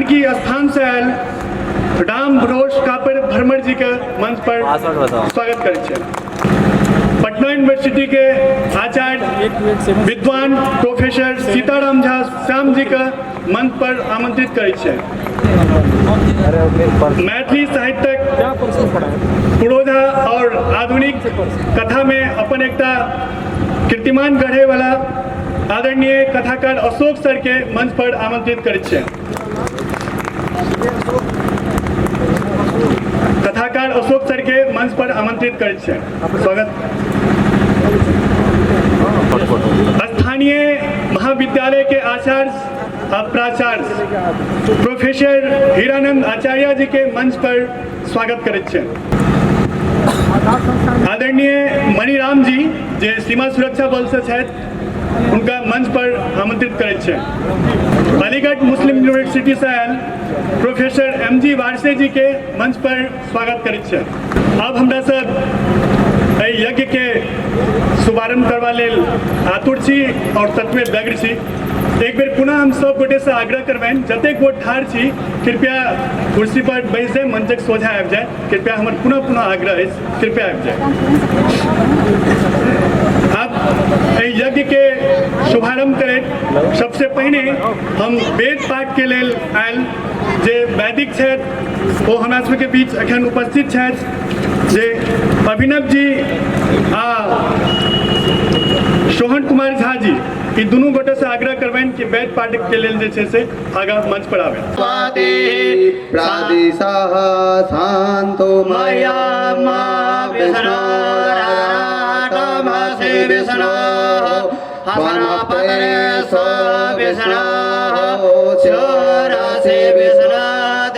जानकी स्थान से आयल राम भरोस कापर भ्रमर जी के मंच पर स्वागत करै छियनि। पटना यूनिवर्सिटी के आचार्य विद्वान प्रोफेसर सीताराम झा श्याम जी के मंच पर आमंत्रित करै छियनि। मैथिली साहित्यक पुरोधा और आधुनिक कथा में अपन एकटा कीर्तिमान गढ़े वाला आदरणीय कथाकार अशोक सर के मंच पर आमंत्रित करै छियनि। कथाकार अशोक सर के मंच पर आमंत्रित करै छियनि। स्वागत। स्थानीय महाविद्यालय के आचार्य आ प्राचार्य प्रोफेसर हीरानंद आचार्य जी के मंच पर स्वागत करै छियनि। आदरणीय मणिराम जी जे सीमा सुरक्षा बल से छथि हुनका मंच पर आमंत्रित करै छियनि। अलीगढ़ मुस्लिम यूनिवर्सिटी से आयल प्रोफेसर एम जी वारसे जी के मंच पर स्वागत करै छियनि। आब हमरा सब एहि यज्ञ के शुभारंभ करबा लेल आतुर छी और ततबे व्यग्र छी। एक बेर पुनः हम सब गोटे से आग्रह करबनि जतेक गोट ठाढ़ छी कृपया कुर्सी पर बैस जाए, मंचक सोझा आबि जाए। कृपया हमर पुनः पुनः आग्रह अछि, कृपया आबि जाए। आब एहि यज्ञ के शुभारंभ करैत सबसे पहिने हम वेद पाठ के लेल आयल जे वैदिक छथि ओ हमरा सबके बीच एखन उपस्थित छथि, जे अभिनव जी आ सोहन कुमार झा जी, ई दुनू गोटे से आग्रह करबनि कि वेद पाठ के लेल जे छै से आगाँ मंच पर आबै। प्रादिशः शान्तो मया मा विष्णोराटमसि विष्णोः हसनपतरे विष्णोः चोरसि विष्णु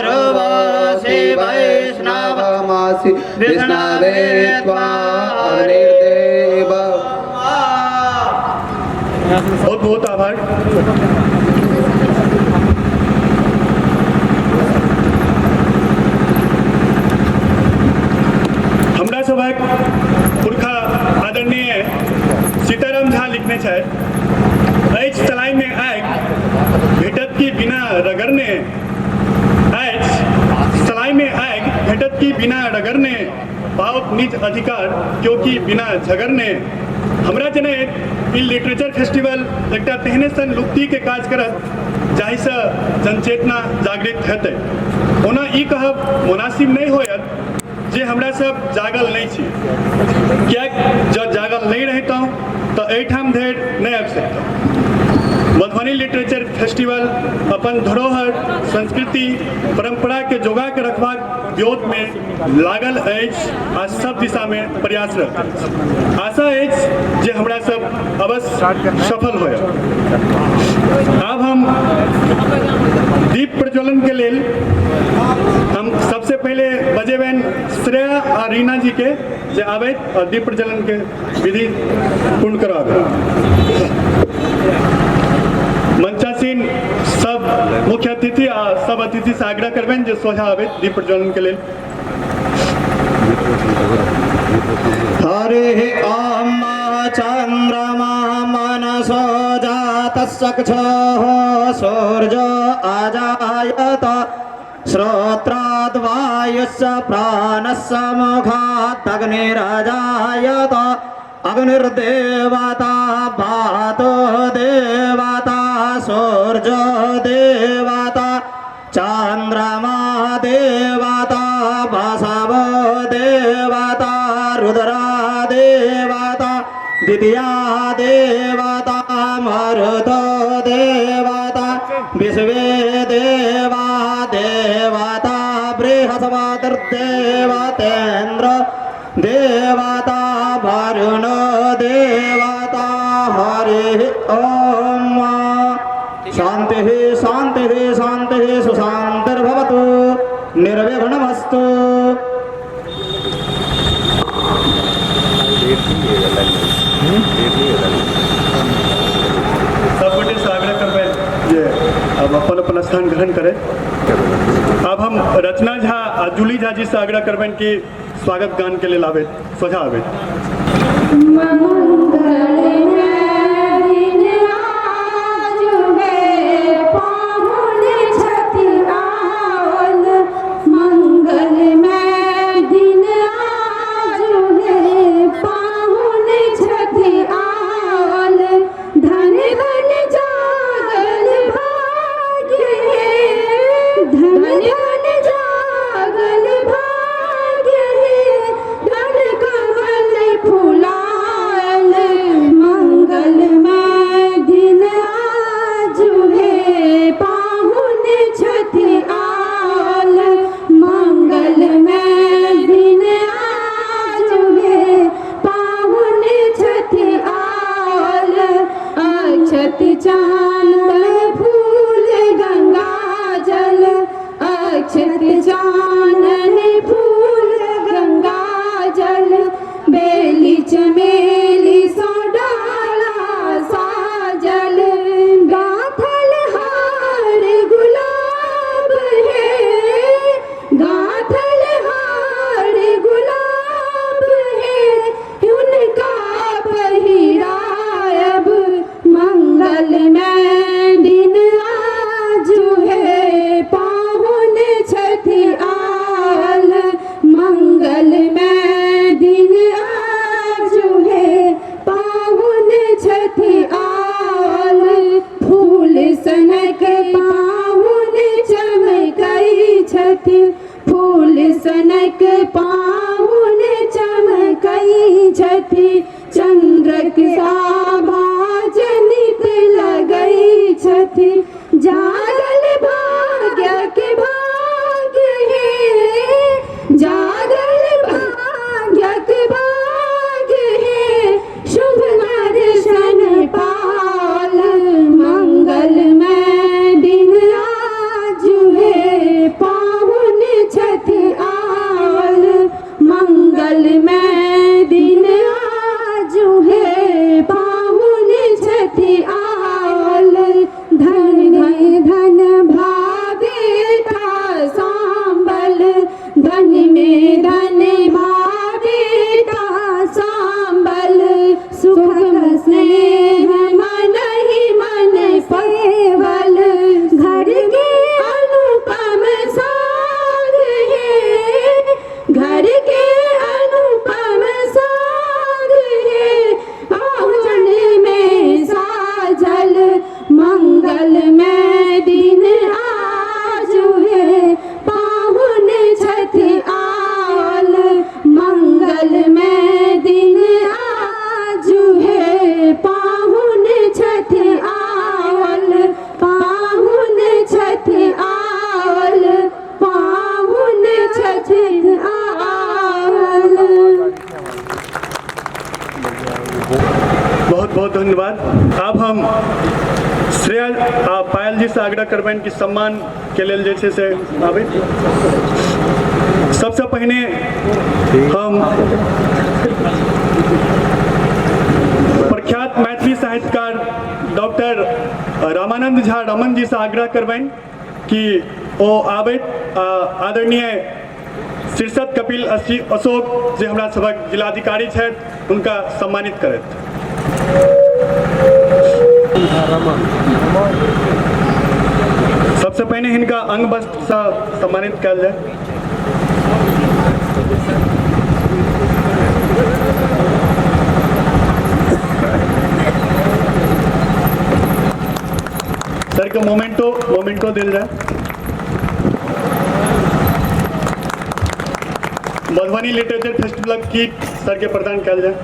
ध्रुवसि वैष्णवमासि विष्णवे त्वा अग्निर्देव। बहुत बहुत आभार। हमरा सभक पुरखा आदरणीय सीताराम झा लिखने छथि, अछि तलाइ में आगि भेटत की बिना रगड़ने, अछि सलाई में आगि भेटत की बिना रगड़ने, पाओत निज अधिकार क्योंकि बिना झगड़ने। हमरा जनैत ई लिटरेचर फेस्टिवल एकटा तेहने सन लुप्तिके काज करत जाहिसँ जनचेतना जागृत हेतै। ओना ई कहब मुनासिब नहि होयत जे हमरा सब जागल नहि छी, किएक जँ जागल नहि रहितहुँ तऽ एहिठाम धरि नहि आबि सकितहुँ। मधुबनी लिटरेचर फेस्टिवल अपन धरोहर, संस्कृति, परंपराके जोगा के रखबाक व्योतमे लागल अछि आ सब दिशामे प्रयासरत अछि। आशा अछि जे हमरा सब अवश्य सफल होयब। आब हम दीप प्रज्वलन के लेल हम सबसे पहले बजेबनि श्रेया आ रीना जी के जे आबैत और दीप प्रज्वलन के विधि पूर्ण कराबे। मंचासीन सब मुख्य अतिथि आ सब अतिथि से आग्रह करबनि जे सोझा आबैत दीप प्रज्वलन के लेल। हरे ओम चंद्रमा मनसो जातस्सक्षोः सूर्यो अजायत श्रोत्राद्वायुस्य प्राणस्य मुखादग्निरजायत अग्निर्देवता वातो देवता सूर्यो देवता चंद्रमा देवता बसवो देवता रुद्रा देवता द्वितीया देवता मरुतो देवता विश्वे देवा देवता बृहस्पतिर्देवतेन्द्र देवता वरुण देवता। हरि ओम। शांति शांति शांति सुशांतिर्भवतु निर्विघ्नमस्तु। सब गोटे से आग्रह करबै जे अब अपन अपन स्थान ग्रहण करें। अब हम रचना झा आ जूली झा जी से आग्रह करबनि कि स्वागत गान के लेल आबैत सोझा आबैत। मंगल दिन आजु हे पाहुन छथि। चानन फूल गंगा जल, बेली चमेली सो डाला साजल, गाथल हार गुलाब है, गाथल हार गुलाब है, उनका पहिरायब मंगल में दिन आजु है, पाहुन छथि आल, मंगल में दिन आजु है, पाहुन छथि आल, फूल सनक पाहुन चमकै छथि, फूल सनक पाहुन चमकै छथि, चंद्रक शोभा जनित लगै छथि, जागल भाग्य के भाग्य है, जागल भाग्य के भाग्य है, शुभ दर्शन पाल, मंगल में दिन आजु है, पाहुन छथि आल, मंगल में दिन आजु है, पाहुन छथि आल, धन धन भावेता सांबल, धन में धन भावेता सांबल, सुख स्नेह मन ही मन केवल, घर के अनुपम साग है, घर के अनुपम साग है, पाहुन में साजल, मंगल में दिन आजु है, पाहुन छथि आल, मंगल में दिन आजु है, पाहुन छथि आल, पाहुन छथि आल, पाहुन छथि आल। बहुत बहुत धन्यवाद। आब हम श्रेया आ पायल जी से आग्रह करबनि कि सम्मान के लेल जे छै से आबै। सबसे पहिने हम प्रख्यात मैथिली साहित्यकार डॉक्टर रामानंद झा रमन जी से आग्रह करबनि कि ओ आबैत आदरणीय शीर्षत कपिल अशोक जे हमरा सभक जिलाधिकारी छथि हुनका सम्मानित करैत। सबसे पहिने हिनका अंग वस्त्र से सम्मानित कयल जाय। सर के मोमेंटो मोमेंटो दिल जाए। मधुबनी लिटरेचर फेस्टिवल किट सर के प्रदान कयल जाय।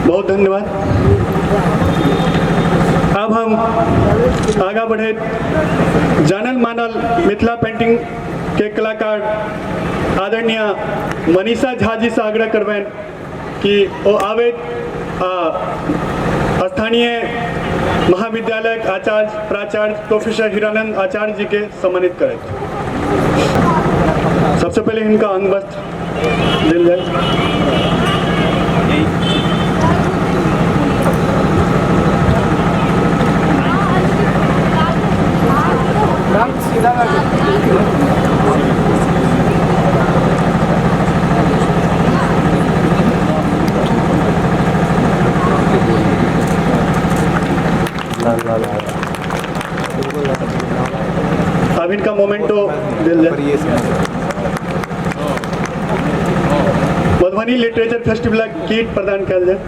बहुत धन्यवाद। अब हम आगा बढ़े जानल मानल मिथिला पेंटिंग के कलाकार आदरणीय मनीषा झा जी से आग्रह करबनि कि ओ आबैत आ स्थानीय महाविद्यालय आचार्य प्राचार्य प्रोफेसर हीरानंद आचार्य जी के सम्मानित करैत। सबसे पहले हिनका अंग वस्त्र देल जाए। अब इनका मोमेंटो दिल जाए। मधुबनी लिटरेचर फेस्टिवल किट प्रदान कयल जाए।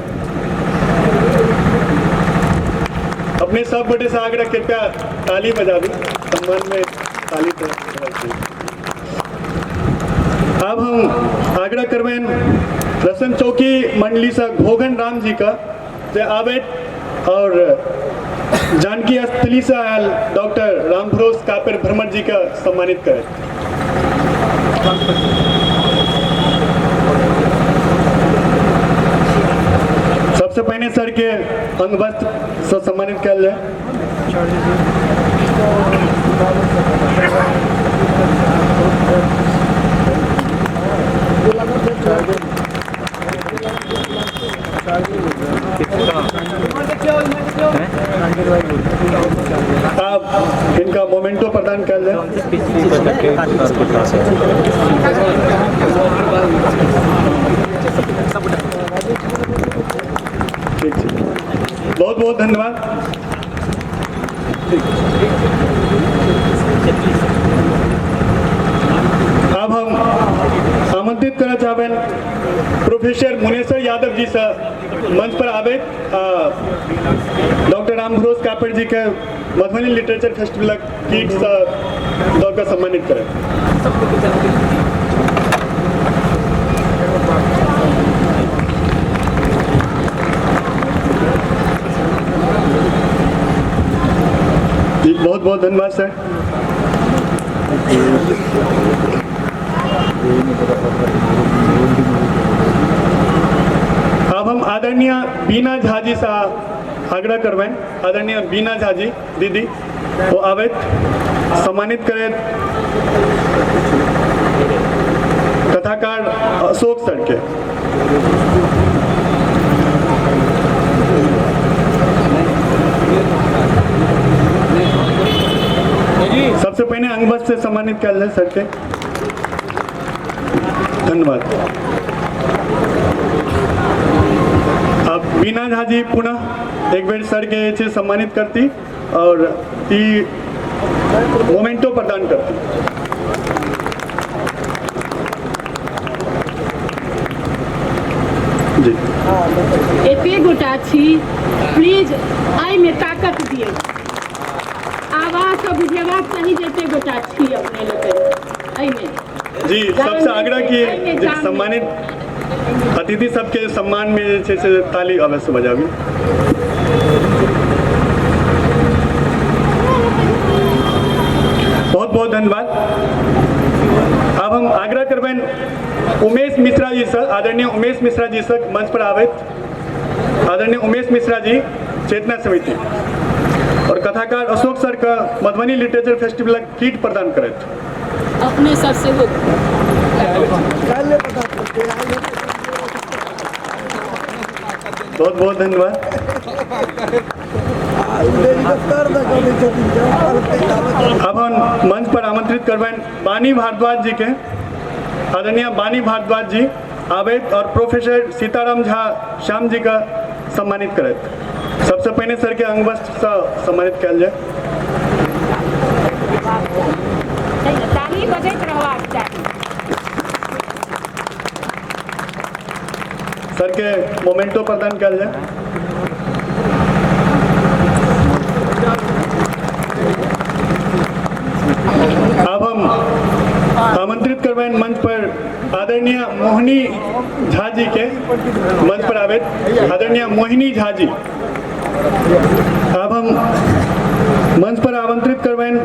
अपने सब गोटे से आग्रह कृपया ताली बजाबी, सम्मान में ताली तो। अब हम आग्रह करबनि रसन चौकी मंडली से घोघन राम जी का जे आबैत और जानकी स्थली से आयल डॉक्टर राम भरोस कापेर भ्रमर जी का सम्मानित करैत। सबसे पहले सर के अंगवस्त्रसँ सम्मानित कयल जाय। आब हिनका मोमेंटो प्रदान कयल जाय। ठीक छै, बहुत बहुत धन्यवाद। आब हम आमंत्रित करना चाहबनि प्रोफेसर मुनेश्वर यादव जी से मंच पर आबैत डॉक्टर राम भरोस कापड़ जी के मधुबनी लिटरेचर फेस्टिवलक किट से दऽ कऽ सम्मानित करब। जी बहुत बहुत धन्यवाद सर। अब हम आदरणीय बीना झा जी से आग्रह करबनि, आदरणीय बीना झा जी दीदी वो आबैत सम्मानित करैत कथाकार अशोक सर के। सबसे पहले अंगवस्त्र से सम्मानित कयल जाय सर के। धन्यवाद। अब बीना झा जी पुनः एक बेर सर के जे छै सम्मानित करती और ई मोमेंटो प्रदान करती। जी एते गोटा छी, प्लीज एहिमे ताकत दियौ, आवाजसँ बुझेबाक चाही जे एते गोटा छी अपने लोकनि एहिमे। जी सबसे आग्रह की जे सम्मानित अतिथि सबके सम्मान में जे छै से ताली अवश्य बजाबी। बहुत बहुत धन्यवाद। अब हम आग्रह करबनि उमेश मिश्रा जी से, आदरणीय उमेश मिश्रा जी से मंच पर आबैत, आदरणीय उमेश मिश्रा जी चेतना समिति और कथाकार अशोक सर के मधुबनी लिटरेचर फेस्टिवल किट प्रदान करैत। अपने सब सेहो बहुत बहुत धन्यवाद। अब हम मंच पर आमंत्रित करबनि बानी भारद्वाज जी के, आदरणीय बानी भारद्वाज जी आबैत और प्रोफेसर सीताराम झा श्याम जी का सम्मानित करैत। सबसे पहले सर के अंगवस्त्र से सम्मानित कयल जाय। ताली बजैत रहबाक चाही। सर के मोमेंटो प्रदान कयल जाय। अब हम आमंत्रित करबनि मंच पर आदरणीय मोहिनी झा जी के, मंच पर आबैत आदरणीय मोहिनी झा जी। अब हम मंच पर आमंत्रित करबनि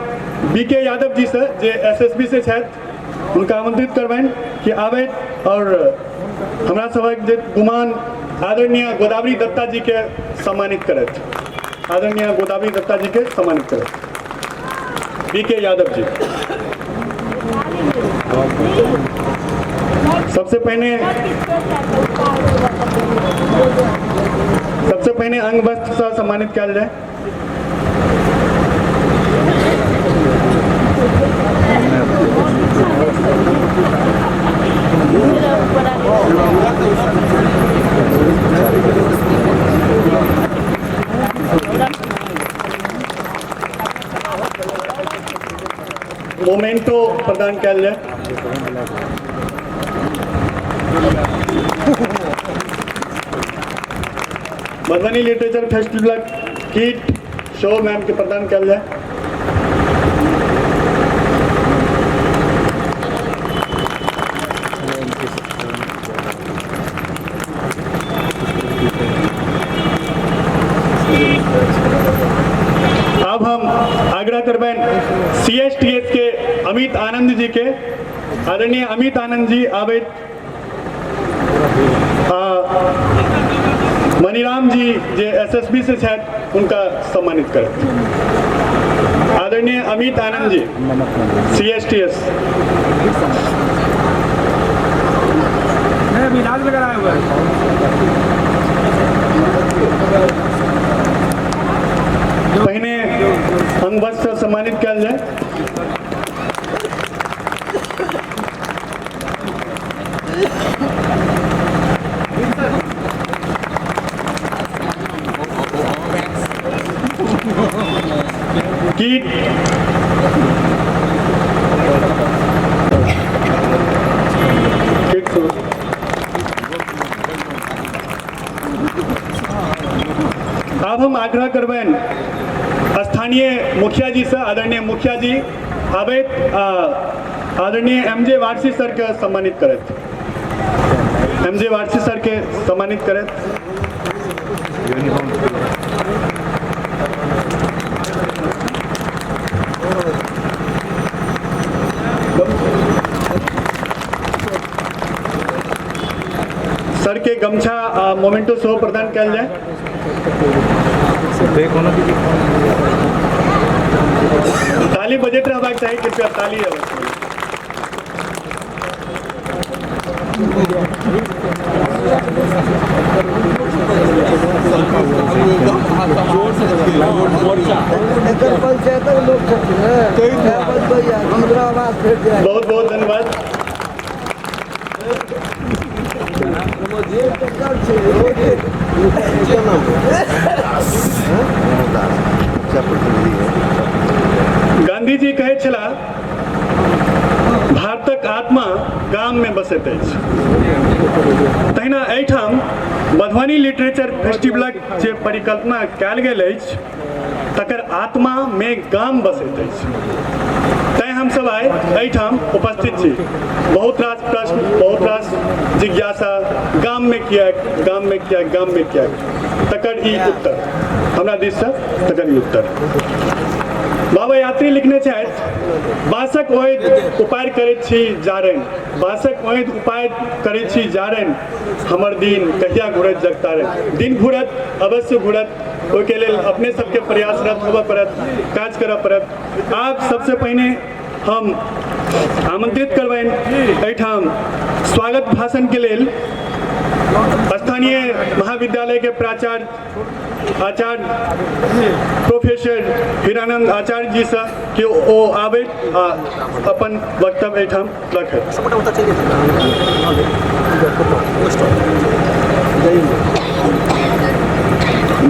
बी के यादव जी से, जे एसएसबी से छथि, हुनका आमंत्रित करबनि कि आबैत और हमरा सभक जे गुमान आदरणीय गोदावरी दत्ता जी के सम्मानित करैत, आदरणीय गोदावरी दत्ता जी के सम्मानित करैत बी के यादव जी। सबसे पहले अंग वस्त्र से सम्मानित कयल जाय। मोमेंटो प्रदान कयल जाय। मधुबनी लिटरेचर फेस्टिवल किट शो मैम के प्रदान कयल जाय। अब हम आग्रह करबनि CSTS के अमित आनंद जी के, आदरणीय अमित आनंद जी आबैत मणिराम जी जे एसएसबी से छथि हुनका सम्मानित करत। आदरणीय अमित आनंद जी CSTS। पहिने अंगवस्त्र सम्मानित कयल जाय। कीट किट। आब हम आग्रह करबनि स्थानीय मुखिया जी से, आदरणीय मुखिया जी आबैत आदरणीय एम जे वारसी सर के सम्मानित करैत, एम जे वारसी सर के सम्मानित करैत। सर के गमछा आ मोमेंटो सेहो प्रदान कयल जाय। ताली बजैत रहबाक चाही, कृपया ताली अवश्य। बहुत बहुत धन्यवाद। गांधी जी कहै छलाह भारतक आत्मा गाम में बसैत अछि। तहिना एहिठाम मधुबनी लिटरेचर फेस्टिवलक जे परिकल्पना कयल गेल अछि तकर आत्मा में गाम बसैत अछि। तैं हमसब आइ एहिठाम उपस्थित छी। बहुत रास प्रश्न, बहुत रास जिज्ञासा, गाम में किएक, गाम में किएक, गाम में किएक, तकर ई उत्तर हमरा दिससँ, तकर ई उत्तर। बाबा यात्री लिखने छथि, बाँसक ओइद उपाय करैत छी जारनि, बाँसक ओइद उपाय करैत छी जारनि, हमर दिन कहिया घुरत जगतारनि। दिन घुरत, अवश्य घुरत, ओहिके लेल अपने सबके प्रयासरत होबऽ पड़त, काज करऽ पड़त। आब सबसे पहिने हम आमंत्रित करबनि एहिठाम स्वागत भाषण के लेल स्थानीय महाविद्यालय के प्राचार्य आचार्य प्रोफेसर हीरानंद आचार्य जी से कि ओ आबैत आ अपन वक्तव्य एहिठाम रखैत।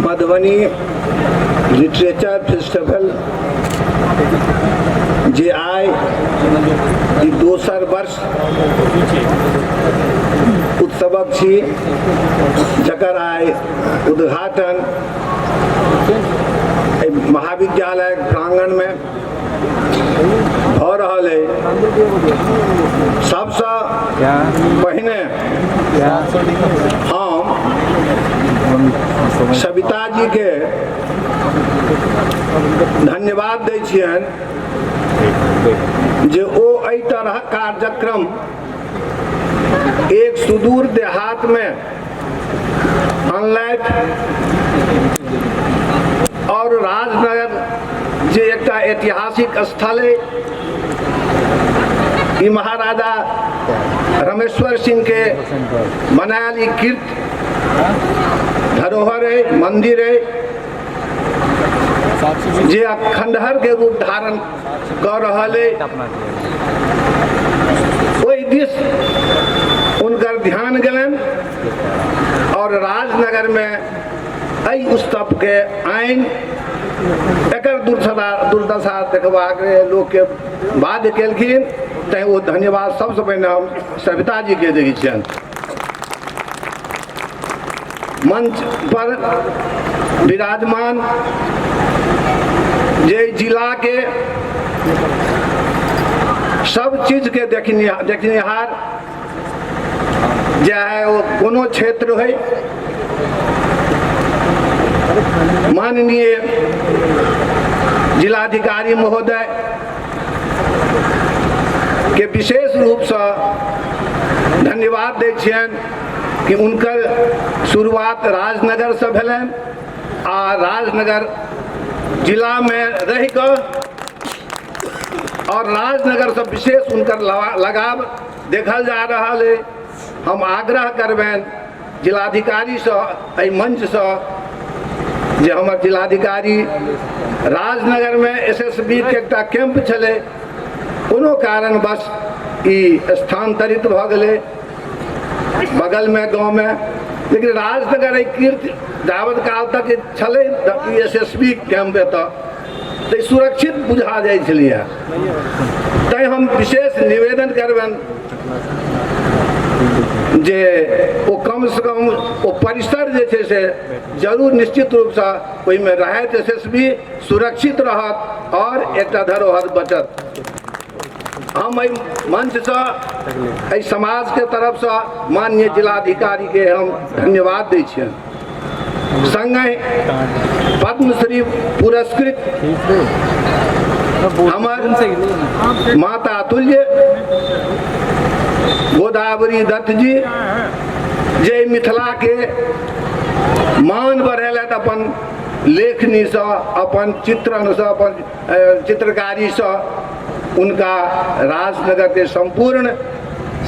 मधुबनी लिटरेचर फेस्टिवल जे आइ ई दोसर वर्ष उत्सवक छी, जकर आइ उद्घाटन एहि महाविद्यालय प्रांगणमे भऽ रहल अइ। सबसँ पहिने हम सविता जीके धन्यवाद दै छियनि जे ओ एहि तरहक कार्यक्रम एक सुदूर देहातमे अनलथि और राजनगर जे एकटा ऐतिहासिक स्थल है, ई महाराजा रमेश्वर सिंह के बनायल ई कीर्त धरोहर है, मंदिर है, जे खंडहर के रूप धारण कर रहल है। ओहि दिस उनकर ध्यान गेलनि और राजनगर में एहि उत्सव के आनि एकर दुर्दशा देखबाक लोकके बाध्य केलखिन। तैं ओ धन्यवाद सबसँ पहिने हम सविता जी के दै छियनि। मंच पर विराजमान जे जिला के सब चीज के देखनिहार चाहे ओ कोनो क्षेत्र होइ, माननीय जिलाधिकारी महोदय के विशेष रूपसँ धन्यवाद दै छियनि कि हुनकर शुरुआत राजनगरसँ भेलनि आ राजनगर जिलामे रहि कऽ और राजनगरसँ विशेष हुनकर लगाव देखल जा रहल अइ। हम आग्रह करबनि जिलाधिकारीसँ एहि मंचसँ जे हमर जिलाधिकारी राजनगरमे SSB के एकटा कैंप छलै, कोनो कारणवश ई स्थानांतरित भऽ गेलै बगलमे गाँवमे, लेकिन राजनगर एहि कीर्ति जावत काल तक छलै SSB camp एतऽ तऽ सुरक्षित बुझा जाइ छलैए। तैँ हम विशेष निवेदन करबनि जे ओ कमसँ कम ओ परिसर जे छै से जरूर निश्चित रूपसँ ओहिमे रहैत SSB सुरक्षित रहत और एकटा धरोहर बचत। हम एहि मंचसँ एहि समाजके तरफसँ माननीय जिलाधिकारीके हम धन्यवाद दै छियनि। संगहि पद्मश्री पुरस्कृत हमर माता तुल्य गोदावरी दत्त जी जे मिथिलाके मान बढ़ेलथि अपन लेखनीसँ, अपन चित्रणसँ, अपन चित्रकारीसँ, उनका राजनगरके सम्पूर्ण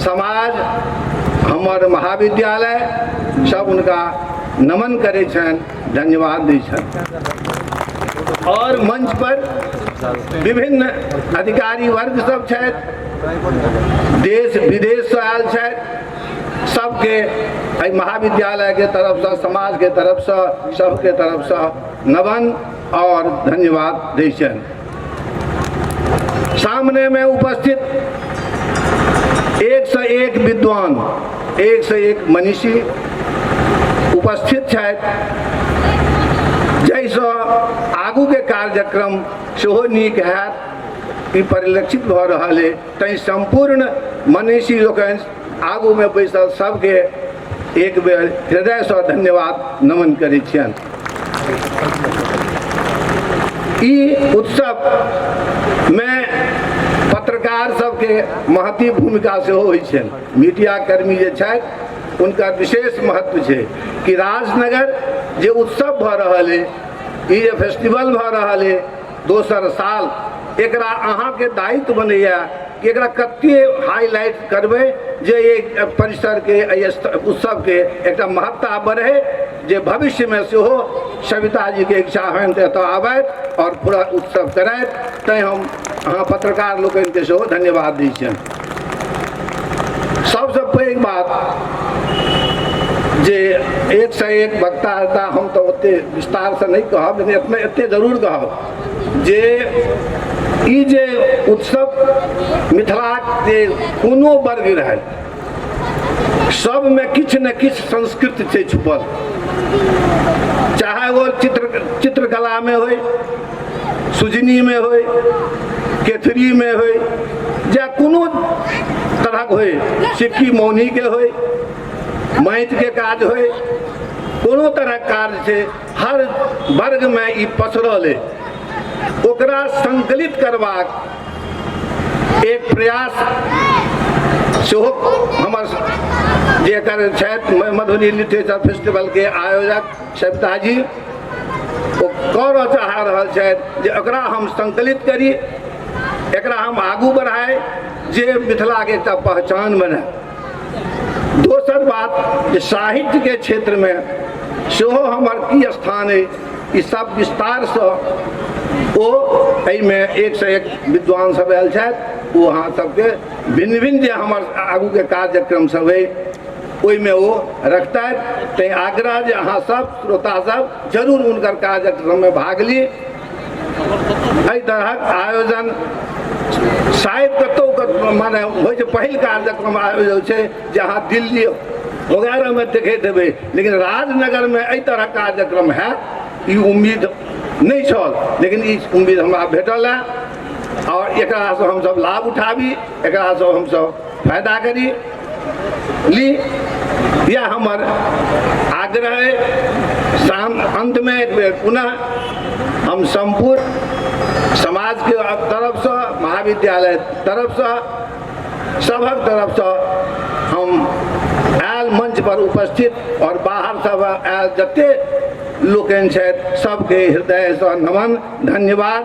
समाज, हमर महाविद्यालय सब उनका नमन करै छनि, धन्यवाद दै छनि। और मंच पर विभिन्न अधिकारी वर्ग सब छथि, देश विदेशसँ आयल छथि, सबके एहि महाविद्यालयके तरफसँ, समाजके तरफसँ, सबके तरफसँ नमन और धन्यवाद दै छनि। सामने में उपस्थित एक से एक विद्वान, एक से एक मनीषी उपस्थित छथि, जाहिसँ आगूके कार्यक्रम सेहो नीक हैत, ई परिलक्षित भऽ रहल अइ। तैँ सम्पूर्ण मनीषी लोकनि आगूमे बैसल सबके एक बेर हृदयसँ धन्यवाद नमन करै छियनि। ई उत्सवमे पत्रकार सबके महती भूमिका सेहो होइ छनि। मीडिया कर्मी जे छथि उनका विशेष महत्व छै कि राजनगर जे उत्सव भऽ रहल अइ, ई जे फेस्टिवल भऽ रहल अइ दोसर साल, एकरा अहाँके दायित्व बनैया कि एकरा कते हाईलाइट करबै जे एहि परिसरके, एहि उत्सवके एकटा महत्ता बढ़े, जे भविष्यमे सेहो सविता जीके इच्छा होइन तऽ एतऽ आबथि और पूरा उत्सव करथि। तैँ हम अहाँ पत्रकार लोकनिके सेहो धन्यवाद दै छियनि। सबसँ पैघ बात जे एक से एक वक्ता हेता, हम तऽ ओते विस्तारसँ नहि कहब, लेकिन एतने एते जरूर कहब जे ई जे उत्सव मिथिलाक जे कोनो वर्ग रहै सबमे किछु ने किछु संस्कृत छै छुपल, चाहे ओ चित्रकलामे होइ, सुजनीमे होइ, केथरीमे होइ, या कोनो तरहक होइ, सिक्की मौनीके होइ, माटिके काज होइ, कोनो तरहक कार्य छै, हर वर्गमे ई पसरल अइ। ओकरा संकलित करबाक एक प्रयास सेहो हमर जे एकर छथि मधुबनी लिटरेचर फेस्टिवलके आयोजक सविता जी, ओ करऽ चाह रहल छथि जे ओकरा हम संकलित करी, एकरा हम आगू बढ़ाइ, जे मिथिलाके एकटा पहचान बने। दोसर बात जे साहित्यके क्षेत्रमे सेहो हमर की स्थान अइ, ई सब विस्तारसँ ओ एहिमे एक से एक विद्वान सब आयल छथि, ओ अहाँ सबके भिन्न भिन्न जे हमर आगूके कार्यक्रम सब अइ ओहिमे ओ रखतथि। तैँ आग्रह जे अहाँ सब श्रोता सब जरूर हुनकर कार्यक्रममे भाग ली। एहि तरहक आयोजन शायद कतहु माने होइ छै, पहिल कार्यक्रम आयोजन होइ छै जे अहाँ दिल्ली वगैरहमे देखैत हेबै, लेकिन राजनगरमे एहि तरहक कार्यक्रम हैत ई उम्मीद नहि छल, लेकिन ई उम्मीद हमरा भेटल है और एकरासँ हमसब लाभ उठाबी, एकरासँ हमसब फायदा करी ली, यह हमर आग्रह है। शाम अंतमे एक बेर पुनः हम सम्पूर्ण समाजके तरफसँ, महाविद्यालय तरफसँ, सभक तरफसँ हम आयल मंच मंच पर उपस्थित और बाहर सब आयल जते लोकनि छथि सबके हृदयसँ नमन धन्यवाद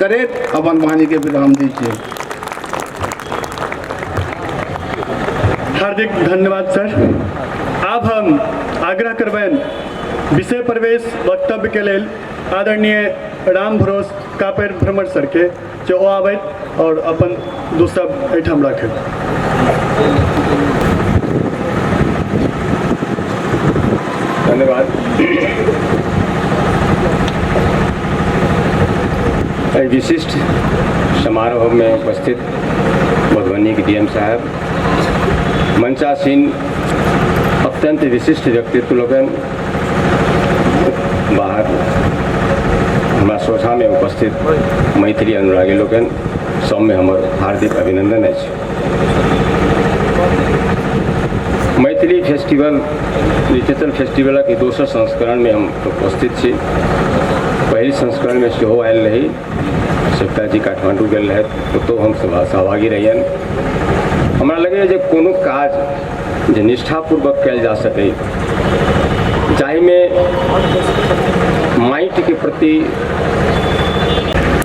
करैत अपन वाणीके विराम दै छी। हार्दिक धन्यवाद सर। आब हम आग्रह करबनि विषय प्रवेश वक्तव्य के लेल आदरणीय राम भरोस कापेर भ्रमर सर के, जे ओ आबैत और अपन दू शब्द एहिठाम राखैत। धन्यवाद। एहि विशिष्ट समारोह में उपस्थित मधुबनी के डीएम साहब, मंचासीन अत्यंत विशिष्ट व्यक्तित्व लोकनि, बाहर हमरा सोझामे उपस्थित मैथिली अनुरागी लोकनि, सबमे हमर हार्दिक अभिनंदन अछि। मैथिली फेस्टिवल लिटरेचर फेस्टिवलक ई दोसर संस्करणमे हम उपस्थित छी। पहिल संस्करणमे सेहो आयल रही, सविताजी काठमांडू गेल रहथि, ओतहु हम सहभागी रहियनि। हमरा लगैए जे कोनो काज जे निष्ठापूर्वक कयल जा सकै, जाहिमे माटिके प्रति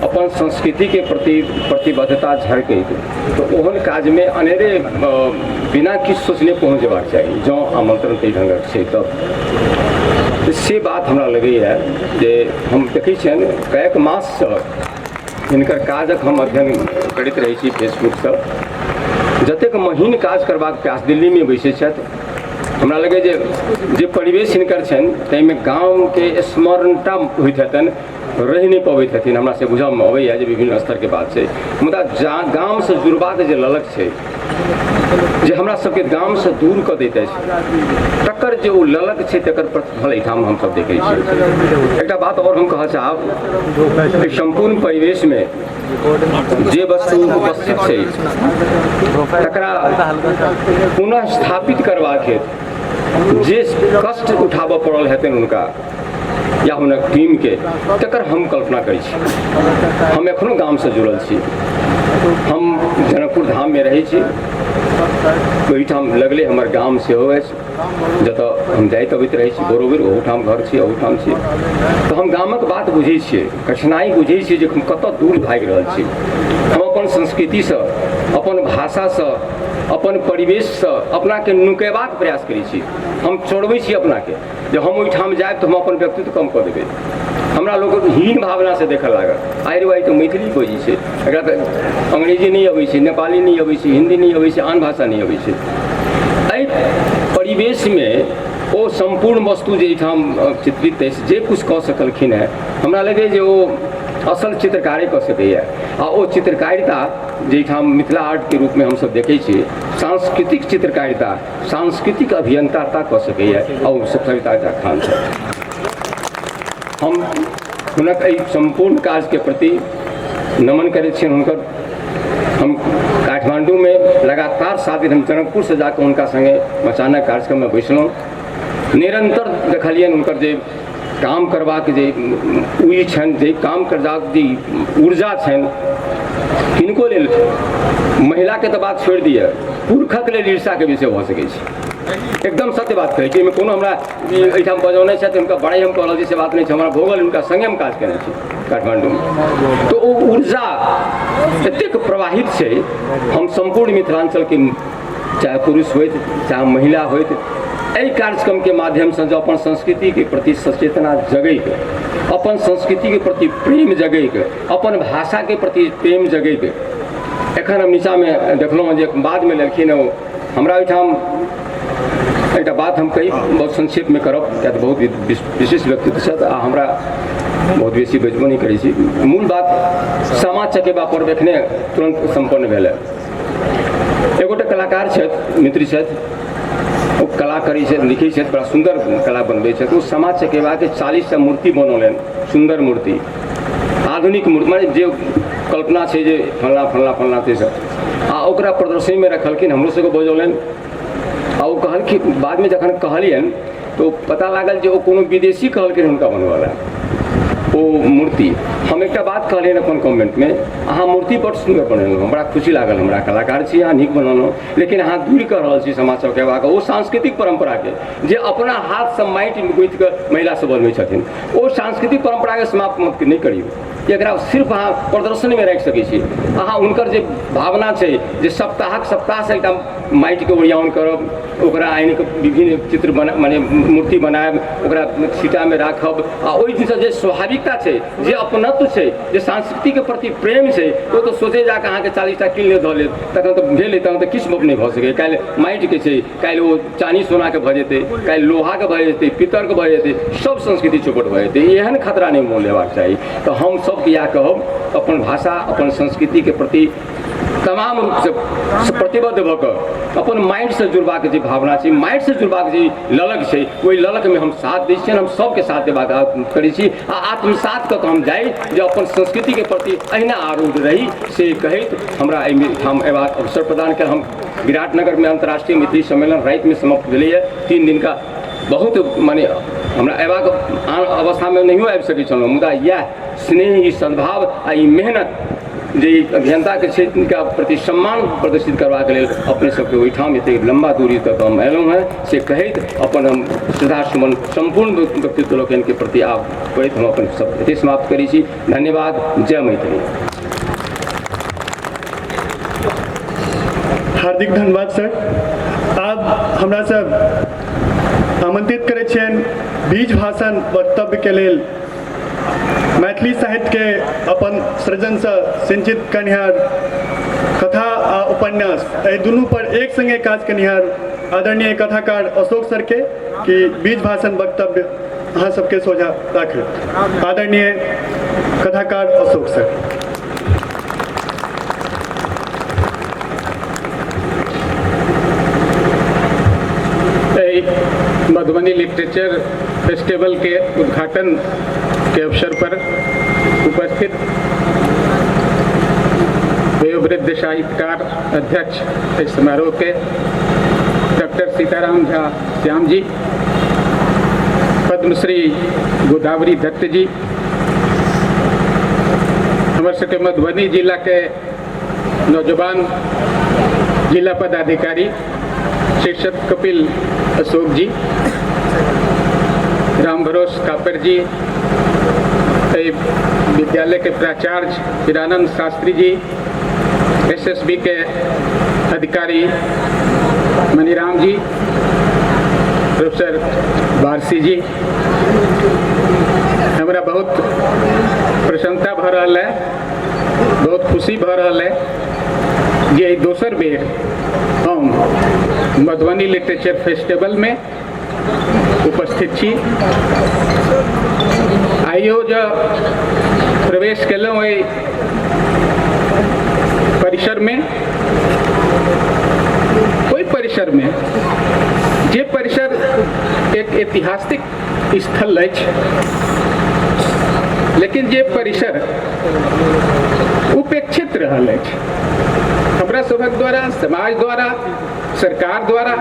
अपन संस्कृतिके प्रति प्रतिबद्धता झलकै, तऽ ओहन काजमे अनेरे बिना किछु सोचने पहुँच जेबाक चाही, जँ आमंत्रण ताहि ढङ्गक छै तब। से बात हमरा लगैए जे हम देखै छियनि कएक माससँ हिनकर काजक हम अध्ययन करैत रहै छी फेसबुकसँ। जतेक महीन काज करबाक प्रयास दिल्लीमे बैसै छथि, हमरा लगैए जे जे परिवेश हिनकर छनि ताहिमे गामके स्मरणटा होइत हेतनि, रहि नहि पबैत हेथिन, हमरा से बुझऽमे अबैए जे विभिन्न स्तरके बात छै। मुदा गामसँ जुड़बाक जे ललक छै, जे हमरा सबके गामसँ दूर कऽ दैत अछि, तकर जे ओ ललक छै तकर प्रतिफल एहिठाम हमसब देखै छियै। एकटा बात आओर हम कहऽ चाहब, एहि सम्पूर्ण परिवेशमे जे वस्तु उपस्थित छै तकरा पुनः स्थापित करबाक हेतु जे कष्ट उठाबऽ पड़ल हेतनि हुनका या हुनक टीमके, तकर हम कल्पना करै छी। हम एखनो गामसँ जुड़ल छी, हम जनकपुर धाममे रहै छी, ओहिठाम लगले हमर गाम सेहो अछि, जतऽ हम जाइत अबैत रहै छी बरोबर, ओहूठाम घर छी, ओहूठाम छी। तऽ हम गामक बात बुझै छियै, कठिनाइ बुझै छियै जे हम कतऽ दूर भागि रहल छी। हम अपन संस्कृतिसँ, अपन भाषासँ, अपन परिवेशसँ अपनाके नुकेबाक प्रयास करै छी। हम चोरबै छी अपनाके जे हम ओहिठाम जायब तऽ हम अपन व्यक्तित्व कम कऽ देबै, हमरा लोक हीन भावनासँ देखऽ लागत, आइ रे भाइ तऽ मैथिली बजै छै, एकरा तऽ अंग्रेजी नहि अबै छै, नेपाली नहि अबै छै, हिन्दी नहि अबै छै, आन भाषा नहि अबै छै। एहि परिवेशमे ओ सम्पूर्ण वस्तु जे एहिठाम चित्रित अछि, जे किछु कऽ सकलखिन हेँ, हमरा लगैए जे ओ असल चित्रकारे कऽ सकैए। आ ओ चित्रकारिता जाहिठाम मिथिला आर्टके रूपमे हमसब देखै छियै, सांस्कृतिक चित्रकारिता, सांस्कृतिक अभियंता कऽ सकैए, आ ओ सविता झा खान छथि। हम हुनक एहि सम्पूर्ण काजके प्रति नमन करै छियनि हुनकर। हम काठमाण्डूमे लगातार 7 दिन हम जनकपुरसँ जाकऽ हुनका सङ्गे मचानक कार्यक्रममे बैसलहुँ, निरन्तर देखलियनि हुनकर जे काम करबाक जे ई छनि, जे काम करबाक जे ऊर्जा छनि, किनको लेल, महिलाके तऽ बात छोड़ि दिअ, पुरखक लेल ईर्ष्याके विषय भऽ सकै छै। एकदम सत्य बात कहै छी, एहिमे कोनो हमरा एहिठाम बजौने छथि हुनका बड़ाइ हम कऽ रहल छी से बात नहि छै, हमरा भोगल हुनका सङ्गे हम काज केने छी काठमाण्डूमे। तऽ ओ ऊर्जा एतेक प्रवाहित छै, हम सम्पूर्ण मिथिलाञ्चलके चाहे पुरुष होइत चाहे महिला होइत, एहि कार्यक्रमके माध्यमसँ जँ अपन संस्कृतिके प्रति सचेतना जगैके, अपन संस्कृतिके प्रति प्रेम जगैके, अपन भाषाके प्रति प्रेम जगैके, एखन हम नीचाँमे देखलहुँ हँ जे बादमे लेलखिन ओ। हमरा ओहिठाम एकटा बात हम कही, बहुत संक्षेपमे करब, किया तऽ बहुत विशिष्ट व्यक्तित्व छथि आ हमरा बहुत बेसी बजबो नहि करै छी। मूल बात सामा चकेबा पर्व एखने तुरन्त सम्पन्न भेल है। एगोटा कलाकार छथि, मित्र छथि, ओ कला करै छथि, लिखै छथि, बड़ा सुन्दर कला बनबै छथि। ओ सामा चकेबाके 40टा मूर्ति बनौलनि, सुन्दर मूर्ति, आधुनिक मूर्ति, माने जे कल्पना छै जे फल्लाँ फल्लाँ फल्लाँ से सब, आ ओकरा प्रदर्शनीमे रखलखिन, हमरो सबके बजौलनि। आ ओ कहलखिन, बादमे जखन कहलियनि तऽ ओ पता लागल जे ओ कोनो विदेशी कहलखिन हुनका बनबऽ लए। ओ मूर्ति हम एकटा बात कहलियनि अपन कमेंटमे, अहाँ मूर्ति बड्ड सुन्दर बनेलहुँ, बड़ा खुशी लागल हमरा, कलाकार छी अहाँ, नीक बनेलहुँ, लेकिन अहाँ दूर कऽ रहल छी सामा चकेबाके ओ सांस्कृतिक परम्पराके जे अपना हाथसँ माटि गुथि कऽ महिला सब बनबै छथिन, ओ सांस्कृतिक परम्पराके समाप्त नहि करियौ। एकरा सिर्फ अहाँ प्रदर्शनीमे राखि सकै छी। अहाँ हुनकर जे भावना छै जे सप्ताहक सप्ताहसँ एकटा माटिके ओरियान करब, ओकरा आनि कऽ विभिन्न चित्र बना मने मूर्ति बनायब, ओकरा छिटामे राखब, आ ओहि दिनसँ जे स्वाभाविकता छै, जे अपनत्व छै, जे संस्कृतिके प्रति प्रेम छै, ओ तऽ सोचे जाकऽ अहाँके 40टा कीन ले धऽ लेत, तखन तऽ भेलै, तखन तऽ किछु नहि भऽ सकैए। काल्हि माटिके छै, काल्हि ओ चानी सोनाके भऽ जेतै, काल्हि लोहाके भऽ जेतै, पित्तरके भऽ जेतै, सब संस्कृति चौपट भऽ जेतै। एहन खतरा नहि मोल लेबाक चाही। तऽ हम सबके इएह कहब, अपन भाषा अपन संस्कृतिके प्रति तमाम रूपसँ प्रतिबद्ध भऽ कऽ अपन माटिसँ जुड़बाक जे भावना छै, माटिसँ जुड़बाक जे ललक छै, ओहि ललकमे हम साथ दै छियनि, हम सबके साथ देबाक करै छी आ आत्मसात कऽ कऽ हम जाइ जे अपन संस्कृतिके प्रति अहिना आरूढ़ रही, से कहैत हमरा एहिमे ठाम अयबाक अवसर प्रदान कयल। हम विराटनगरमे अन्तर्राष्ट्रीय मैथिली सम्मेलन रातिमे समाप्त भेलैए, 3 दिनका बहुत माने हमरा अयबाक आन अवस्थामे नहियो आबि सकै छलहुँ, मुदा इएह स्नेह, ई सद्भाव आ ई मेहनत जे ई अभियंताके छै तिनका प्रति सम्मान प्रदर्शित करबाक लेल अपने सबके ओहिठाम एतेक लम्बा दूरी तक हम अयलहुँ हेँ, से कहैत अपन हम श्रद्धा सुमन सम्पूर्ण व्यक्तित्व लोकनिके प्रति आब कहैत हम अपन सब एतेक समाप्त करै छी। धन्यवाद। जय मैथिली। हार्दिक धन्यवाद सर। आब हमरा सब आमंत्रित करै छियनि बीज भाषण वक्तव्यके लेल मैथिली साहित्यके अपन सृजनसँ सिंचित कनिहार, कथा आ उपन्यास एहि दुनू पर एक संगे काज कनिहार आदरणीय कथाकार अशोक सरके कि बीज भाषण वक्तव्य अहाँ सबके सोझा राखत। आदरणीय कथाकार अशोक सर। एहि मधुबनी लिटरेचर फेस्टिवल के उद्घाटन के अवसर पर उपस्थित वयोवृद्ध साहित्यकार अध्यक्ष इस समारोह के डॉक्टर सीताराम झा श्याम जी, पद्मश्री गोदावरी दत्त जी, हमारे सबके मधुबनी जिला के नौजवान जिला पदाधिकारी शीर्षक कपिल अशोक जी, राम भरोस कापर जी, विद्यालय के प्राचार्य हीरानंद शास्त्री जी, एसएसबी के अधिकारी मनीराम जी, प्रोफेसर बारसी जी, हमरा बहुत प्रसन्नता भऽ रहल है, बहुत खुशी भऽ रहल है जे दोसर बेर हम मधुबनी लिटरेचर फेस्टिवल में उपस्थित छी। आइयो जो प्रवेश केलहुँ एहि परिसर में, ओहि परिसर में जे परिसर एक ऐतिहासिक स्थल अछि, लेकिन जे परिसर उपेक्षित रहल अछि हमरा सभक द्वारा, समाज द्वारा, सरकार द्वारा,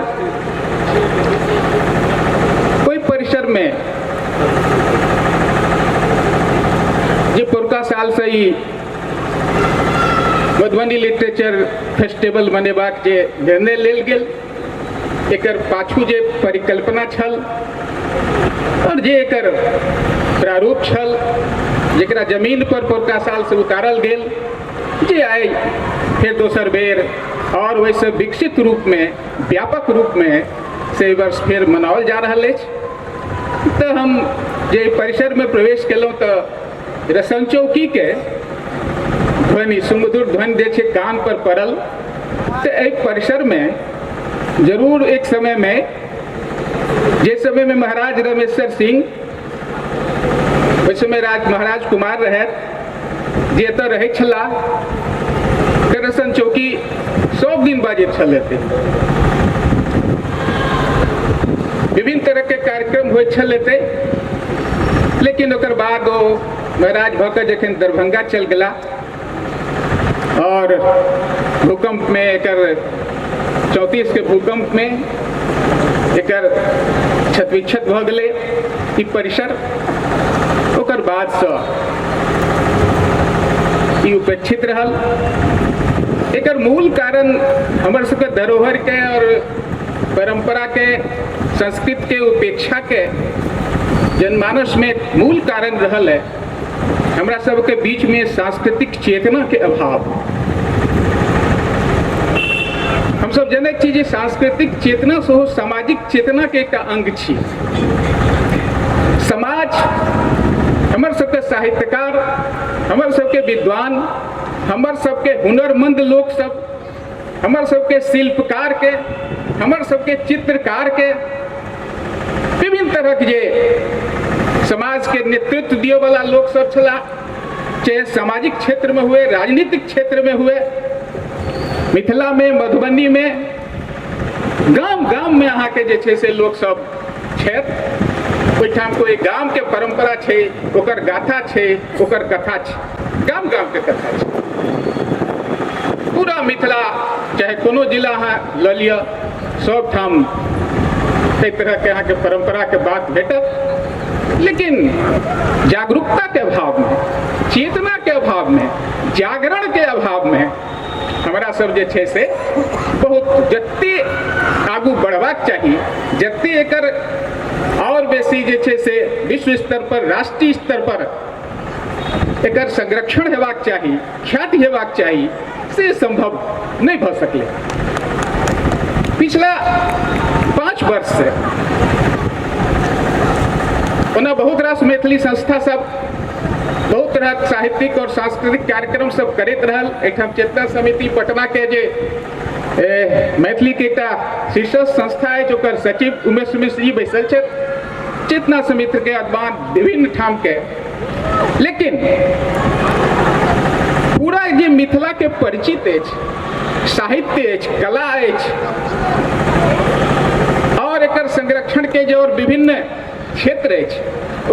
ओहि परिसर में जे पुरका साल से ई मधुबनी लिटरेचर फेस्टिवल मनेबाक जे निर्णय लेल गेल, एकर पाछू जे परिकल्पना छल और जे एकर प्रारूप छल, जेकरा जमीन पर पुरका साल से उतारल गेल, जे आइ फेर दोसर बेर और वैसे विकसित रूप में, व्यापक रूप में से वर्ष फेर मनाओल जा रहल अछि। तऽ हम जे परिसर में प्रवेश केलहुँ तऽ रसन चौकी के ध्वनि, सुमधुर ध्वनि जे छै कान पर पड़ल। तऽ एहि परिसर में जरूर एक समय में, जे समय में महाराज रमेश्वर सिंह, ओहि समय राज महाराज कुमार रहथि, जे एतऽ रहै छलाह, तऽ रसन चौकी सब दिन बाजैत छल। एतै विभिन्न तरह के कार्यक्रम होइत छल एतै, लेकिन ओकर बाद ओ महाराज भऽ कऽ जखन दरभंगा चलि गेला और भूकंप में, एकर 34 के भूकंप में एकर क्षत विक्षत भऽ गेलै ई परिसर। ओकर बादसँ ई उपेक्षित रहल। एकर मूल कारण हमर सबके धरोहरके और परंपराके संस्कृतिके उपेक्षाके जनमानसमे मूल कारण रहल है हमरा सबके बीचमे सांस्कृतिक चेतनाके अभाव। हमसब जनैत छी जे सांस्कृतिक चेतना सेहो सामाजिक चेतनाके एकटा अंग छी। समाज हमर सबके साहित्यकार, हमर सबके विद्वान, हमर सबके हुनरमंद लोक सब, हमर सबके शिल्पकार के, हमर सबके चित्रकार के, विभिन्न तरह के जे समाज के नेतृत्व दिए वाला लोक सब छला, चाहे सामाजिक क्षेत्र में हुए, राजनीतिक क्षेत्र में हुए, मिथिला में, मधुबनी में, गाम गाम में अहाँ के जे छै से लोक सब छथि। ओहिठाम कोई गाम के परंपरा छै, ओकर गाथा छै, ओकर कथा छै, गाम गाम के कथा छै। पूरा मिथिला चाहे कोनो जिला अहाँ लऽ लिअ, सब ठाम एहि तरहके अहाँके परंपराके बात भेटत। लेकिन जागरूकता के अभाव में, चेतना के अभाव में, जागरण के अभाव में हमरा सब जे छै से बहुत जते आगू बढ़बाक चाही, जते एकर और बेसी जे छै से विश्व स्तर पर, राष्ट्रीय स्तर पर एकर संरक्षण हेबाक चाही, ख्याति हेबाक चाही, से संभव नहीं भऽ सकलै। पिछला 5 वर्ष से ओना बहुत रास मैथिली संस्था सब बहुत तरहक साहित्यिक और सांस्कृतिक कार्यक्रम सब करैत रहल। एहिठाम चेतना समिति पटना के जे मैथिली के एकटा शीर्षस्थ संस्था अछि, ओकर सचिव उमेश मिश्र जी बैसल छथि। चेतना समिति के अदबान विभिन्न ठाम के, लेकिन पूरा जे मिथिला के परिचित अछि, साहित्य अछि, कला अछि और एकर संरक्षण के जे और विभिन्न क्षेत्र अछि,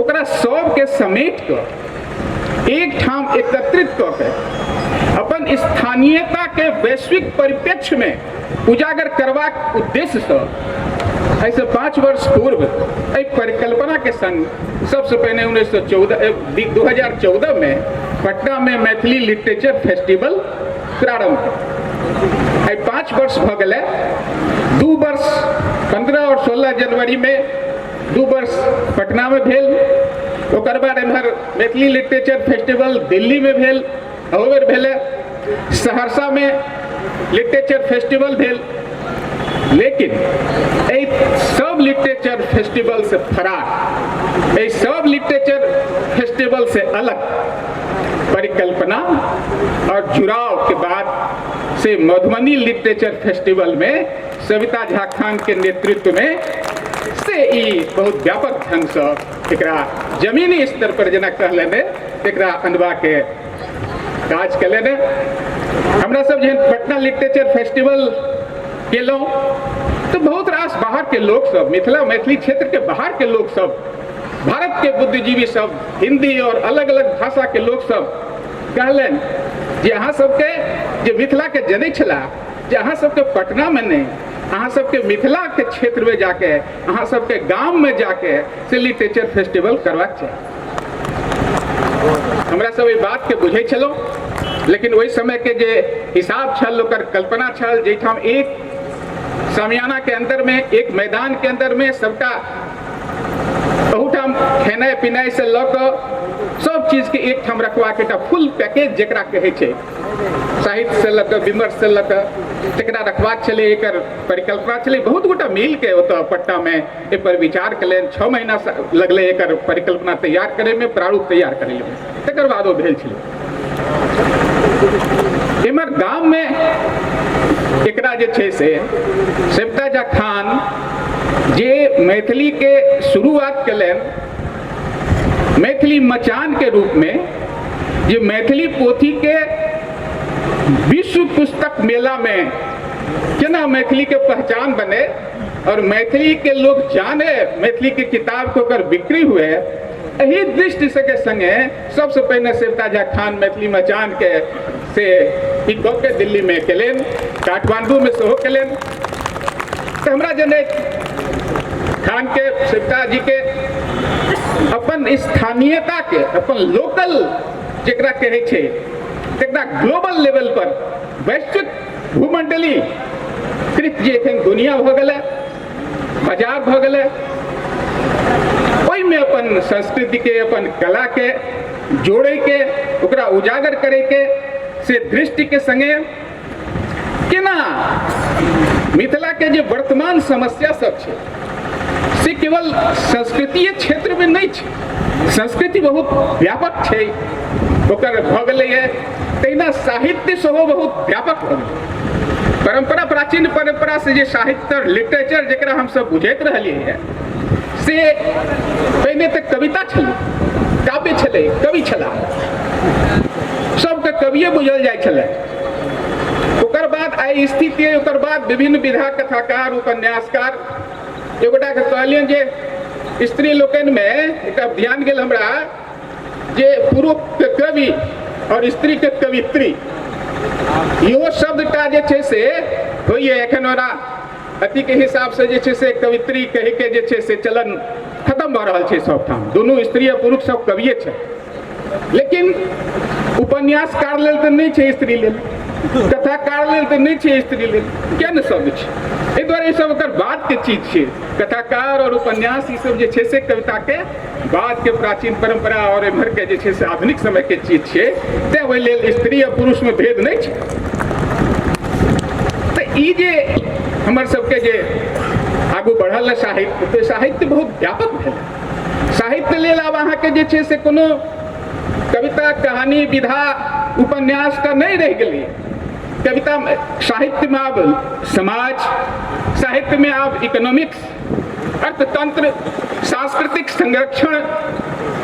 ओकरा सबके समेट कऽ एक ठाम एकत्रित कऽ के अपन स्थानीयता के वैश्विक परिप्रेक्ष्य में उजागर करबाक उद्देश्यसँ एहिसँ 5 वर्ष पूर्व एहि परिकल्पना के संग सबसे पहिने 2014 में पटना में मैथिली लिटरेचर फेस्टिवल प्रारंभ भेल। एहि 5 वर्ष भऽ गेलै। 2 वर्ष 15 और 16 जनवरी में 2 वर्ष पटना में भेल। ओकर बाद एम्हर मैथिली लिटरेचर फेस्टिवल दिल्ली में भेल, अहू बेर भेलै। सहरसा में लिटरेचर फेस्टिवल भेल। लेकिन एहि सब लिटरेचर फेस्टिवल से फरार, एहि सब लिटरेचर फेस्टिवल से अलग परिकल्पना और जुड़ाव के बाद से मधुबनी लिटरेचर फेस्टिवल में सविता झा खान के नेतृत्व में से ई बहुत व्यापक ढंग से एकरा जमीनी स्तर पर जेना कहलनि एकरा अनबा के काज कयलनि। हमरा सब जहन पटना लिटरेचर फेस्टिवल केलहुँ तो बहुत रास बाहर के लोक सब, मिथिला मैथिली क्षेत्र के बाहर के लोक सब, भारत के बुद्धिजीवी सब, हिंदी और अलग अलग भाषा के लोक सब कहलनि जे अहाँ सबके जे मिथिला के जनै छला जे अहाँ सबके पटना में नहीं, अहाँ सबके मिथिला के क्षेत्र में जाके, अहाँ सबके गाम में जाके से लिटरेचर फेस्टिवल करबाक चाही। हमरा सब एहि बात के बुझै छलहुँ, लेकिन ओहि समय के जे हिसाब छल, ओकर कल्पना छल, जाहिठाम एक सामियाना के अंदर में, एक मैदान के अंदर में सबटा बहुठाम खेनाइ पिनाइ से लऽ कऽ सब चीज के एक ठाम रखबाक एकटा फुल पैकेज जकरा कहै छै, साहित्य से लऽ कऽ विमर्श से लऽ कऽ तकरा रखबाक छलै, एकर परिकल्पना छलै। बहुत गोटा मिल के ओतऽ पटना में एहि पर विचार कयलनि। 6 महीना लगलै एकर परिकल्पना तैयार करैमे, प्रारूप तैयार करैमे, तकर बाद ओ भेल छलै। एम्हर गाममे एकरा जे छै से सविता झा खान जे मैथिलीके शुरुआत कयलनि मैथिली मचानके रूपमे, जे मैथिली पोथीके विश्व पुस्तक मेलामे केना मैथिलीके पहचान बने और मैथिली के लोग जाने, मैथिली के किताब के ओकर बिक्री हुए, एही दृष्टि से के संगे सबसे पहिने सविता झा खान मैथिली मचान के से ई कऽ के दिल्ली में केलनि, काठमांडू में सेहो केलनि। तऽ हमरा जनैत खान के, सविता जी के अपन स्थानीयताके, अपन लोकल जकरा कहै छै, तकरा ग्लोबल लेवल पर वैश्विक भूमंडली कृत जे एखन दुनिया भऽ गेलै, बाजार भऽ गेलै, ओहिमे अपन संस्कृतिके, अपन कलाके जोड़ैके, ओकरा उजागर करैके से दृष्टिके संगे केना मिथिलाके जे वर्तमान समस्या सब छै से केवल संस्कृतिये क्षेत्रमे नहि छै। संस्कृति बहुत व्यापक छै, ओकर भऽ गेलैए, तहिना साहित्य सेहो बहुत व्यापक भऽ गेलै। परम्परा, प्राचीन परम्परा से जे साहित्य, लिटरेचर जकरा हमसब बुझैत रहलियै हँ, से पहिने तऽ कविता छलै, काव्य छलै, कवि छलाह, सबके कविये बुझल जाइ छलै। ओकर बाद आइ स्थिति अइ, ओकर बाद विभिन्न विधा, कथाकार, उपन्यासकार। एगोटाके कहलियनि जे स्त्री लोकनिमे एकटा ध्यान गेल हमरा जे पुरुषके कवि और स्त्रीके कवित्री, इहो शब्दटा जे छै से होइए। एखन ओना अथीके हिसाबसँ जे छै से कवित्री कहैके जे छै से चलन खतम भऽ रहल छै सबठाम, दुनू स्त्री आ पुरुष सब कविये छै। लेकिन उपन्यासकार लेल तऽ नहि छै स्त्री लेल, कथाकार लेल तऽ नहि छै स्त्री लेल, किया ने शब्द छै? एहि दुआरे ई सब ओकर बादके चीज छै। कथाकार और उपन्यास ई सब जे छै से कविताके बादके प्राचीन परम्परा और एम्हरके जे छै से आधुनिक समयके चीज छै, तेँ ओहि लेल स्त्री आ पुरुषमे भेद नहि छै। तऽ ई जे हमर सबके जे आगू बढ़ल है साहित्य, तऽ साहित्य बहुत व्यापक भेल। साहित्य लेल आब अहाँके जे छै से कोनो कविता, कहानी, विधा, उपन्यास तऽ नहि रहि गेलै। कविता, साहित्यमे आब समाज, साहित्यमे आब इकोनॉमिक्स, अर्थतंत्र, सांस्कृतिक संरक्षण,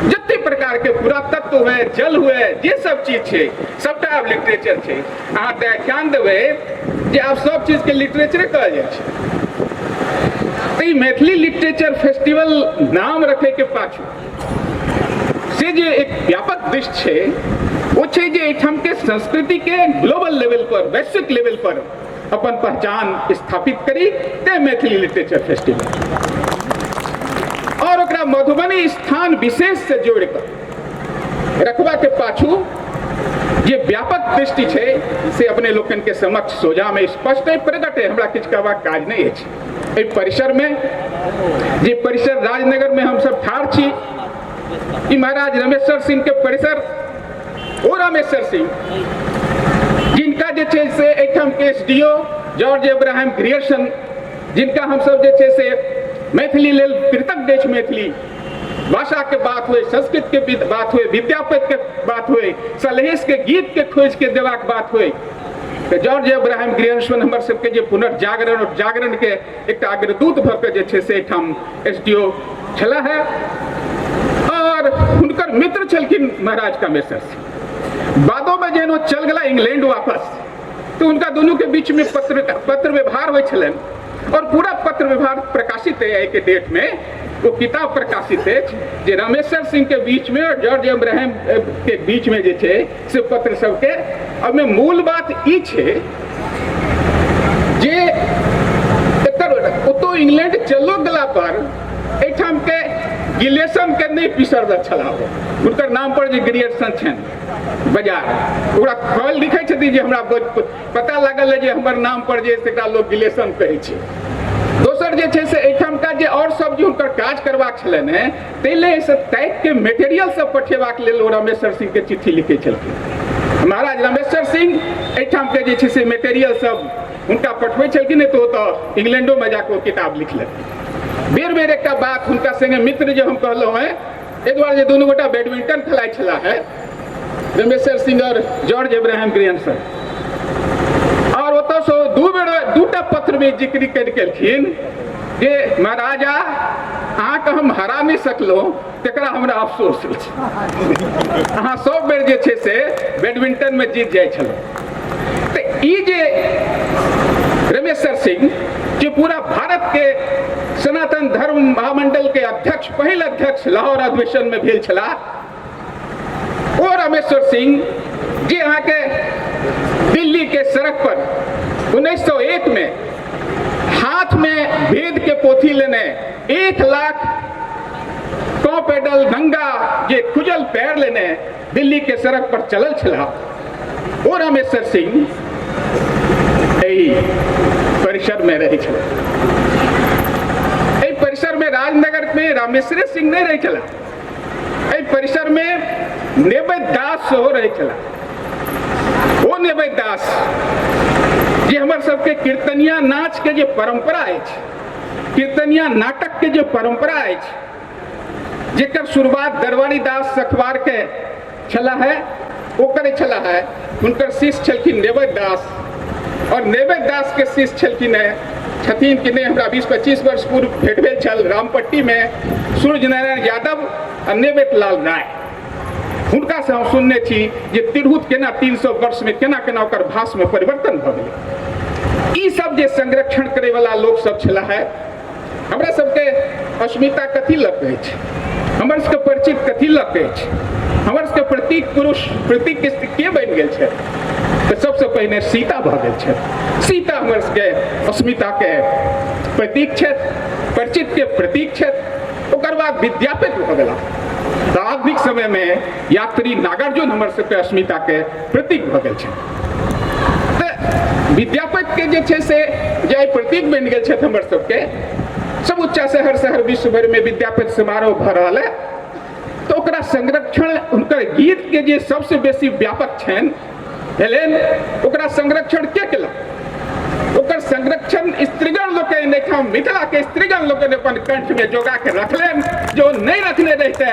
जते प्रकारके पुरातत्व हुए, जल हुए, जे सब चीज छै सबटा आब लिटरेचर छै। अहाँ व्याख्यान देबै जे आब सब चीजके लिटरेचरे कहल जाइ छै। तऽ ई मैथिली लिटरेचर फेस्टिवल नाम रखैके पाछू से जे एक व्यापक दृष्टि छै, ओ छै जे एहिठामके संस्कृतिके ग्लोबल लेवल पर, वैश्विक लेवल पर अपन पहचान स्थापित करी, तें मैथिली लिटरेचर फेस्टिवल। और ओकरा मधुबनी स्थान विशेष से जोड़ि कऽ रखबाके पाछू जे व्यापक दृष्टि छै से अपने लोकनि के समक्ष सोझा में स्पष्ट है, प्रकट है, हमरा किछु कहबाक काज नहि अछि। एहि परिसर में, जे परिसर राजनगर में हम सब ठाढ़ छी, ई महाराज रमेश्वर सिंह के परिसर, ओ रामेश्वर सिंह जिनका जे छै से एहिठाम के S D O George Abraham Grierson, जिनका हमसब जे छै से मैथिली लेल कृतज्ञ अछि। मैथिली भाषा के बात हुए, संस्कृत के बात हुए, विद्यापति के बात हुए, सलहेश के गीत के खोज के देबाक बात हुए, तऽ जॉर्ज अब्राहम ग्रियर्सन हमर सबके जे पुनर्जागरण और जागरण के एकटा अग्रदूत भऽ के जे छै से एहिठाम एस डी ओ छलाह है, और हुनकर मित्र छलखिन महाराज कामेश्वर सिंह। बादोमे जहन ओ चल गेला इंग्लैंड वापस, तऽ हुनका दुनूके बीचमे पत्र पत्र व्यवहार होइ छलनि, और पूरा पत्र व्यवहार प्रकाशित है। आइके डेट में वो किताब प्रकाशित अछि जे रामेश्वर सिंह के बीच में और जॉर्ज अब्राहम के बीच में जे छै से पत्र सबके। ओहिमे मूल बात ई छै जे एकर ओतौ इंग्लैंड चलो गेला पर एहिठाम के गिलेसन के नहि बिसरल छलाह। हुनकर नाम पर जे ग्रियर्सन छनि बाजार, ओकरा कहल लिखै छथिन जे हमरा पता लागल है जे हमर नाम पर जे एकरा लोग गिलेसन कहै छै। दोसर जे छै से एहिठामका जे आओर सब जे हुनकर काज करबाक छलनि हेँ, ताहि लेल एहिसँ ताकि के मेटेरियल सब पठेबाक लेल ओ रामेश्वर सिंह के चिट्ठी लिखै छलखिन। महाराज रामेश्वर सिंह एहिठामके जे छै से मेटेरियल सब हुनका पठबै छलखिन, तऽ ओतऽ इंग्लैंडोमे जाकऽ ओ किताब लिखलखिन। बेर बेर एकटा बात हुनका संगे मित्र जे हम कहलहुँ हेँ, एहि दुआरे जे दुनू गोटा बैडमिंटन खेलाइ छलाह हेँ, रमेश्वर सिंह और जॉर्ज अब्राहम ग्रियर्सन, और ओतऽसँ दू बेर दूटा पत्रमे जिक्र करि केलखिन जे महाराजा अहाँके हम हरा नहि सकलहुँ, तकरा हमरा अफसोस अछि, अहाँ सब बेर जे छै से बैडमिंटनमे जीत जाइ छलहुँ। तऽ ई जे रमेश्वर सिंह जे पूरा भारत के सनातन धर्म महामंडल के अध्यक्ष, पहिल अध्यक्ष लाहौर अधिवेशन में भेल छलाह, ओ रामेश्वर सिंह जे अहाँके दिल्ली के सड़क पर 1901 में हाथ में वेद के पोथी लेने 1 लाख पाँव पैदल नंगा जे खुजल पैर लेने दिल्ली के सड़क पर चलल छलाह, ओ रामेश्वर सिंह एहि परिसर में रहै छलाह। एहि परिसर में राजनगर में रामेश्वरे सिंह नहीं रहै छलाह, एहि परिसर में नेबैत दास सेहो रहै छलाह। ओ नेबैत दास जे हमर सबके कीर्तनिया नाच के जे परंपरा अछि, कीर्तनिया नाटक के जे परंपरा अछि, जेकर शुरुआत दरबारी दास सखवार के छला है, ओ करै छला है, हुनकर शिष्य छलखिन नेबैत दास, और नेबैत दास के शिष्य छलखिन है, छथिन कि नहीं हमरा 20-25 वर्ष पूर्व भेट भेल छल रामपट्टी में सूर्य नारायण यादव आ नेबैत लाल राय, हुनका से हम सुनने छी जे तिरहुत केना 300 वर्ष में केना केना ओकर भाष में परिवर्तन भऽ गेलै। ई सब जे संरक्षण करे वाला लोक सब छला है, हमरा सबके अस्मिता कथी लग अछि, हमर सबके परिचित कथी लग अछि, हमर सबके प्रतीक पुरुष प्रतीक के बनि गेल छै, तऽ सबसे पहिने सीता भऽ गेल छै। सीता हमर सबके अस्मिता के प्रतीक छथि, परिचित के प्रतीक छथि। ओकर बाद विद्यापति भऽ गेला। तऽ आधुनिक समय में यात्री नागार्जुन हमर सबके अस्मिता के प्रतीक भऽ गेल छै। तऽ विद्यापति के जे छै से जे आइ प्रतीक बनि गेल छथि हमर सबके, समूचा शहर शहर विश्व भरि में विद्यापति समारोह भऽ रहल है, तऽ ओकरा संरक्षण हुनकर गीत के जे सबसे बेसी व्यापक छनि भेलनि, ओकरा संरक्षण के केलक? ओकर संरक्षण स्त्रीगण लोकनि एहिठाम मिथिला के स्त्रीगण लोकनि अपन कंठ में जोगा के रखलनि, जो नहीं रखने रहिते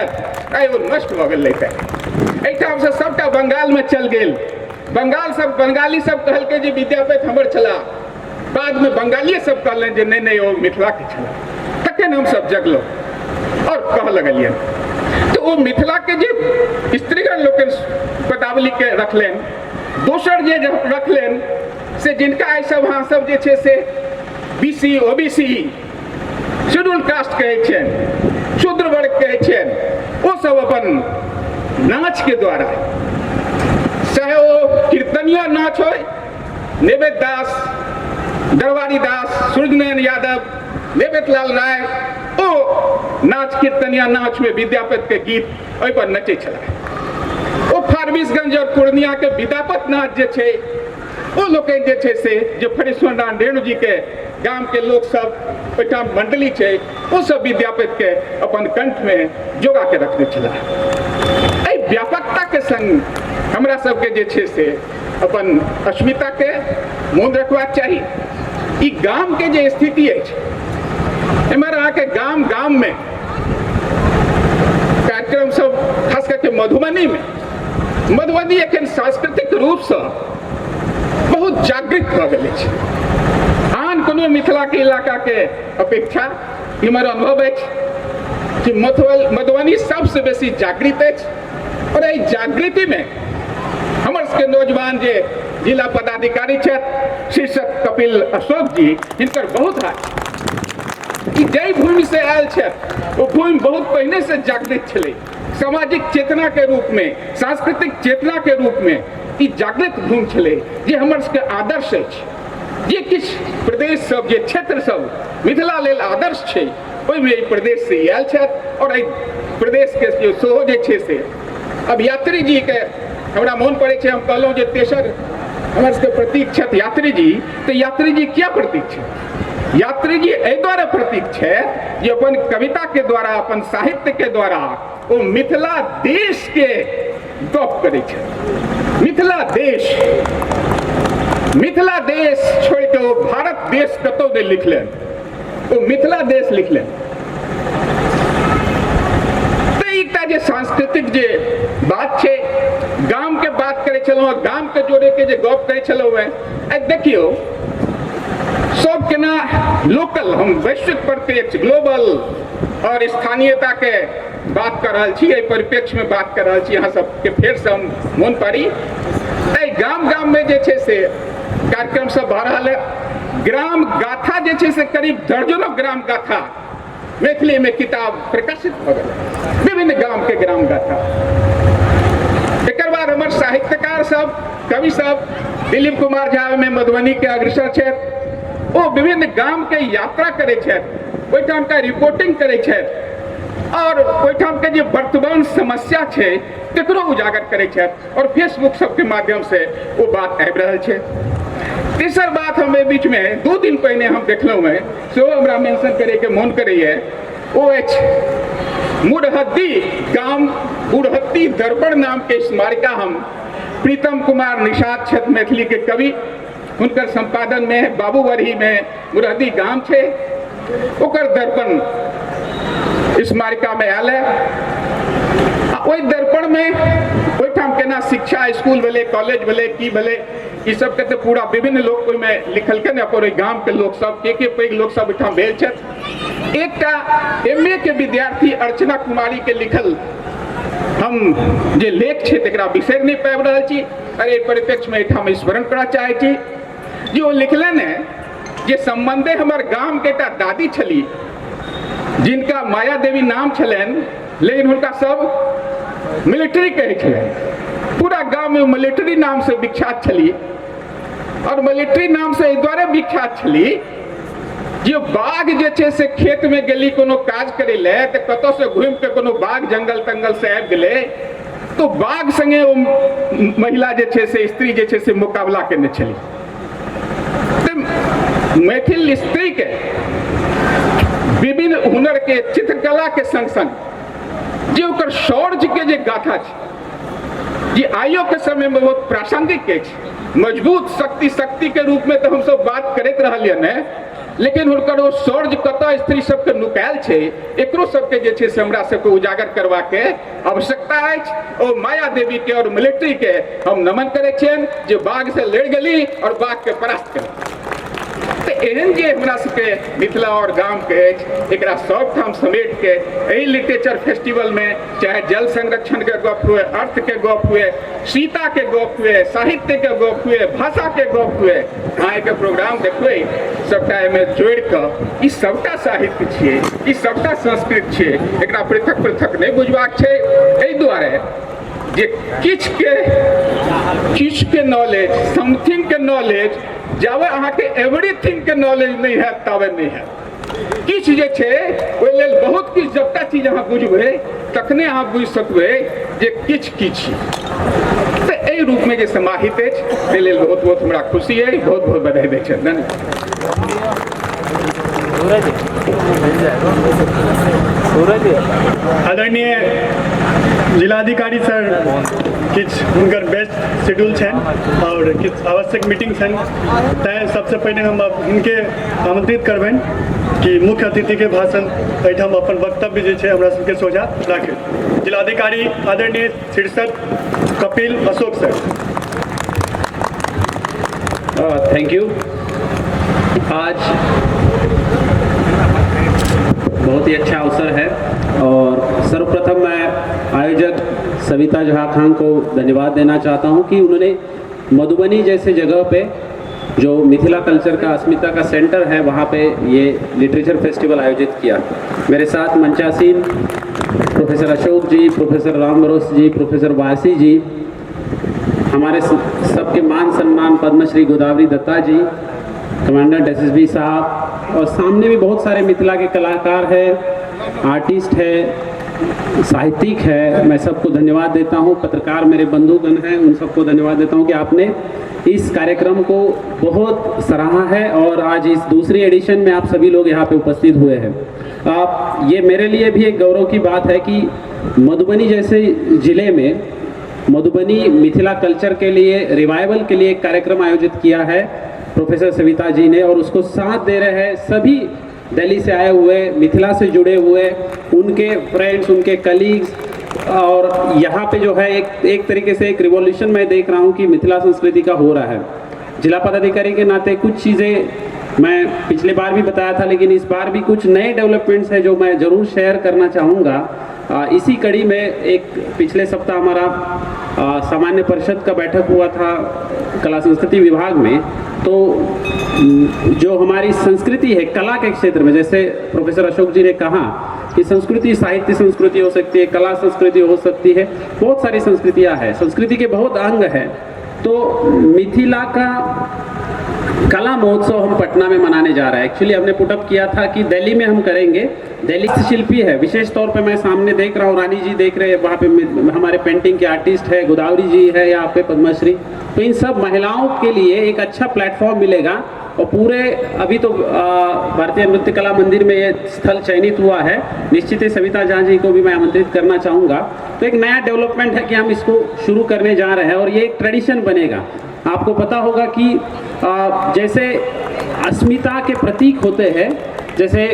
आइ ओ नष्ट भऽ गेल रहिते। एहिठाम से सबटा बंगाल में चल गेल, बंगाल सब बंगाली सब कहलकै जे विद्यापति हमर छला, बाद में बंगालिए सब कहलनि जे नहीं नहीं ओ मिथिला के छला। तखन हम सब जगलहुँ और कह लगलियनि। तो ओ मिथिला के जे स्त्रीगण लोकनि पदावली के रखलनि, दोसर जे रखलनि से जिनका आइ सब अहाँ सब जे छै से B C O B C schedule caste कहै छियनि, शूद्र वर्ग कहै छियनि, ओ सब अपन नाच के द्वारा, चाहे ओ कीर्तनिया नाच होय, नेबेद दास, दरबारी दास, सूर्यनारायण यादव, नेबेद लाल राय, ओ नाच कीर्तनिया नाच में विद्यापति के गीत ओहि पर नचै छलाह। ओ फारबिसगंज और पूर्णिया के विद्यापति नाच जे छै ओ लोकनि जे छै से जे फरीश्वर नारायण रेणु जी के गाम के लोक सब ओहिठाम मंडली छै, ओ सब विद्यापति के अपन कंठ में जोगा के रखने छलाह। एहि व्यापकता के संग हमरा सबके जे छै से अपन अस्मिता के मोन रखबाक चाही। ई गाम के जे स्थिति अछि, एम्हर अहाँके गाम गाम में कार्यक्रम सब, खास करके मधुबनी में, मधुबनी एखन सांस्कृतिक रूपसँ बहुत जागृत भऽ गेल अछि। आन कोनो मिथिला के इलाका के अपेक्षा हमर अनुभव अछि कि मधुबनी सबसे बेसी जागृत अछि। और एहि जागृति में हमर सबके नौजवान जे जिला पदाधिकारी छथि शीर्षक कपिल अशोक जी, हिनकर बहुत हाथ कि जाहि भूमि से आयल छथि ओ भूमि बहुत पहिने से जागृत छलै। सामाजिक चेतना के रूप में, सांस्कृतिक चेतना के रूप में ई जागृत भूमि छलै जे हमर सबके आदर्श अछि। जे किछु प्रदेश सब, जे क्षेत्र सब मिथिला लेल आदर्श छै, ओहिमे एहि प्रदेश से आयल छथि। और एहि प्रदेश के जे सेहो जे छै से अब यात्री जी के हमरा मोन पड़ै छै, हम कहलहुँ जे तेसर हमर सबके प्रतीक छथि यात्री जी, तऽ यात्री जी किया प्रतीक छथि? यात्री जी एहि दुआरे प्रतीक छथि जे अपन कविता के द्वारा, अपन साहित्य के द्वारा ओ मिथिला देश के गप करै छथि। मिथिला देश, मिथिला देश छोड़ि कऽ ओ भारत देश कतौ नहि लिखलनि, ओ मिथिला देश लिखलनि। तऽ एकटा जे सांस्कृतिक जे बात छै, गाम के बात करै छलहुँ, गाम के जोड़े के जे गप करै छलहुँ हेँ, आइ देखियौ सब केना लोकल, हम वैश्विक परिप्रेक्ष्य, ग्लोबल और स्थानीयता के बात कर रहल छी, एहि परिप्रेक्ष्य में बात कर रहल छी। अहाँ सबके फेर से हम मोन पारी, एहि गाम गाम में जे छै से कार्यक्रम सब भऽ रहल है। ग्राम गाथा जे छै से करीब दर्जनों ग्राम गाथा मैथिली में किताब प्रकाशित भऽ गेल, विभिन्न गाम के ग्राम गाथा। एकर बाद हमर साहित्यकार सब, कवि सब, दिलीप कुमार झा में मधुबनी के अग्रसर छथि, ओ विभिन्न गाम के यात्रा करै छथि, ओहिठाम का रिपोर्टिंग करै छथि। आओर ओहिठामके जे वर्तमान समस्या छै तकरो उजागर करै छथि आओर फेसबुक सबके माध्यमसँ ओ बात आबि रहल छै। तेसर बात हम एहि बीचमे 2 दिन पहिने हम देखलहुँ हेँ, सेहो हमरा मेंशन करैके मोन करैए, ओ अछि मुरहद्दी गाम, मुरहद्दी दर्पण नामके स्मारिका हम प्रीतम कुमार निषाद छथि मैथिलीके कवि, हुनकर सम्पादनमे बाबूबरहीमे मुरहद्दी गाम छै, ओकर दर्पण स्मारिकामे आयल है। आ ओहि दर्पणमे ओहिठाम केना शिक्षा स्कूल भेलै, कॉलेज भेलै, की भेलै, ई सबके तऽ पूरा विभिन्न लोक ओहिमे लिखलकै ने, अपन ओहि गामके लोक सब के पैघ लोक सब ओहिठाम भेल छथि। एकटा एम ए के विद्यार्थी अर्चना कुमारी के लिखल हम जे लेख छै तकरा बिसरि नहि पाबि रहल छी, और एहि परिप्रेक्ष्यमे एहिठाम स्मरण करऽ चाहै छी जे ओ लिखलनि हेँ जे सम्बन्धे हमर गामके एकटा दादी छली जिनका माया देवी नाम छलनि, लेकिन हुनका सब मिलिट्री कहै छलनि। पूरा गाममे मिलिट्री नामसँ विख्यात छली, और मिलिट्री नामसँ एहि दुआरे विख्यात छली जे बाघ जे छै से खेतमे गेली कोनो काज करै लए तऽ कतऽसँ घुमिके कोनो बाघ जंगल तंगल से आबि गेलै तो बाघ संगे ओ महिला जे छै से स्त्री जे छै से मुकाबला केने छली। मैथिल स्त्री के विभिन्न हुनर के चित्रकला के संग संग जे ओकर शौर्य के जे गाथा छै जे आइयो के समय में बहुत प्रासंगिक अछि, मजबूत शक्ति शक्ति के रूप में तो हम सब बात करैत रहलियन ने, लेकिन हुनकर ओ शौर्य कतऽ स्त्री सबके नुकायल छै एकरो सबके जे छै से हमरा सबके उजागर करबाके आवश्यकता अछि। ओ माया देवी के और मिलिट्री के हम नमन करै छियनि जे बाघ से लड़ि गेली और बाघ के परास्त केली। तऽ एहन जे हमरा सबके मिथिला और गाम के अछि एकरा सबठाम समेट के एहि लिटरेचर फेस्टिवल में चाहे जल संरक्षण के गप हुए, अर्थ के गप हुए, सीता के गप हुए, साहित्य के गप हुए, भाषा के गप हुए, अहाँ के प्रोग्राम देखबै सबटा एहिमे जोड़ि कऽ ई सबटा साहित्य छियै, ई सबटा संस्कृत छियै, एकरा पृथक पृथक नहि बुझबाक छै। एहि दुआरे जे किछुके नॉलेज, समथिंग के नॉलेज, जाबे अहाँके एवरीथिंग के नॉलेज नहि हैत ताबे नहि हैत। किछु जे छै ओहि लेल बहुत किछु जबटा चीज अहाँ बुझबै तखने अहाँ बुझि सकबै जे किछु की छी। तऽ एहि रूपमे जे समाहित अछि ताहि लेल बहुत बहुत हमरा खुशी अछि, बहुत बहुत बधाई दै छथि। धन्यवाद। आदरणीय जिलाधिकारी सर किछु हुनकर बेस्ट शेड्यूल छनि और किछु आवश्यक मीटिंग छनि, तैँ सबसे पहिने हम अब हिनके आमंत्रित करबनि कि मुख्य अतिथिके भाषण एहिठाम अपन वक्तव्य जे छै हमरा सबके सोझा राखै। जिलाधिकारी आदरणीय Shirsat Kapil Ashok sir. Thank you. आज बहुत ही अच्छा अवसर है और सर्वप्रथम मैं आयोजक सविता झा खान को धन्यवाद देना चाहता हूं कि उन्होंने मधुबनी जैसे जगह पे जो मिथिला कल्चर का अस्मिता का सेंटर है वहाँ पे ये लिटरेचर फेस्टिवल आयोजित किया। मेरे साथ मंचासीन प्रोफेसर अशोक जी, प्रोफेसर राम भरोस जी, प्रोफेसर वासी जी, हमारे सबके मान सम्मान पद्मश्री गोदावरी दत्ता जी, कमांडेंट एसएसबी साहब, और सामने भी बहुत सारे मिथिला के कलाकार हैं, आर्टिस्ट है, साहित्यिक है। मैं सबको धन्यवाद देता हूँ। पत्रकार मेरे बंधुगण हैं, उन सबको धन्यवाद देता हूँ कि आपने इस कार्यक्रम को बहुत सराहा है और आज इस दूसरी एडिशन में आप सभी लोग यहाँ पे उपस्थित हुए हैं। आप ये मेरे लिए भी एक गौरव की बात है कि मधुबनी जैसे ज़िले में मधुबनी मिथिला कल्चर के लिए, रिवाइवल के लिए एक कार्यक्रम आयोजित किया है प्रोफेसर सविता जी ने, और उसको साथ दे रहे हैं सभी दिल्ली से आए हुए, मिथिला से जुड़े हुए उनके फ्रेंड्स, उनके कलीग्स, और यहाँ पे जो है एक तरीके से एक रिवॉल्यूशन मैं देख रहा हूँ कि मिथिला संस्कृति का हो रहा है। जिला पदाधिकारी के नाते कुछ चीज़ें मैं पिछले बार भी बताया था, लेकिन इस बार भी कुछ नए डेवलपमेंट्स हैं जो मैं ज़रूर शेयर करना चाहूँगा। इसी कड़ी में एक पिछले सप्ताह हमारा सामान्य परिषद का बैठक हुआ था कला संस्कृति विभाग में, तो जो हमारी संस्कृति है कला के क्षेत्र में, जैसे प्रोफेसर अशोक जी ने कहा कि संस्कृति साहित्य संस्कृति हो सकती है, कला संस्कृति हो सकती है, बहुत सारी संस्कृतियाँ हैं, संस्कृति के बहुत अंग हैं। तो मिथिला का कला महोत्सव हम पटना में मनाने जा रहे हैं। एक्चुअली हमने पुटअप किया था कि दिल्ली में हम करेंगे। दिल्ली शिल्पी है, विशेष तौर पे मैं सामने देख रहा हूँ, रानी जी देख रहे हैं, वहाँ पे हमारे पेंटिंग के आर्टिस्ट है, गोदावरी जी है यहाँ पे, पद्मश्री। तो इन सब महिलाओं के लिए एक अच्छा प्लेटफॉर्म मिलेगा। और पूरे अभी तो भारतीय नृत्य कला मंदिर में ये स्थल चयनित हुआ है, निश्चित ही सविता झा जी को भी मैं आमंत्रित करना चाहूँगा। तो एक नया डेवलपमेंट है कि हम इसको शुरू करने जा रहे हैं और ये एक ट्रेडिशन बनेगा। आपको पता होगा कि जैसे अस्मिता के प्रतीक होते हैं, जैसे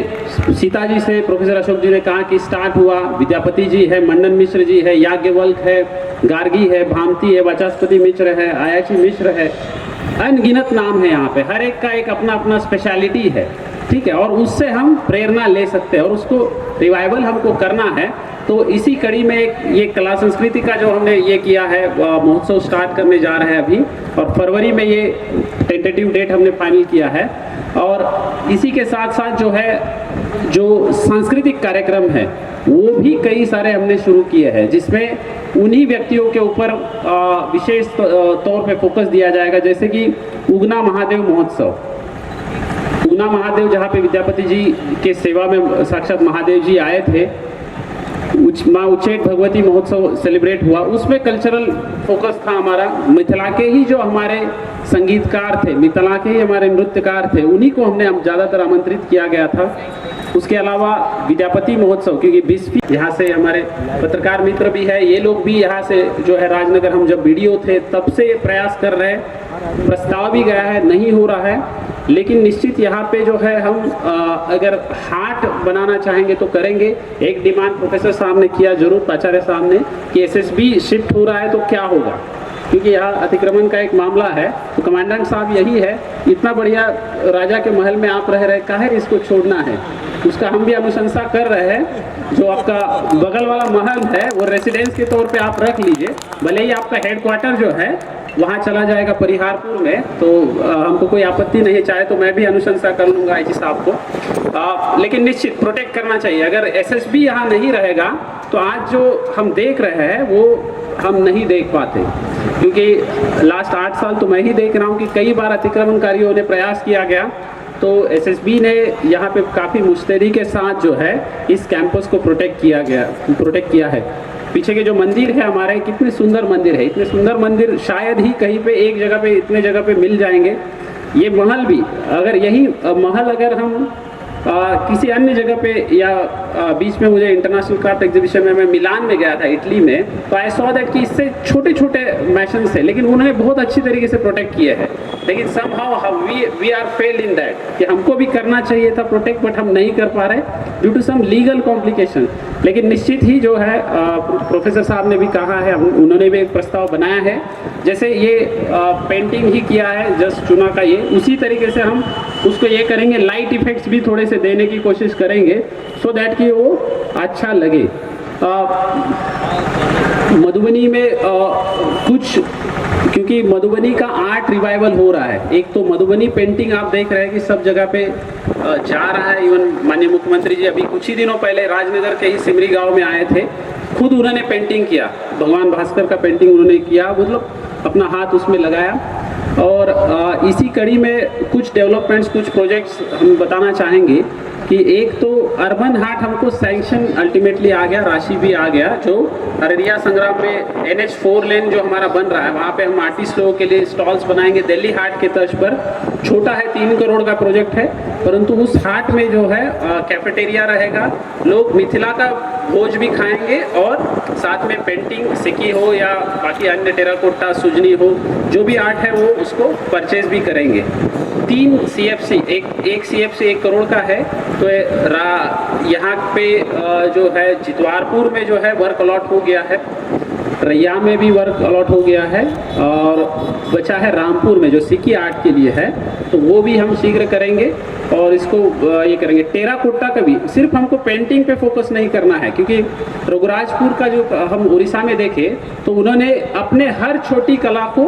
सीता जी से प्रोफेसर अशोक जी ने कहा कि स्टार्ट हुआ, विद्यापति जी है, मंडन मिश्र जी है, याज्ञवल्क है, गार्गी है, भामती है, वाचस्पति मिश्र है, आयाची मिश्र है, अनगिनत नाम है यहाँ पे। हर एक का एक अपना अपना स्पेशलिटी है, ठीक है, और उससे हम प्रेरणा ले सकते हैं और उसको रिवाइवल हमको करना है। तो इसी कड़ी में एक ये कला संस्कृति का जो हमने ये किया है, महोत्सव स्टार्ट करने जा रहे हैं अभी, और फरवरी में ये टेंटेटिव डेट हमने फाइनल किया है। और इसी के साथ साथ जो है जो सांस्कृतिक कार्यक्रम है वो भी कई सारे हमने शुरू किए हैं, जिसमें उन्हीं व्यक्तियों के ऊपर विशेष तौर पे फोकस दिया जाएगा, जैसे कि उगना महादेव महोत्सव। उगना महादेव जहाँ पे विद्यापति जी के सेवा में साक्षात महादेव जी आए थे, माँ उच्चैठ भगवती महोत्सव सेलिब्रेट हुआ, उसमें कल्चरल फोकस था हमारा। मिथिला के ही जो हमारे संगीतकार थे, मिथिला के ही हमारे नृत्यकार थे, उन्हीं को हमने ज़्यादातर आमंत्रित किया गया था। उसके अलावा विद्यापति महोत्सव, क्योंकि बिस्फी यहाँ से हमारे पत्रकार मित्र भी है, ये लोग भी यहाँ से जो है राजनगर हम जब वीडियो थे तब से प्रयास कर रहे हैं, प्रस्ताव भी गया है, नहीं हो रहा है, लेकिन निश्चित यहाँ पे जो है हम अगर हाट बनाना चाहेंगे तो करेंगे। एक डिमांड प्रोफेसर साहब ने किया जरूर, प्राचार्य साहब ने, कि एसएसबी शिफ्ट हो रहा है तो क्या होगा, क्योंकि यहाँ अतिक्रमण का एक मामला है। तो कमांडेंट साहब यही है, इतना बढ़िया राजा के महल में आप रह रहे, काहे इसको छोड़ना है, उसका हम भी अनुशंसा कर रहे हैं। जो आपका बगल वाला महल है वो रेसिडेंस के तौर पे आप रख लीजिए, भले ही आपका हेडक्वार्टर जो है वहाँ चला जाएगा परिहारपुर में, तो हमको कोई आपत्ति नहीं, चाहे तो मैं भी अनुशंसा कर लूँगा आईजी साहब को, लेकिन निश्चित प्रोटेक्ट करना चाहिए। अगर एसएसबी यहाँ नहीं रहेगा तो आज जो हम देख रहे हैं वो हम नहीं देख पाते, क्योंकि लास्ट 8 साल तो मैं ही देख रहा हूँ कि कई बार अतिक्रमणकारियों ने प्रयास किया गया, तो एसएसबी ने यहाँ पे काफ़ी मुस्तैदी के साथ जो है इस कैंपस को प्रोटेक्ट किया है। पीछे के जो मंदिर है हमारे, कितने सुंदर मंदिर है, इतने सुंदर मंदिर शायद ही कहीं पे एक जगह पे इतने जगह पे मिल जाएंगे। ये महल भी, अगर यही महल अगर हम किसी अन्य जगह पे या बीच में मुझे इंटरनेशनल क्राफ्ट एग्जीबिशन में मैं मिलान में गया था, इटली में, तो I saw that कि इससे छोटे छोटे मैशंस थे, लेकिन उन्होंने बहुत अच्छी तरीके से प्रोटेक्ट किए हैं। लेकिन somehow we are failed in that, कि हमको भी करना चाहिए था प्रोटेक्ट, बट हम नहीं कर पा रहे due to some legal complication. लेकिन निश्चित ही जो है प्रोफेसर साहब ने भी कहा है, उन्होंने भी एक प्रस्ताव बनाया है, जैसे ये पेंटिंग ही किया है जस्ट चुना का, ये उसी तरीके से हम उसको ये करेंगे, लाइट इफेक्ट्स भी थोड़े से देने की कोशिश करेंगे सो that कि वो अच्छा लगे। मधुबनी में कुछ, क्योंकि मधुबनी का आर्ट रिवाइवल हो रहा है, एक तो मधुबनी पेंटिंग आप देख रहे हैं कि सब जगह पे जा रहा है। इवन माननीय मुख्यमंत्री जी अभी कुछ ही दिनों पहले राजनगर के ही सिमरी गांव में आए थे, खुद उन्होंने पेंटिंग किया, भगवान भास्कर का पेंटिंग उन्होंने किया, मतलब अपना हाथ उसमें लगाया। और इसी कड़ी में कुछ डेवलपमेंट्स, कुछ प्रोजेक्ट्स हम बताना चाहेंगे कि एक तो अर्बन हाट हमको सैंक्शन अल्टीमेटली आ गया, राशि भी आ गया, जो अररिया संग्राम में NH 4 लेन जो हमारा बन रहा है, वहाँ पे हम आर्टिस्ट लोगों के लिए स्टॉल्स बनाएंगे दिल्ली हाट के तर्ज पर। छोटा है, 3 करोड़ का प्रोजेक्ट है, परंतु उस हाट में जो है कैफेटेरिया रहेगा, लोग मिथिला का भोज भी खाएंगे और साथ में पेंटिंग सिक्की हो या बाकी अन्य टेराकोटा सुजनी हो, जो भी आर्ट है वो उसको परचेज भी करेंगे। 3 CFC, एक CFC 1 crore का है, तो यहाँ पे जो है जितवारपुर में जो है वर्क अलॉट हो गया है, रैया में भी वर्क अलॉट हो गया है, और बचा है रामपुर में जो सिक्की आर्ट के लिए है, तो वो भी हम शीघ्र करेंगे और इसको ये करेंगे। टेराकोटा का भी सिर्फ हमको पेंटिंग पे फोकस नहीं करना है, क्योंकि रघुराजपुर का जो हम उड़ीसा में देखे तो उन्होंने अपने हर छोटी कला को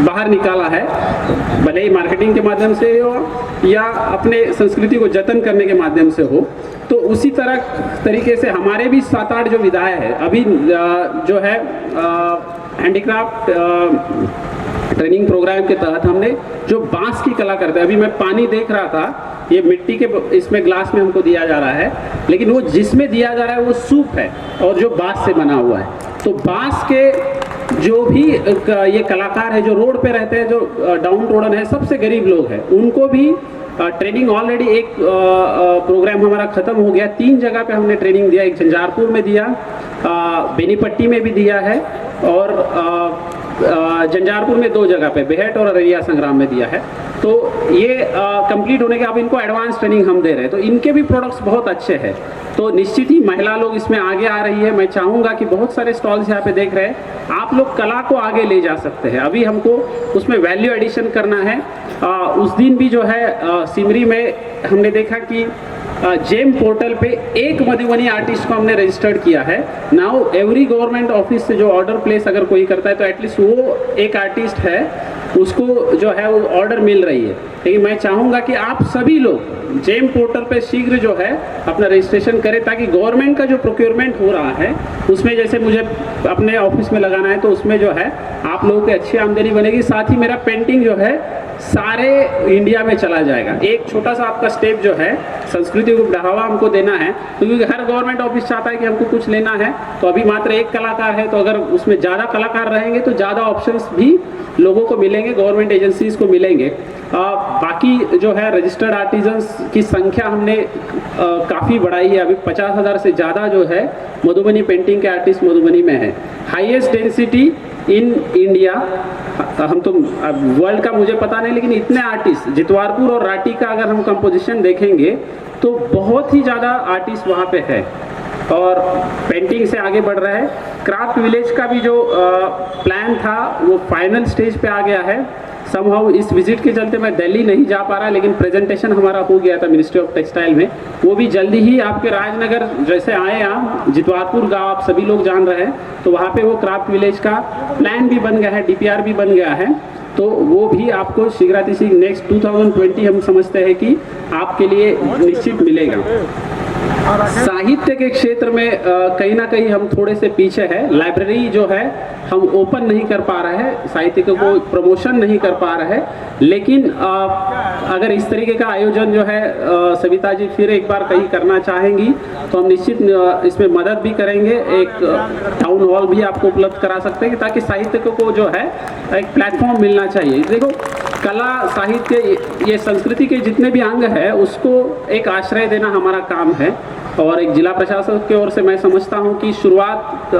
बाहर निकाला है, भले ही मार्केटिंग के माध्यम से हो या अपने संस्कृति को जतन करने के माध्यम से हो। तो उसी तरह तरीके से हमारे भी 7-8 जो विधाएं हैं अभी जो है हैंडीक्राफ्ट ट्रेनिंग प्रोग्राम के तहत हमने जो बांस की कला करते हैं, अभी मैं पानी देख रहा था, ये मिट्टी के इसमें ग्लास में हमको दिया जा रहा है, लेकिन वो जिसमें दिया जा रहा है वो सूप है और जो बांस से बना हुआ है। तो बांस के जो भी ये कलाकार है, जो रोड पे रहते हैं, जो डाउन रोडन है, सबसे गरीब लोग हैं, उनको भी ट्रेनिंग ऑलरेडी एक प्रोग्राम हमारा ख़त्म हो गया। 3 जगह पे हमने ट्रेनिंग दिया, एक झंझारपुर में दिया, बेनीपट्टी में भी दिया है और झंझारपुर में 2 जगह पे, बेहट और अररिया संग्राम में दिया है। तो ये कंप्लीट होने के अब इनको एडवांस ट्रेनिंग हम दे रहे हैं, तो इनके भी प्रोडक्ट्स बहुत अच्छे हैं। तो निश्चित ही महिला लोग इसमें आगे आ रही है। मैं चाहूँगा कि बहुत सारे स्टॉल्स यहाँ पे देख रहे हैं, आप लोग कला को आगे ले जा सकते हैं। अभी हमको उसमें वैल्यू एडिशन करना है। उस दिन भी जो है सिमरी में हमने देखा कि जेम पोर्टल पे एक मधुबनी आर्टिस्ट को हमने रजिस्टर्ड किया है। Now every government office से जो ऑर्डर प्लेस अगर कोई करता है तो एटलीस्ट वो एक आर्टिस्ट है, उसको जो है वो ऑर्डर मिल रही है। लेकिन मैं चाहूँगा कि आप सभी लोग जेम पोर्टल पे शीघ्र जो है अपना रजिस्ट्रेशन करें, ताकि गवर्नमेंट का जो प्रोक्योरमेंट हो रहा है उसमें, जैसे मुझे अपने ऑफिस में लगाना है तो उसमें जो है आप लोगों की अच्छी आमदनी बनेगी। साथ ही मेरा पेंटिंग जो है सारे इंडिया में चला जाएगा। एक छोटा सा आपका स्टेप जो है संस्कृति को बढ़ावा हमको देना है, तो क्योंकि हर गवर्नमेंट ऑफिस चाहता है कि हमको कुछ लेना है, तो अभी मात्र एक कलाकार है, तो अगर उसमें ज़्यादा कलाकार रहेंगे तो ज़्यादा ऑप्शंस भी लोगों को मिलेंगे, गवर्नमेंट एजेंसीज को मिलेंगे। बाकी जो है रजिस्टर्ड आर्टिजन्स की संख्या हमने काफ़ी बढ़ाई है। अभी 50,000 से ज़्यादा जो है मधुबनी पेंटिंग के आर्टिस्ट मधुबनी में है। हाईएस्ट डेंसिटी इन इंडिया, हम तो वर्ल्ड का मुझे पता नहीं, लेकिन इतने आर्टिस्ट जितवारपुर और राठी का अगर हम कंपोजिशन देखेंगे तो बहुत ही ज़्यादा आर्टिस्ट वहाँ पे है और पेंटिंग से आगे बढ़ रहा है। क्राफ्ट विलेज का भी जो प्लान था वो फाइनल स्टेज पे आ गया है। समहाउ इस विजिट के चलते मैं दिल्ली नहीं जा पा रहा, लेकिन प्रेजेंटेशन हमारा हो गया था मिनिस्ट्री ऑफ टेक्सटाइल में। वो भी जल्दी ही आपके राजनगर जैसे आए आप, जितवारपुर गांव आप सभी लोग जान रहे हैं, तो वहाँ पे वो क्राफ्ट विलेज का प्लान भी बन गया है, डीपीआर भी बन गया है। तो वो भी आपको शीघ्रातिशीघ्र नेक्स्ट 2020 हम समझते हैं कि आपके लिए निश्चित मिलेगा। साहित्य के क्षेत्र में कहीं ना कहीं हम थोड़े से पीछे हैं। लाइब्रेरी जो है हम ओपन नहीं कर पा रहे हैं, साहित्य को प्रमोशन नहीं कर पा रहे हैं। लेकिन अगर इस तरीके का आयोजन जो है सविता जी फिर एक बार कहीं करना चाहेंगी तो हम निश्चित इसमें मदद भी करेंगे। एक टाउन हॉल भी आपको उपलब्ध करा सकते हैं ताकि साहित्य को जो है एक प्लेटफॉर्म मिलना चाहिए। देखो, कला, साहित्य, ये संस्कृति के जितने भी अंग है उसको एक आश्रय देना हमारा काम है। और एक जिला प्रशासन की ओर से मैं समझता हूँ कि शुरुआत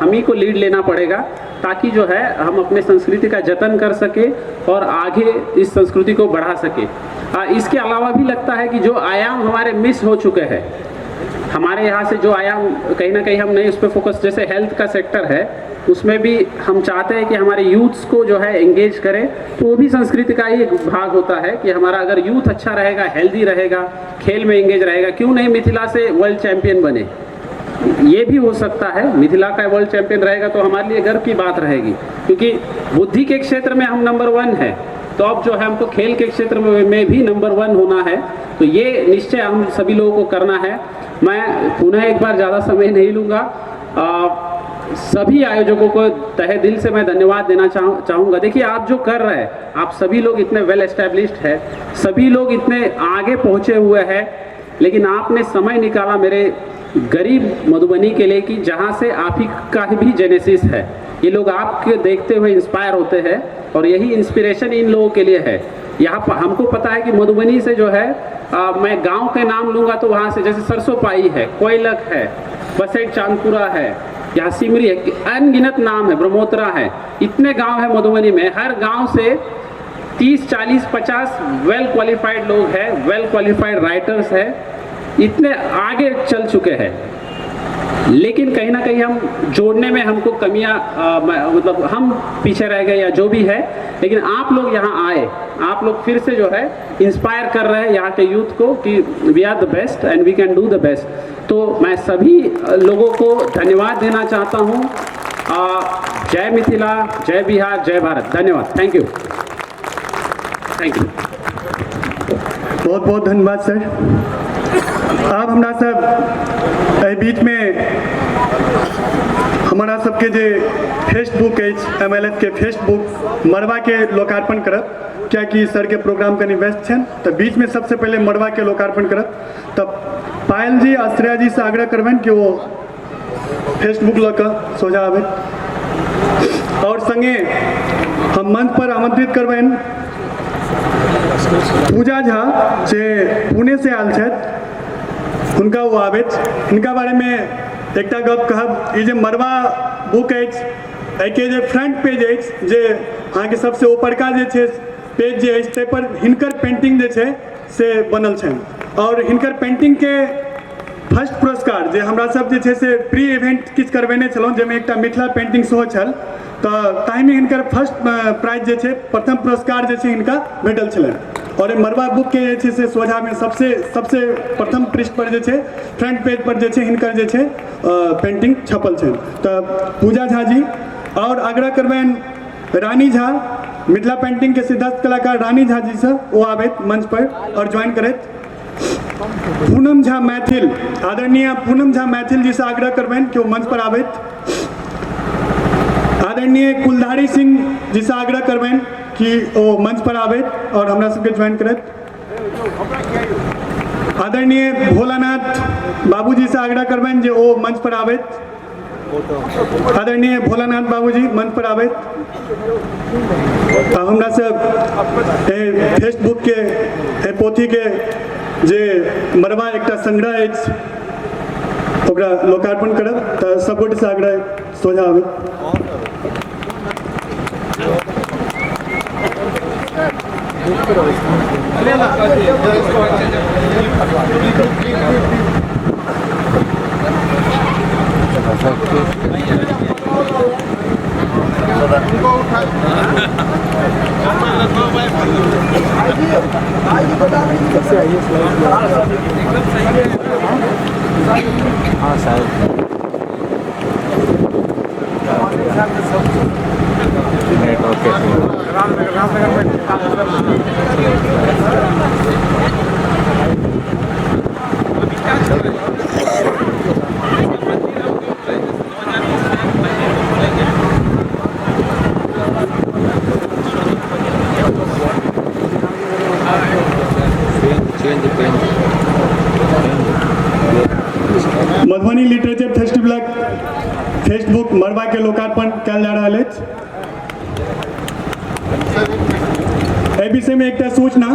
हम ही को लीड लेना पड़ेगा, ताकि जो है हम अपने संस्कृति का जतन कर सके और आगे इस संस्कृति को बढ़ा सके। इसके अलावा भी लगता है कि जो आयाम हमारे मिस हो चुके हैं, हमारे यहाँ से जो आयाम कहीं ना कहीं हम नहीं उस पर फोकस, जैसे हेल्थ का सेक्टर है उसमें भी हम चाहते हैं कि हमारे यूथ्स को जो है एंगेज करें, तो वो भी संस्कृति का ही एक भाग होता है कि हमारा अगर यूथ अच्छा रहेगा, हेल्दी रहेगा, खेल में एंगेज रहेगा, क्यों नहीं मिथिला से वर्ल्ड चैंपियन बने, ये भी हो सकता है। मिथिला का वर्ल्ड चैंपियन रहेगा तो हमारे लिए गर्व की बात रहेगी, क्योंकि बुद्धि के क्षेत्र में हम नंबर 1 है, तो अब जो है हमको खेल के क्षेत्र में भी नंबर 1 होना है। तो ये निश्चय हम सभी लोगों को करना है। मैं पुनः एक बार ज़्यादा समय नहीं लूँगा। सभी आयोजकों को तहे दिल से मैं धन्यवाद देना चाहूँगा। देखिए, आप जो कर रहे हैं, आप सभी लोग इतने वेल एस्टेब्लिश्ड हैं, सभी लोग इतने आगे पहुँचे हुए हैं, लेकिन आपने समय निकाला मेरे गरीब मधुबनी के लिए कि जहाँ से आप ही का भी जेनेसिस है। ये लोग आपके देखते हुए इंस्पायर होते हैं और यही इंस्पिरेशन इन लोगों के लिए है। यहाँ पर हमको पता है कि मधुबनी से जो है मैं गांव के नाम लूँगा तो वहाँ से जैसे सरसों पाई है, कोयलक है, बसेट चांदपुरा है, यहाँ सिमरी है, अनगिनत नाम है, ब्रह्मोत्तरा है, इतने गांव है मधुबनी में। हर गांव से 30, 40, 50 वेल क्वालिफाइड लोग हैं, वेल क्वालिफाइड राइटर्स हैं, इतने आगे चल चुके हैं। लेकिन कहीं ना कहीं हम जोड़ने में हमको कमियां, मतलब हम पीछे रह गए या जो भी है, लेकिन आप लोग यहाँ आए, आप लोग फिर से जो है इंस्पायर कर रहे हैं यहाँ के यूथ को कि we are the best and we can do the best. तो मैं सभी लोगों को धन्यवाद देना चाहता हूँ। जय मिथिला, जय बिहार, जय भारत। धन्यवाद। Thank you, thank you. बहुत बहुत धन्यवाद सर। अब हमरा सब एहि बीच में हमारा सबके जे फेसबुक अछि, MLF के फेसबुक मड़बाके लोकार्पण करत, कियाकि सरके प्रोग्राम कनि व्यस्त छनि तऽ बीचमे सबसे पहिले मड़बाके लोकार्पण करत। तऽ पायल जी आ श्रेया जी से आग्रह करबनि कि ओ फेसबुक लऽ कऽ सोझा आबथि। और संगे हम मंच पर आमंत्रित करबनि पूजा झा जे पुणे से आयल छथि, हुनका ओ आबथि। हिनका बारेमे एकटा गप कहब, ई जे मड़बा बुक अछि एहिके जे फ्रंट पेज अछि, जे अहाँके सबसे ऊपरका जे छै पेज जे अछि, ताहि पर हिनकर पेंटिंग जे छै से बनल छनि। और हिनकर पेंटिंगके फर्स्ट पुरस्कार जे हमरा सब जे छै से प्री इवेंट किछु करबेने छलहुँ, जाहिमे एकटा मिथिला पेंटिंग सेहो छल, तऽ ताहिमे हिनकर फर्स्ट प्राइज जे छै, प्रथम पुरस्कार जे छै हिनका भेटल छलनि। और एहि मड़बा बुकके जे छै से सोझामे सबसे सबसे प्रथम पृष्ठ पर जे छै, फ्रंट पेज पर जे छै हिनकर जे छै पेंटिंग छपल छनि। तऽ पूजा झा जी, और आग्रह करबनि रानी झा, मिथिला पेंटिंग के सिद्धस्थ कलाकार रानी झा जी से ओ आबैत मंच पर और ज्वाइन करैत। पूनम झा मैथिल, आदरणीय पूनम झा मैथिल जी से आग्रह करबनि कि ओ मंच पर आबैत। आदरणीय कुलधारी सिंह जी से आग्रह करबनि कि ओ मंच पर आबैत और हमरा सबके ज्वाइन करैत। आदरणीय भोलानाथ बाबूजी से आग्रह करबनि जे ओ मंच पर आबैत। आदरणीय भोलानाथ बाबूजी मंच पर आबैत। हमरा सब फेसबुक के पोथी के जे मड़बा एकटा संग्रह अछि ओकरा लोकार्पण करब, तऽ सब गोटे से आग्रह सोझा आबैत। मधुबनी लिटरेचर फेस्टिवलक फेसबुक मड़बा के लोकार्पण कयल जा रहल अछि। एहि विषय में एकटा सूचना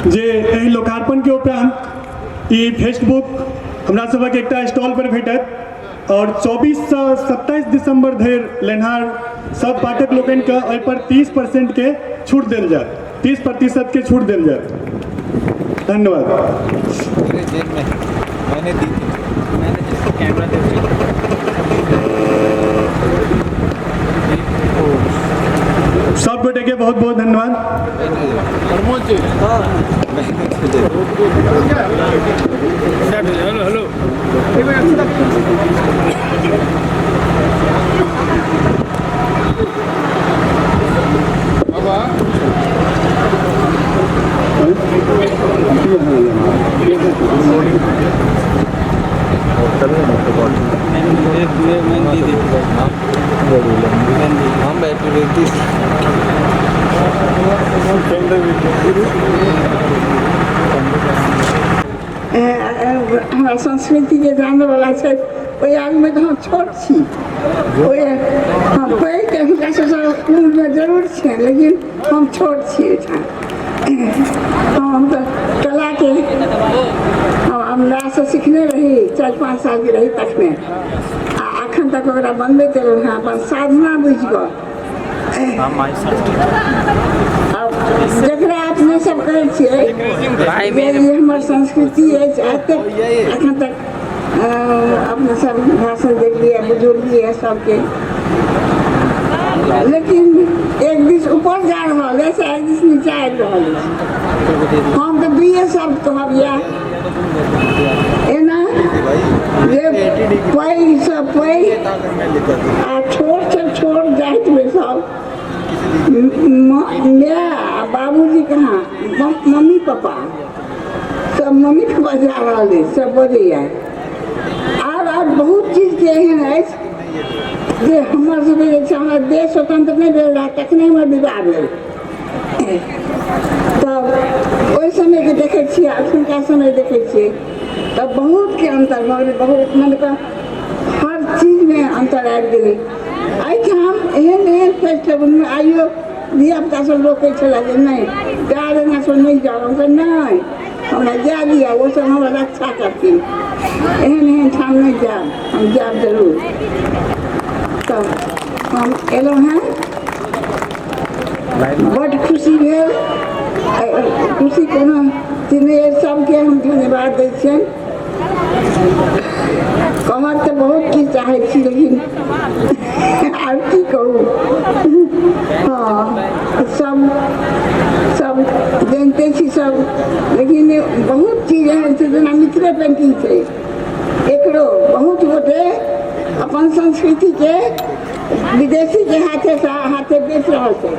जे एहि लोकार्पण के उपरांत ई फेसबुक हमरा सबक एकटा स्टॉल पर भेटत और 24 से 27 दिसंबर धरि लेनहार सब पाठक लोकनि के एहि पर 30% के छूट देल जायत, 30% के छूट देल जायत। धन्यवाद। सब गोटे के बहुत बहुत धन्यवाद। हमरा संस्कृतिके जानैवला छथि, ओहि आगूमे तऽ हम छोट छी। ओहि हम पैघ तऽ हुनका सबसँ उम्रमे जरूर छियनि, लेकिन हम छोट छी एहिठाम। हम तऽ कलाके हम मायसँ सिखने रही, 4-5 सालके रही तखने, आ एखन तक ओकरा बनबैत एलहुँ हेँ अपन साधना बुझि कऽ। जकरा अपने सब कहै छियै जे ई हमर संस्कृति अछि, एतेक एखन तक अपने सब भाषण देलियै, बुझौलियै सबके, लेकिन एक दिस ऊपर जा रहल अछि, एक दिस नीचा आबि रहल अछि। हम तऽ दुइए शब्द कहब, इएह एना जे पैघसँ पैघ आ छोटसँ छोट जातिमे सब माय आ बाबूजी कहाँ, मम्मी पापा सब, मम्मी पापा जा रहल अछि, सब बजैया। आर आर बहुत चीजके एहन अछि जे हमर सबके जे छै, हमर देश स्वतंत्र नहि भेल रहए तखने हमर विवाह भेल। तब ओहि समयके देखै छियै, अखुनका समय देखै छियै तऽ बहुतके अन्तर भऽ गेलै। बहुत मने तऽ हर चीजमे अन्तर आबि गेलै। एहिठाम एहन एहन फेस्टिवलमे आइयो धियापुता सब रोकै छलै जे नहि जाय, एना सब नहि जाउ। हमसब नहि, हमरा जाय दिअ, ओसब हमर रक्षा करथिन। एहन एहन ठाम नहि जायब, हम जायब जरूर। तऽ हम एलहुँ हेँ, बड्ड खुशी भेल। खुशी कोनो चीज नहि अछि। सबके हम धन्यवाद दै छियनि। कहब तऽ बहुत किछु चाहै छी, लेकिन आब की कहू। हँ, सब सब जानिते छी सब, लेकिन बहुत चीज एहन छै, जेना मिथिले पेंटिंग छै, एकरो बहुत गोटे अपन संस्कृतिके विदेशीके हाथे हाथे बेच रहल छै,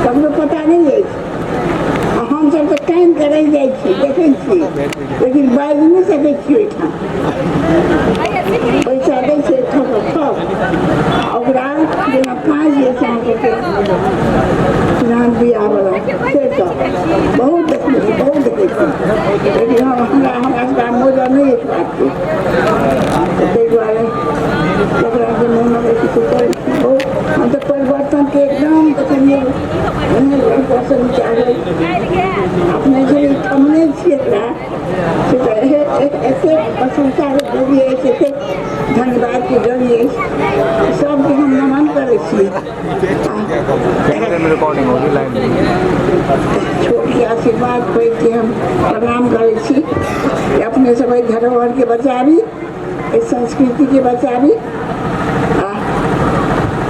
ककरो पता नहि अछि। आ हमसब तऽ कानि कऽ रहि जाइ छी, देखै छी, लेकिन बाजि नहि सकै छी। ओहिठाम पैसा दै छै ठक ठक, आ ओकरा जेना पाँच जे छै अहाँके सिद्धांत बियाहवला, से सब बहुत देखने छी, बहुत देखै छी, लेकिन हमरा हमरा सबके मोजर नहि अछि बातके, ताहि दुआरे ओकरा जे मोन लगै छै से करै छी। बहुत हम तऽ परिवर्तनके एकदम देखलियै, ऊपरसँ नीचा अपने जे थमने छी एकरा से तऽ एतेक प्रशंसाके जरूरी अछि, एतेक धन्यवादके जरूरी अछि। सबके हम नमन करै छी। छोटके आशीर्वाद, पैघके हम प्रणाम करै छी कि अपने सब एहि धरोहरके बचाबी, एहि संस्कृतिके बचाबी, आ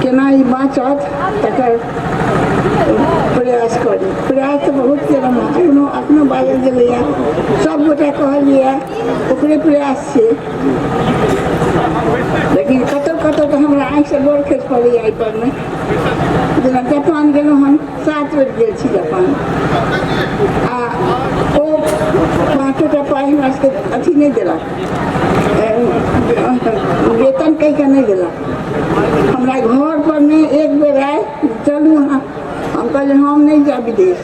केना ई बाँचत तकर प्रयास करी। प्रयास तऽ बहुत केलहुँ हँ, एखनो एखनो बाजल गेलैए, सभगोटा कहलियै, ओकरे प्रयास छै, लेकिन कतहु कतहु तऽ हमरा आँखिसँ गोर खसि पड़ैए एहि परमे। जेना जापान गेलहुँ, हम 7 बेर गेल छी जापान, आ ओ 5टा पाइ हमरा सबके अथी नहि देलक, वेतन कहि कऽ नहि देलक। हमरा घर पर नहि एक बेर आयल, चलू अहाँ। हम कहलियै हम नहि जायब विदेश।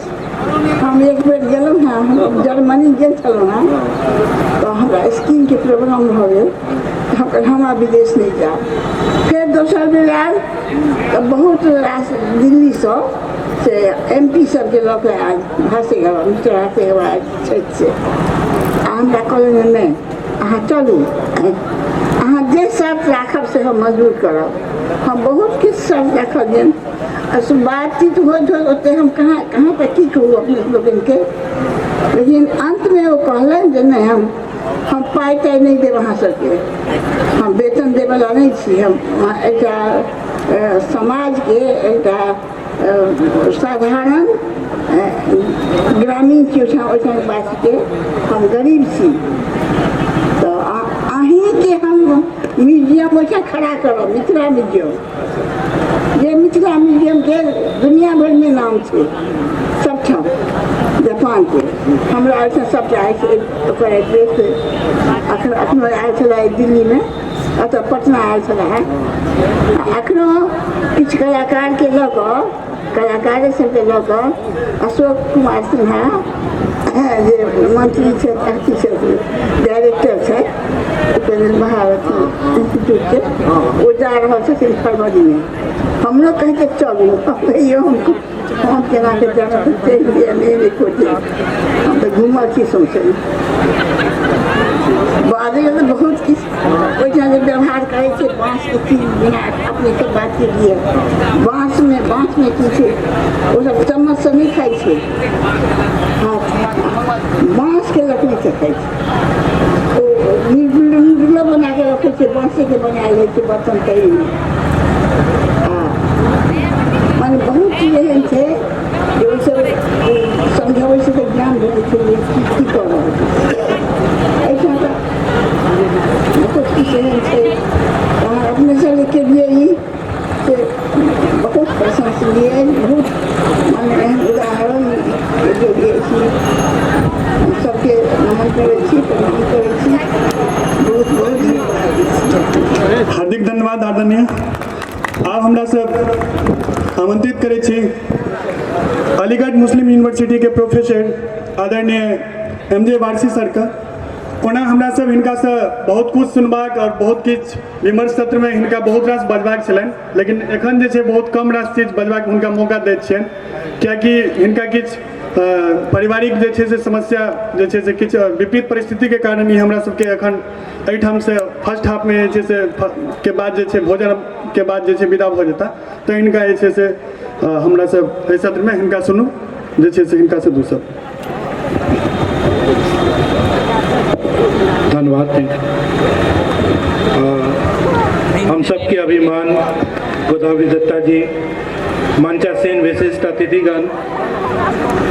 हम एक बेर गेलहुँ हँ, हम जर्मनी गेल छलहुँ हँ तऽ हमरा स्किनके प्रॉब्लम भऽ गेल। हम कहलियै हमरा विदेश नहि जायब। फेर दोसर बेर आयल तऽ बहुत रास दिल्लीसँ से एम पी सबके लऽ कऽ आयल, हासेगवा, मिस्टर हासेगवा आयल छथि से, आ हमरा कहलनि नहि अहाँ चलू, अहाँ जे शर्त राखब से हम मंजूर करब। हम बहुत किछु शर्त रखलियनि आ से बातचीत होइत होइत ओतेक हम कहाँ कहाँ तक की कहू अपने लोकनिके, लेकिन अन्तमे ओ कहलनि जे नहि, हम पाइ ताइ नहि देब अहाँ सबके, हम वेतन देबवला नहि छी, हम एकटा समाजके एकटा साधारण ग्रामीण छी, ओहिठाम ओहिठाम वासीके हम गरीब छी, तऽ अहीँके हम म्यूजियम ओहिठाम खड़ा करब, मिथिला म्यूजियम, जे मिथिला म्यूजियमके दुनिया भरिमे नाम छै सबठाम जापानके। हमरा ओहिठाम सबटा अछि ओकर एड्रेस। अखन अखनो आयल छलै दिल्लीमे, एतऽ पटना आयल छलै हेँ। अखनो किछु कलाकारके लऽ कऽ, कलाकारे सबके लऽ कऽ अशोक कुमार सिन्हा जे मंत्री छथि, अथी छथि, डायरेक्टर छथि उपेन्द्र महारथी इंस्टीट्यूटके, ओ जा रहल छथिन फरवरीमे। हमरो कहै चलू, कहियो हम केना के जायब, चलि जायब, नहि कोची, हम तऽ घूमल छी सौंसे। बाजै तऽ बहुत किछु। ओहिठाम जे व्यवहार करै छै बाँसके चीज बिना, अपने सब बात के लिए बाँसमे, बाँसमे की छै, ओसब चम्मचसँ नहि खाइ छै, बाँसके लकड़ीसँ खाइ छै। ओ नूडलो बना कऽ रखै छै, बाँसेके बनायल होइ छै बर्तन तरीमे। आ मने बहुत चीज एहन छै जे ओहिसँ समझबै छै तऽ ज्ञान भेटै छै जे की की कऽ रहल छै। एहिठाम तऽ बहुत किछु एहन छै। अहाँ अपने सब के लिए ई से बहुत प्रशंसनीय, बहुत माने एहन उदाहरण जे छी, हम सबके नमन करै छी, प्रणाम करै छी, बहुत बहुत धन्यवाद। हार्दिक धन्यवाद आदरणीय। आब हमरा सब आमंत्रित करै छी अलीगढ़ मुस्लिम यूनिवर्सिटी के प्रोफेसर आदरणीय एम जे वारसी सरके। ओना हमरा सब हिनकासँ बहुत कुछ सुनबाक और बहुत किछु विमर्श सत्रमे हिनका बहुत रास बजबाक छलनि, लेकिन एखन जे छै बहुत कम रास चीज बजबाक हुनका मौका दैत छियनि, कियाकि हिनका किछु पारिवारिक जे छै से समस्या जे छै से किछु विपरीत परिस्थितिके कारण ई हमरा सबके एखन एहिठामसँ फर्स्ट हाफमे जे छै से के बाद जे छै भोजनके बाद जे छै विदा भऽ जेता। तऽ हिनका जे छै से हमरा सब एहि सत्रमे हिनका सुनू जे छै से हिनकासँ दू शब्द। धन्यवाद। हम सबके अभिमान गोदावरी दत्ता जी, मंचासीन विशिष्ट अतिथिगण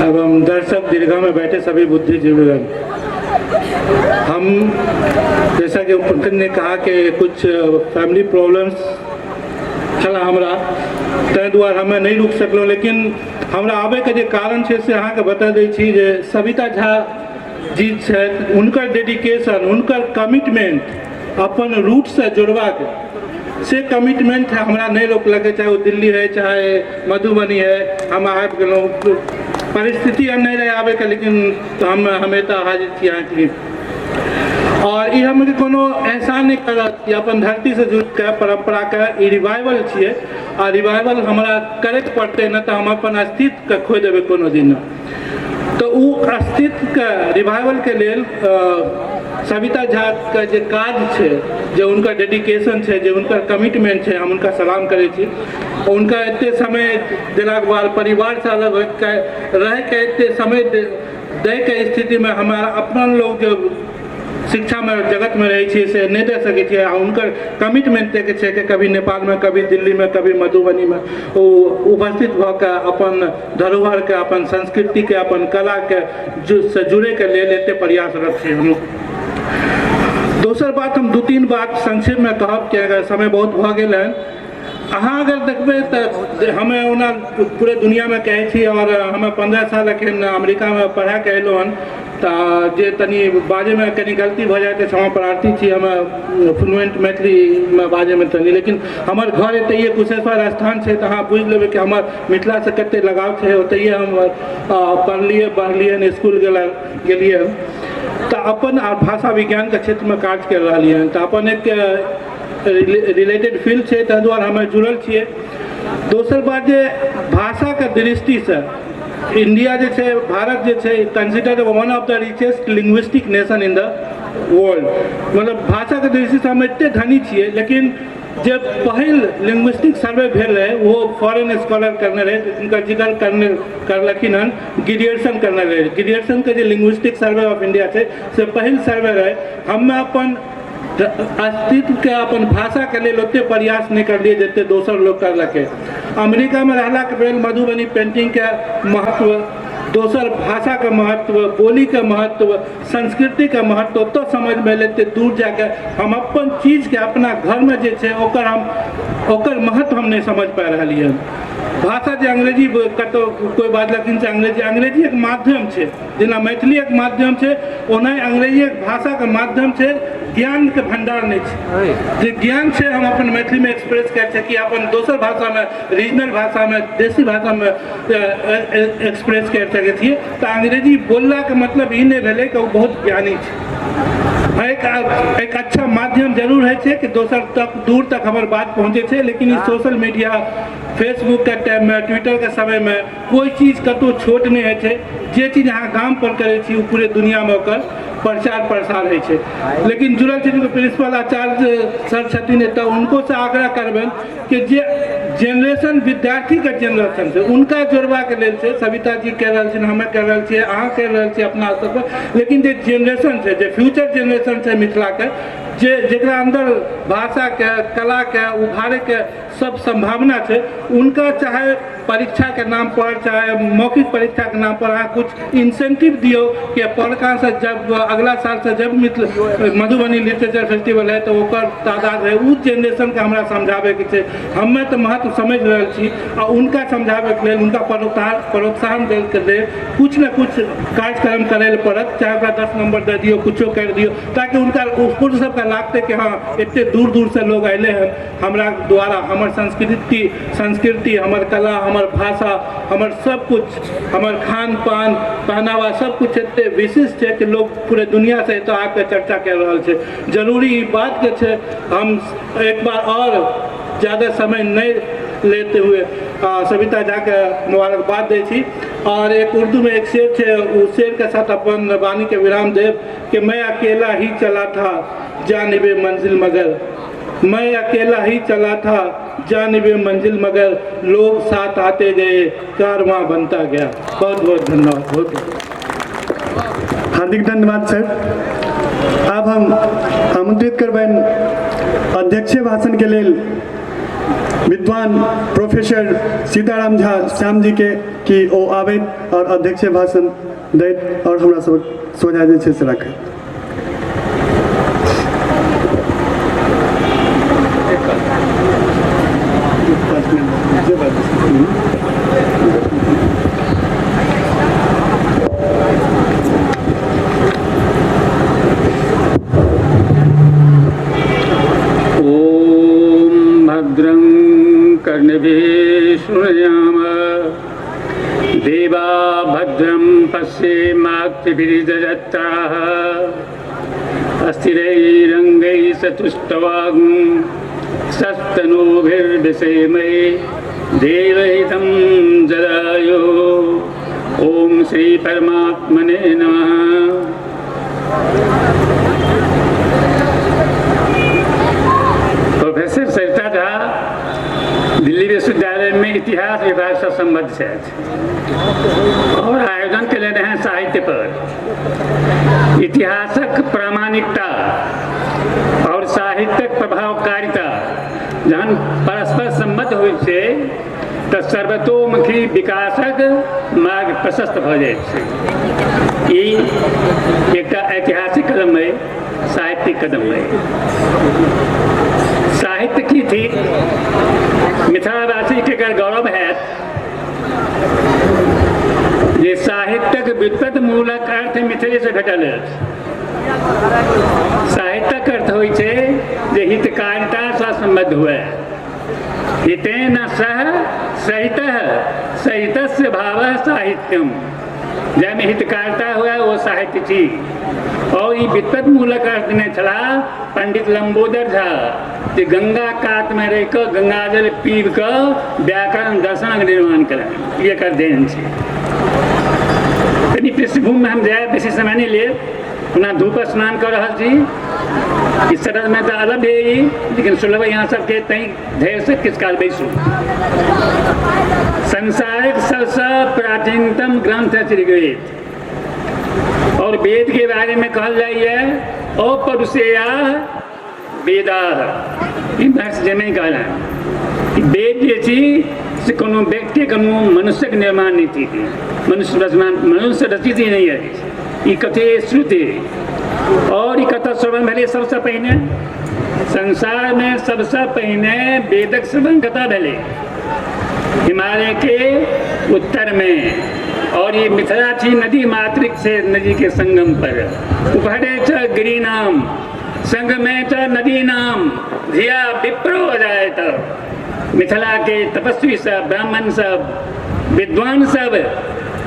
एवं दर्शक दीर्घा में बैठे सभी बुद्धिजीवीगण, हम जैसा कि पंकज ने कहा कि कुछ फैमिली प्रॉब्लम्स छल हमरा, ताहि दुआरे हमे नहीं रुक सकलहुँ, लेकिन हमरा आबैके जे कारण छै से अहाँके बता दै छी जे सविता झा जी छथि, हुनकर डेडिकेशन, हुनकर कमिटमेंट अपन रूटसँ जोड़बाक से कमिटमेंट हमरा नहि रोकलकै, चाहे ओ दिल्ली है चाहे मधुबनी है, हम आबि गेलहुँ। परिस्थिति एहन नहि रहै आबैके, लेकिन हम हमेशा हाजिर छी अहाँके लिए। और ई हमके कोनो एहसान नहि करत कि अपन धरतीसँ जुड़िके परम्पराके ई रिवाइवल छियै, आ रिवाइवल हमरा करैके पड़तै, नहि तऽ हम अपन अस्तित्वके खोइ देबै कोनो दिन। तऽ ओ अस्तित्वके रिवाइवलके लेल सविता झाके जे काज छै, जे हुनकर डेडिकेशन छै, जे हुनकर कमिटमेंट छै, हम हुनका सलाम करै छी। हुनका एते समय देलाके बाद परिवारसँ अलग होइके रहैके एते समय दैके स्थितिमे हमरा अपन लोग जे शिक्षामे जगतमे रहै छियै से नहि दऽ सकै छियै, आ हुनकर कमिटमेंट दैके छै कि कभी नेपालमे, कभी दिल्लीमे, कभी मधुबनीमे ओ उपस्थित भऽ कऽ अपन धरोहरके, अपन संस्कृतिके, अपन कलाके से जुड़ैके लेल एते प्रयासरत छै हम। दोसर बात, हम दू तीन बात संक्षेपमे कहब कि अगर समय बहुत भऽ गेल हन। अहाँ अगर देखबै तऽ हमे ओना पूरे दुनिआमे कहै छी, आओर हमे 15 साल एखन अमेरिकामे पढ़ाके अयलहुँ हन, तऽ जे तनी बाजैमे कनि गलती भऽ जाइ तऽ क्षमा प्रार्थी छी। हमे फ्लुएंट मैथिलीमे बाजैमे तनी, लेकिन हमर घर एतहिए कुशेश्वर स्थान छै, तऽ अहाँ बुझि लेबै कि हमर मिथिलासँ कतेक लगाव छै। ओतहिए हम पढ़लियै बढ़लियै, इसकुल गेलियै, तऽ अपन भाषा विज्ञानके क्षेत्रमे काज करि रहलियै हन, तऽ अपन एक रिलेटेड फील्ड छै, ताहि दुआरे हमे जुड़ल छियै। दोसर बात जे भाषाके दृष्टिसँ इंडिया जे छै, भारत जे छै, consider one of the richest linguistic nation in the world. मतलब भाषाके दृष्टिसँ हम एते धनी छियै, लेकिन जे पहिल लिंग्विस्टिक सर्वे भेल रहै वो फॉरेन स्कॉलर करने रहै, जिनकर जिक्र करने करलखिन हन, ग्रियर्सन करने रहै। ग्रियर्सनके जे लिंग्विस्टिक सर्वे ऑफ इंडिया छै से पहिल सर्वे रहै। हमे अपन अस्तित्वके, अपन भाषाके लेल ओते प्रयास नहि करलियै जते दोसर लोग करलकै। अमेरिकामे रहलाके भेल मधुबनी पेंटिंगके महत्व, दोसर भाषाके महत्व, बोलीके महत्व, संस्कृतिके महत्व ओतऽ समझमे एलै। एते दूर जाके हम अपन चीजके अपना घरमे जे छै ओकर महत्व हम नहि समझ पा रहलियै हन। भाषा जे अंग्रेजी कतहु कोइ बाजलखिन से अंग्रेजी, अंग्रेजी एक माध्यम छै, जेना मैथिली एक माध्यम छै ओनाहि अंग्रेजी एक भाषाके माध्यम छै, ज्ञानके भंडार नहि छै। जे ज्ञान छै हम अपन मैथिलीमे एक्सप्रेस करि सकी, अपन दोसर भाषामे, रीजनल भाषामे, देशी भाषामे एक्सप्रेस करि सकै छियै। तऽ अंग्रेजी बोललाके मतलब ई नहि भेलै कि ओ बहुत ज्ञानी छै। एक एक अच्छा माध्यम जरूर होइ छै कि दोसर तक, दूर तक हमर बात पहुँचै छै, लेकिन ई सोशल मीडिया, फेसबुकके टाइममे, ट्विटरके समयमे कोइ चीज कतहु छोट नहि होइ छै। जे चीज अहाँ गाम पर करै छी ओ पूरे दुनिआमे ओकर प्रचार प्रसार होइ छै। लेकिन जुड़ल छथिन प्रिंसिपल आचार्य सर छथिन एतऽ, हुनकोसँ आग्रह करबनि कि जे जेनरेशन विद्यार्थीके जेनरेशन छै हुनका जोड़बाके लेल छै। सविता जी कहि रहल छथिन, हमे कहि रहल छियै, अहाँ कहि रहल छियै अपना स्तर पर, लेकिन जे जेनरेशन छै, जे फ्यूचर जेनरेशन छै मिथिलाके, जे जकरा अन्दर भाषाके, कलाके उभारैके सब सम्भावना छै, उनका चाहे परीक्षाके नाम पर चाहे मौखिक परीक्षाके नाम पर अहाँ कुछ इंसेंटिव दियौ कि पढ़का से जब अगला साल से जब मधुबनी लिटरेचर फेस्टिवल है तऽ ओकर तादाद है। ओ जेनरेशनके हमरा समझाबैके छै। हमे तऽ महत्व समझि रहल छी आ हुनका समझाबैके लेल, हुनका प्रोत्साहन दैके लेल कुछ ने कुछ कार्यक्रम करै लए पड़त। चाहे ओकरा 10 नंबर दे दियौ, कुछो करि दियौ, ताकि हुनका स्कूल सबके लागतै कि हँ, एते दूर दूरसँ लोग अयलै हन, हमरा द्वारा हमर संस्कृति संस्कृति, हमर कला, हमर भाषा, हमर सब कुछ, हमर खान पान, पहनावा, सब कुछ एते विशिष्ट छै कि लोग पूरे दुनिया से एतऽ आबिके चर्चा करि रहल छै। जरूरी ई बातके छै। हम एक बार और ज़्यादा समय नहीं लेते हुए सविता झा के मुबारकबाद दै छी और एक उर्दू में एक शेर छै, उस शेर के साथ अपन वाणी के विराम देव कि मैं अकेला ही चला था जानिबे मंजिल मगर, मैं अकेला ही चला था जानिबे मंजिल मगर, लोग साथ आते गए, कारवां बनता गया। बहुत बहुत धन्यवाद, बहुत बहुत। हार्दिक धन्यवाद सर। आब हम आमंत्रित करबनि अध्यक्षीय भाषण के लेल विद्वान प्रोफेसर सीताराम झा श्याम जी के कि ओ आबैत और अध्यक्षीय भाषण दैत और हमरा सब सोझा जे छै से रखैत। ॐ भद्रं कर्णभिः शृणुयाम देवा भद्रं पश्येमाक्षभिर्यजत्राः अस्थिरैरङ्गैः सतुष्टवागुं सस्तनूभिर्विषेमै देवहितं जदायु। ॐ श्री परमात्मने नमः। प्रोफेसर सरिता झा दिल्ली विश्वविद्यालय में इतिहास विभाग से संबद्ध छथि और आयोजन के लेने हैं साहित्य पर। इतिहासक प्रामाणिकता और साहित्यक प्रभावकारिता जहन परस्पर सम्बद्ध होइ छै तऽ सर्वतोमुखी विकासक मार्ग प्रशस्त भऽ जाइ छै। ई एकटा ऐतिहासिक कदम है, साहित्यिक कदम है। साहित्य की थी मिथिलावासी के एकर गौरव है जे साहित्यक व्युत्पत्ति मूलक अर्थ मिथिले से भेटल अछि। साहित्यक अर्थ होइ छै जे हितकारिता से सम्बद्ध हुए। हितेन सह सहितः सहितस्य भावः साहित्यम। जाहिमे हितकारिता हुए वो साहित्य छी। और ई व्युत्पत्ति मूलक अर्थ देने छलाह पंडित लंबोदर झा जे गंगा कात में रहि कऽ गंगाजल पीब कऽ व्याकरण दर्शनक निर्माण केलनि। ई एकर देन छै। कनि पृष्ठभूमिमे हम जायब, बेसी समय नहि लेब। ओना धूप स्नान कऽ रहल छी, ई शरद में तऽ अलग है ई, लेकिन सुलभ यहाँ सबके, तैं धैर्य से किछु काल बैसू। संसारक सबसँ प्राचीनतम ग्रंथ है ऋग्वेद और वेद के बारे में कहल जाइए अपरुषेया वेदाः। ई महर्षि जैमिनी कहलनि कि वेद जे छी से कोनो व्यक्ति, कोनो मनुष्यक निर्माण नहि थिक, मनुष्य रचना, मनुष्य रचित ही नहि अछि। ई कथे श्रुति और ई कतऽ श्रवण भेलै? सबसँ पहिने संसार में सबसँ पहिने वेदक श्रवण कतऽ भेलै? हिमालय के उत्तर में। और ये मिथिला छी नदी मातृक से नदी के संगम पर उपहरे च गिरिनाम संग में च नदी नाम धिया विप्रो अजायत। मिथिला के तपस्वी सब, ब्राह्मण सब, विद्वान सब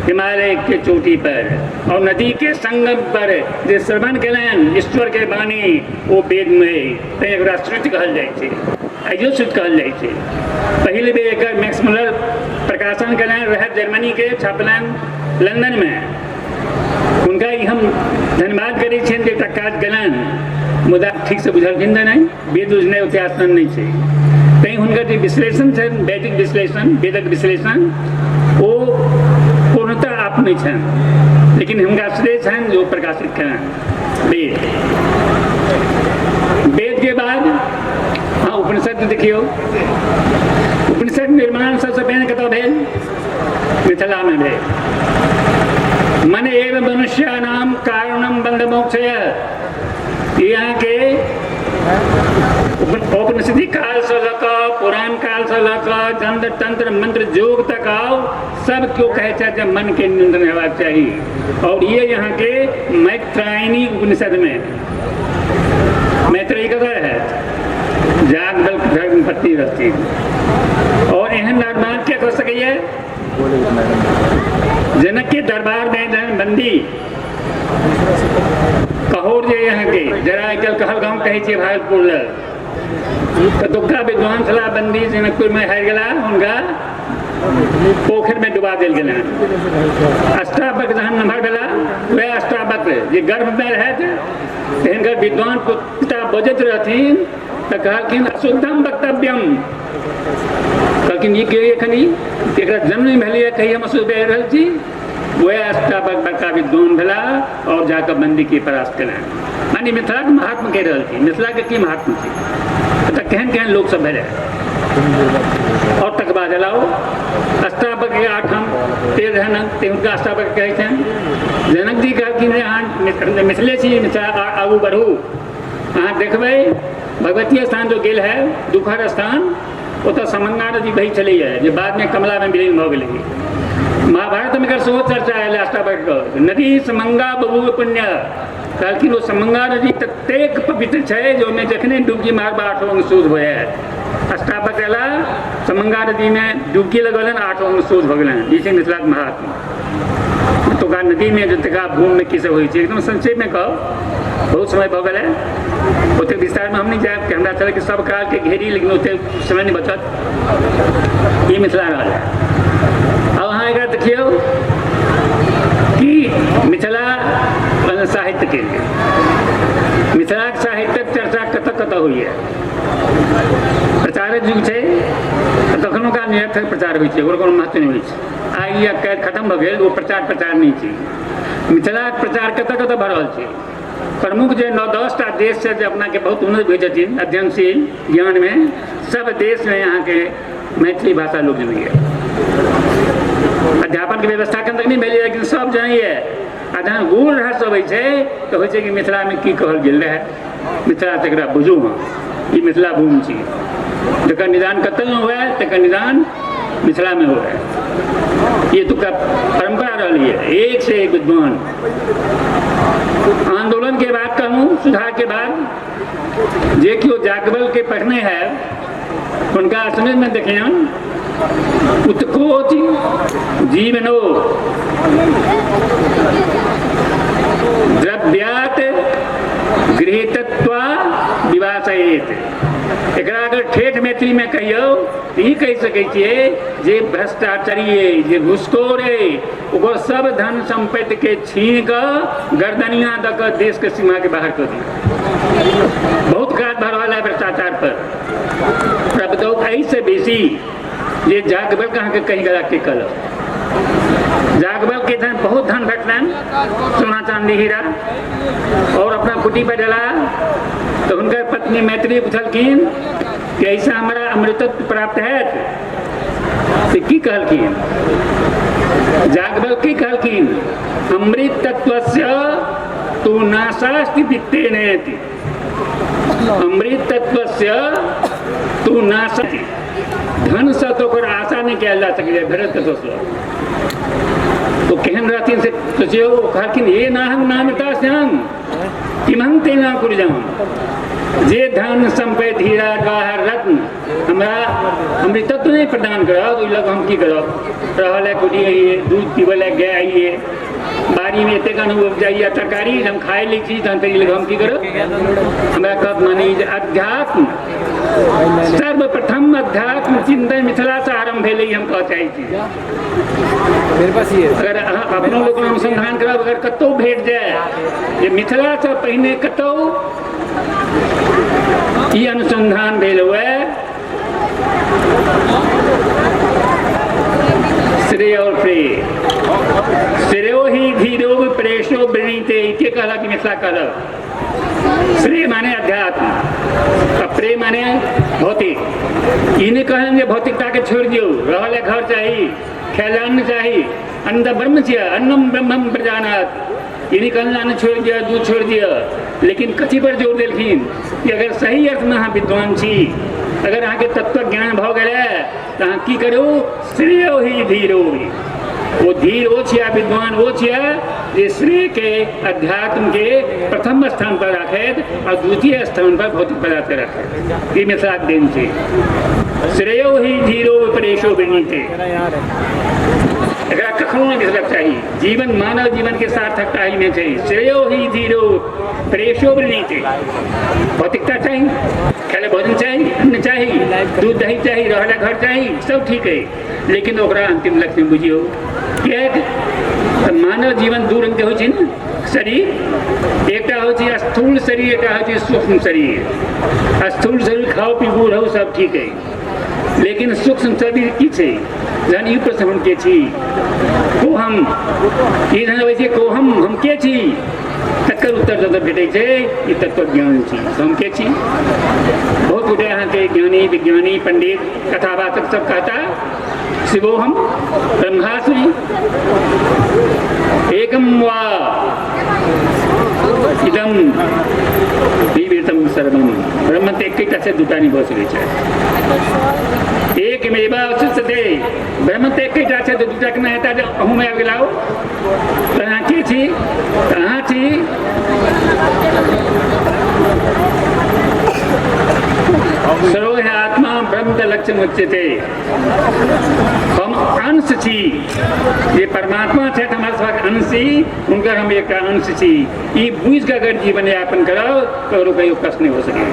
हिमालय के चोटी पर और नदी के संगम पर जे श्रवण केलनि ईश्वर के वाणी, ओ वेद में, तैं एकरा श्रुति कहल जाइ छै, आइयो श्रुति कहल जाइ छै। पहिल बेर एकर मैक्स मुलर प्रकाशन केलनि रहै जर्मनी के, छापलनि लंदन में। हुनका ई हम धन्यवाद करै छियनि जे एकटा काज केलनि, मुदा ठीक से बुझलखिन तऽ नहि, वेद बुझनाइ ओते आसान नहि छै। तैं हुनकर जे विश्लेषण छनि, वैदिक विश्लेषण, वेदक विश्लेषण, ओ पूर्णतः आप नहि छनि, लेकिन हुनका श्रेय छनि जो प्रकाशित केलनि वेद। वेद के बाद हाँ उपनिषद देखियौ। उपनिषद निर्माण सबसँ पहिने कतऽ भेल? मिथिलामे भेल। मन एव मनुष्याणाम कारणम बंध मोक्षय। ई अहाँके औपनिषदी कालसँ लऽ कऽ पुराण कालसँ लऽ कऽ जंत्र तंत्र मंत्र योग तक आओ, सब केओ कहै छथि जे मनके नियंत्रण हेबाक चाही। और ये यहाँ के मैत्रायणी उपनिषद में मैत्रेयी कतऽ रहै? जागबल धर्मपत्नी रहती। और एहन दरबार क्या कह सकैए? जनक के दरबार में जहन बंदी कहोर जे यहाँ के जरा आइ काल्हि कहल गाँव कहै छियै भागलपुर लग, तऽ दुग्गा विद्वान छलाह बंदी, जनकपुर में हारि गेला, हुनका पोखरि में डुबा देल गेलनि। अष्टावक्र जहन नम्हर भेला, वएह अष्टावक्र जे गर्भ में रहथि, तऽ हिनकर विद्वान पिता बजैत रहथिन तऽ कहलखिन अशुद्धम वक्तव्यम। कहलखिन ई के एखन ई एकरा जन्म नहि भेलैए, कही हम अशुद्ध बाजि रहल छी। वएह अष्टावक्र बड़का विद्वान भेला और जाकऽ बंदीके परास्त केलनि। माने मिथिलाके महात्म कहि रहल छी, मिथिलाके की महात्म छै, एतऽ केहन केहन लोक सब भेलै। और तक बाद एलाओ अष्टावक्र के आठम तेर रहन, ते हुनका अष्टावक्र कहै छनि। जनक जी कहलखिन जे अहाँ मिथिले छी, मिथिला आगू बढ़ू। अहाँ देखबै भगवती स्थान जो गेल है दुखहर स्थान, ओतऽ समंगा नदी बहै छलैए जे बादमे कमलामे विलीन भऽ गेलै। महाभारतमे एकर सेहो चर्चा आयल अष्टावक्र नदी समंगा बबू पुण्य। कहलखिन ओ समंगा नदी ततेक पवित्र छै जे ओहिमे जखने डुबकी मारबा आठो अंग शुद्ध भऽ जायत। अष्टावक्र अयला समंगा नदीमे डुबकी लगौलनि, आठो अंग शुद्ध भऽ गेलनि। ई छै मिथिलाके महात्मा। ओतुका नदीमे जतका भूमिमे की सब होइ छै एकदम संक्षेपमे कहब, बहुत समय भऽ गेलै, ओतेक विस्तारमे हम नहि जायब कि हमरा छलै कि सब कालके घेरी, लेकिन ओतेक समय नहि बचत। ई मिथिला रहल है। अब अहाँ एकरा देखियौ कि मिथिला साहित्यके लिए मिथिलाके साहित्यक चर्चा कतऽ कतऽ होइए। प्रचारक युग छै तऽ कखनो काल निरर्थक प्रचार होइ छै, ओकर कोनो महत्व नहि होइ छै। आइ या काल्हि खतम भऽ गेल, ओ प्रचार प्रचार नहि छै। मिथिलाके प्रचार कतऽ कतऽ भऽ रहल छै? प्रमुख जे 9-10 टा देश छै जे अपनाके बहुत उन्नत बुझै छथिन अध्ययनशील ज्ञानमे, सब देशमे अहाँके मैथिली भाषा लोक जनैए। अध्यापनके व्यवस्था एखन तक नहि भेलैए, लेकिन सब जनैए। आ जहन गूढ़ रहस्य अबै छै तऽ होइ छै कि मिथिलामे की कहल गेल रहै, मिथिला तकरा बुझू, हम ई मिथिला भूमि छी, जकर निदान कतऽ नहि हुए तकर निदान मिथिलामे हुए। ये तो का परंपरा रही है, एक से एक विद्वान। आंदोलन के बाद कहूँ, सुधार के बाद जे केओ जागबल के पढ़ने है उनका असमित में देखे उत्कोच जीवनो द्रव्यात गृहीतत्वा विवासयेत। एकरा अगर ठेठ मैथिली में कहियौ तऽ ई कहि सकै छियै जे भ्रष्टाचारी अइ, जे घुसखोर अइ, ओकर सब धन सम्पत्ति के छीन कऽ गर्दनिया दऽ कऽ देश के सीमा के बाहर कऽ दियौ। बहुत काज भऽ रहल है भ्रष्टाचार पर। प्रभुत्व एहिसँ बेसी जे जागबल अहाँके कहि गेला के कहलक, जागबल के धन बहुत धन भेटलनि, सोना चांदी हीरा, और अपना कुटी पर डला। तो हुनकर पत्नी मैत्री पुछलखिन कि ऐसा हमारा अमृतत्व प्राप्त है, से की कहलखिन जागबल की कहलखिन अमृत तत्वस्य तू नाशास्ति वित्ते नयति। अमृत तत्वस्य तू नाशास्ति, धन से तो ओकर आशा नहीं कयल जा सकैए, भेटत कतऽसँ। तो केहन रहथिन से सोचियौ। कहलखिन ये नाहं नामता श्याम किमहं तेना कुरजाम। जे धन सम्पत्ति हीरा जवाहर रत्न हमरा अमृतत्व नहीं प्रदान करत, ओहि लग हम की करब? रहल है कुटी आइए, दूध पीबै लए गाय आइए, बाड़ीमे एतेक अन्न उपजाइए तरकारी हम खाइ लै छी, तहन तऽ ई लग हम की करब? हमरा कहब माने जे अध्यात्म सर्वप्रथम अध्यात्म चिंतन मिथिला से आरंभ भेलै, हम कहऽ चाहै छी। अगर अहाँ अपनो लोक अनुसंधान करब, अगर कतहु भेट जाय जे मिथिला से पहिने कतहु ई अनुसंधान भेल हुए, श्रेय और प्रेय श्रेयो ही धीरो प्रेषो वृणीते, के कहलक मिथिला कहलक। श्रेय माने अध्यात्म आ प्रेम माने भौतिक। ई नहि कहलनि जे भौतिकता के छोड़ि दियौ, रहल है घर चाही, खाय लए अन्न चाही। अन्न तऽ ब्रह्म छियै, अन्नम ब्रह्मम प्रजानात। ई नहि कहलनि अन्न छोड़ि दिअ, दूध छोड़ि दिअ, लेकिन कथी पर जोर देलखिन कि अगर सही अर्थमे अहाँ विद्वान छी, अगर अहाँके तत्वक ज्ञान भऽ गेलै तऽ अहाँ की करू, श्रेय ही धीरो ही। ओ धीर ओ छियै, विद्वान ओ छियै जे श्रेय के, अध्यात्म के प्रथम स्थान पर राखैत और द्वितीय स्थान पर भौतिक पदार्थ के राखैत। ई मिथिलाक देन छै। श्रेयो ही धीरो विपरेशो विनीते, एकरा कखनो नहि बिसरक चाही। जीवन, मानव जीवन के सार्थकता ही में छै। श्रेयो ही धीरो प्रेशो वृणीते। भौतिकता चाही, खाय भोजन चाही, अन्न चाही, दूध दही चाही, रहला घर चाही, सब ठीक है, लेकिन ओकरा अंतिम लक्ष्य बुझियौ। किएक तऽ मानव जीवन दू रंग के होइ छै ने शरीर, एकटा होइ छै स्थूल शरीर, एकटा होइ छै सूक्ष्म शरीर। स्थूल शरीर खाओ पीबू रहू सब ठीक है, लेकिन सूक्ष्म शरीर की छै? जहन ई प्रश्न हम के छी, को हम, ई जहन अबै छै को हम के छी, तकर उत्तर जतऽ भेटै छै ई तत्व ज्ञान छी। हम के छी? बहुत गोटे अहाँके ज्ञानी विज्ञानी पंडित कथावाचक सब कहता शिवो हम ब्रह्मास्मि एकम वा इदम विवृतम सर्वम। ब्रह्म तऽ एकेटा छै, दूटा नहि भऽ सकै छै। एकमेव अवशिष्यते। ब्रह्म तऽ एकेटा छै, तऽ दूटा केना हेता? जे अहूँमे आबि गेलाउ तऽ अहाँ के छी? तऽ अहाँ छी सर्व आत्मा ब्रह्म के लक्ष्य मुच्यते। हम अंश छी, जे परमात्मा छथि हमर सबक अंश छी, हुनकर हम एकटा अंश छी। ई बुझि कऽ अगर जीवन यापन करब तऽ ककरो कहियो कष्ट नहि हो सकैए।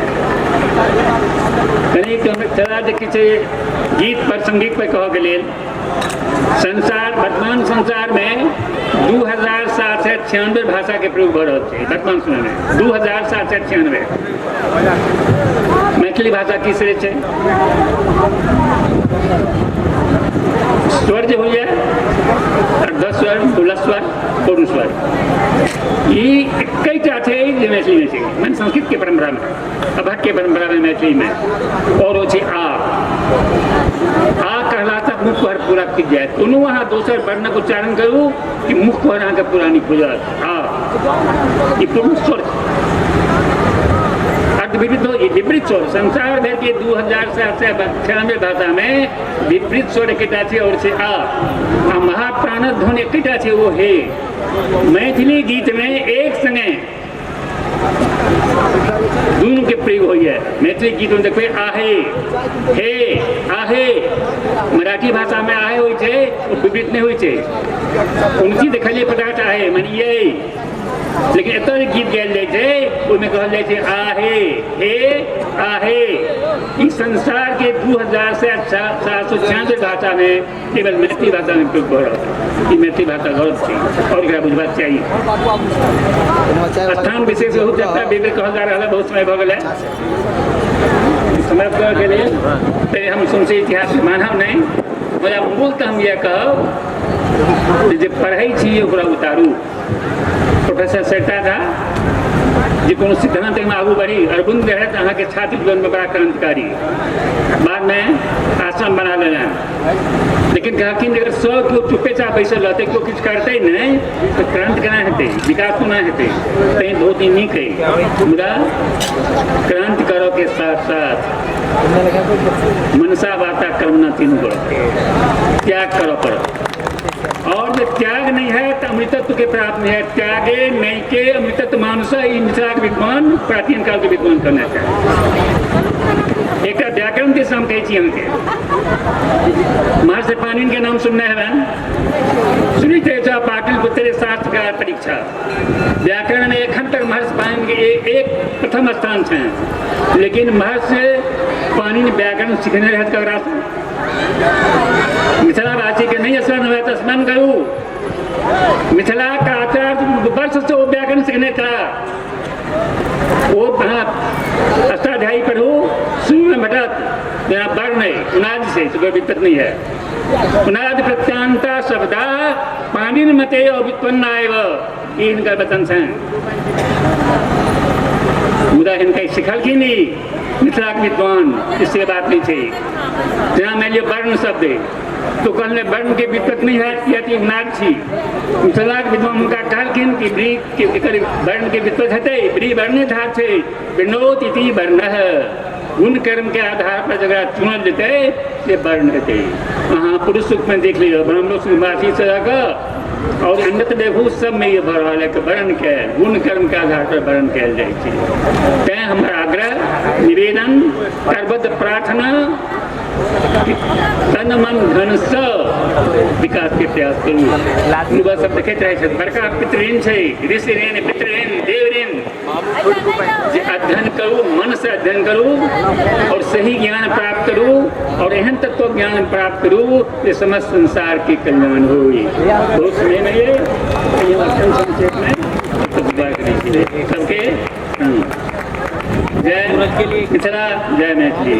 कनि चला जे किछु गीत पर संगीत पर कहऽके लेल, संसार वर्तमान संसार में 2796 भाषा के प्रयोग भऽ रहल छै वर्तमान समय में। 2796। मैथिली भाषा की श्रेय छै? स्वर जे होइए, अर्धस्वर, तुलस्वर, पूर्ण स्वर, ई एक्कैटा छै जे मैथिलीमे छै, माने संस्कृत के परम्परा में, अभट के परम्परा में मैथिली में। और ओ छै आ। आ कहला तक मुख पर पूरा खुजि जायत। कोनो अहाँ दोसर वर्णक उच्चारण करू कि मुख पर अहाँके पूरा नहि खुजत। आ ई पूर्ण स्वर अर्धविपरीत हो, विपरीत स्वर। संसार भर के 2796 भाषा में विपरीत स्वर एकटा छै और छै आ। आ महाप्राणक ध्वनि एकटा छै, ओ हे। मैथिली गीत में एक संगे दुनू के प्रयोग होइए। मैथिली गीत में देखबै आहे हे आहे। मराठी भाषा में आहे होइ छै, ओ विपरीत नहि होइ छै। उनकी देखलियै पदार्थ आहे माने ये, लेकिन एतऽ जे गीत गायल जाइ छै ओहिमे कहल जाइ छै आहे हे आहे। ई संसार के 2796 भाषा में केवल मैथिली भाषा में प्रयोग भऽ रहल छै। ई मैथिली भाषा गौरव छै और एकरा बुझबाक चाही। स्थान विशेष बहुत ज्यादा बेर बेर कहल जा रहल है, बहुत समय भऽ गेल है समाप्त करऽ के लेल। तऽ हम सौंसे इतिहास मानब नहि, मुदा मूल तऽ हम इएह कहब जे पढ़ै छी ओकरा उतारू। प्रोफेसर सरिता झा जे कोनो सिद्धांत में आगू बढ़ी, अरविंद रहै तऽ अहाँके छात्र जीवनमे बड़ा क्रांतिकारी, बादमे आश्रम बना लेलनि, लेकिन कहलखिन अगर सब केओ चुपेचाप बैसल रहतै, केओ किछु करतै नहि, तऽ क्रांति केना हेतै, विकास कोना हेतै? तैँ बहुत ही नीक है, मुदा क्रांति करऽ के साथ साथ मनसा वाचा कर्मणा तीनू करऽ, त्याग करऽ पड़त। और जे त्याग नहीं है तो अमृतत्व के प्राप्त नहीं है। त्यागे नहीं के अमृतत्व मानुष, ई मिथिलाके विद्वान, प्राचीन काल के विद्वान कहना चाहे। एक व्याकरण के हम कहै छी अहाँके, महर्षि पाणिनि के नाम सुनने हेबनि। सुनिते छ पाटलिपुत्र शास्त्रकार परीक्षा। व्याकरण में एखन तक महर्षि पाणिनि के एक प्रथम स्थान छनि, लेकिन महर्षि पाणिनि व्याकरण सीखने रहत ककरासँ? मिथिलावासी के नहीं स्मरण हुए तो स्मरण करू, मिथिला का आचार्य वर्ष से वो व्याकरण सीखने था। वो हाँ अष्टाध्यायी पढ़ू, शुरू में भटक जेना वर्ण है उनादि से, कोई दिक्कत नहीं है। उनादि प्रत्यांता शब्दा पाणिनि मते अव्युत्पन्न आएव, ई हिनकर वचन छनि। मुदा हिनका सिखलखिन ई मिथिलाके विद्वान, से बात नहीं छै। जेना मानि लियौ वर्ण शब्द है, तो कहने वर्ण के विपत नहीं है, किया कि नाग छी। मिथिलाक विद्वान हुनका कहलखिन कि ब्री के एकर वर्ण के विपत हेतै, ब्री वर्णे धार छै, विनोद इति वर्ण, गुण कर्म के आधार पर जकरा चुनल जेतै से वर्ण हेतै। अहाँ पुरुष सूक्त में देख लियौ, ब्राह्मणों से लऽ कऽ और अन्यत्र देखू सब में ये भऽ रहल है कि वर्ण के गुण कर्म के आधार पर वर्ण कयल जाइ छै। तैं हमर आग्रह, निवेदन, करबद्ध प्रार्थना, तन मन धन से विकास के प्रयास करू। युवा सब देखैत रहै छथि, बड़का पितृऋण छै, ऋषि ऋण, पितृऋण, देव ऋण, जे अध्ययन करू, मन से अध्ययन करू और सही ज्ञान प्राप्त करू और एहन तत्व ज्ञान प्राप्त करू जे समस्त संसार के कल्याण होई। बहुत समय नहीं है, संक्षेप में सबके जय मिथिला, जय मैथिली।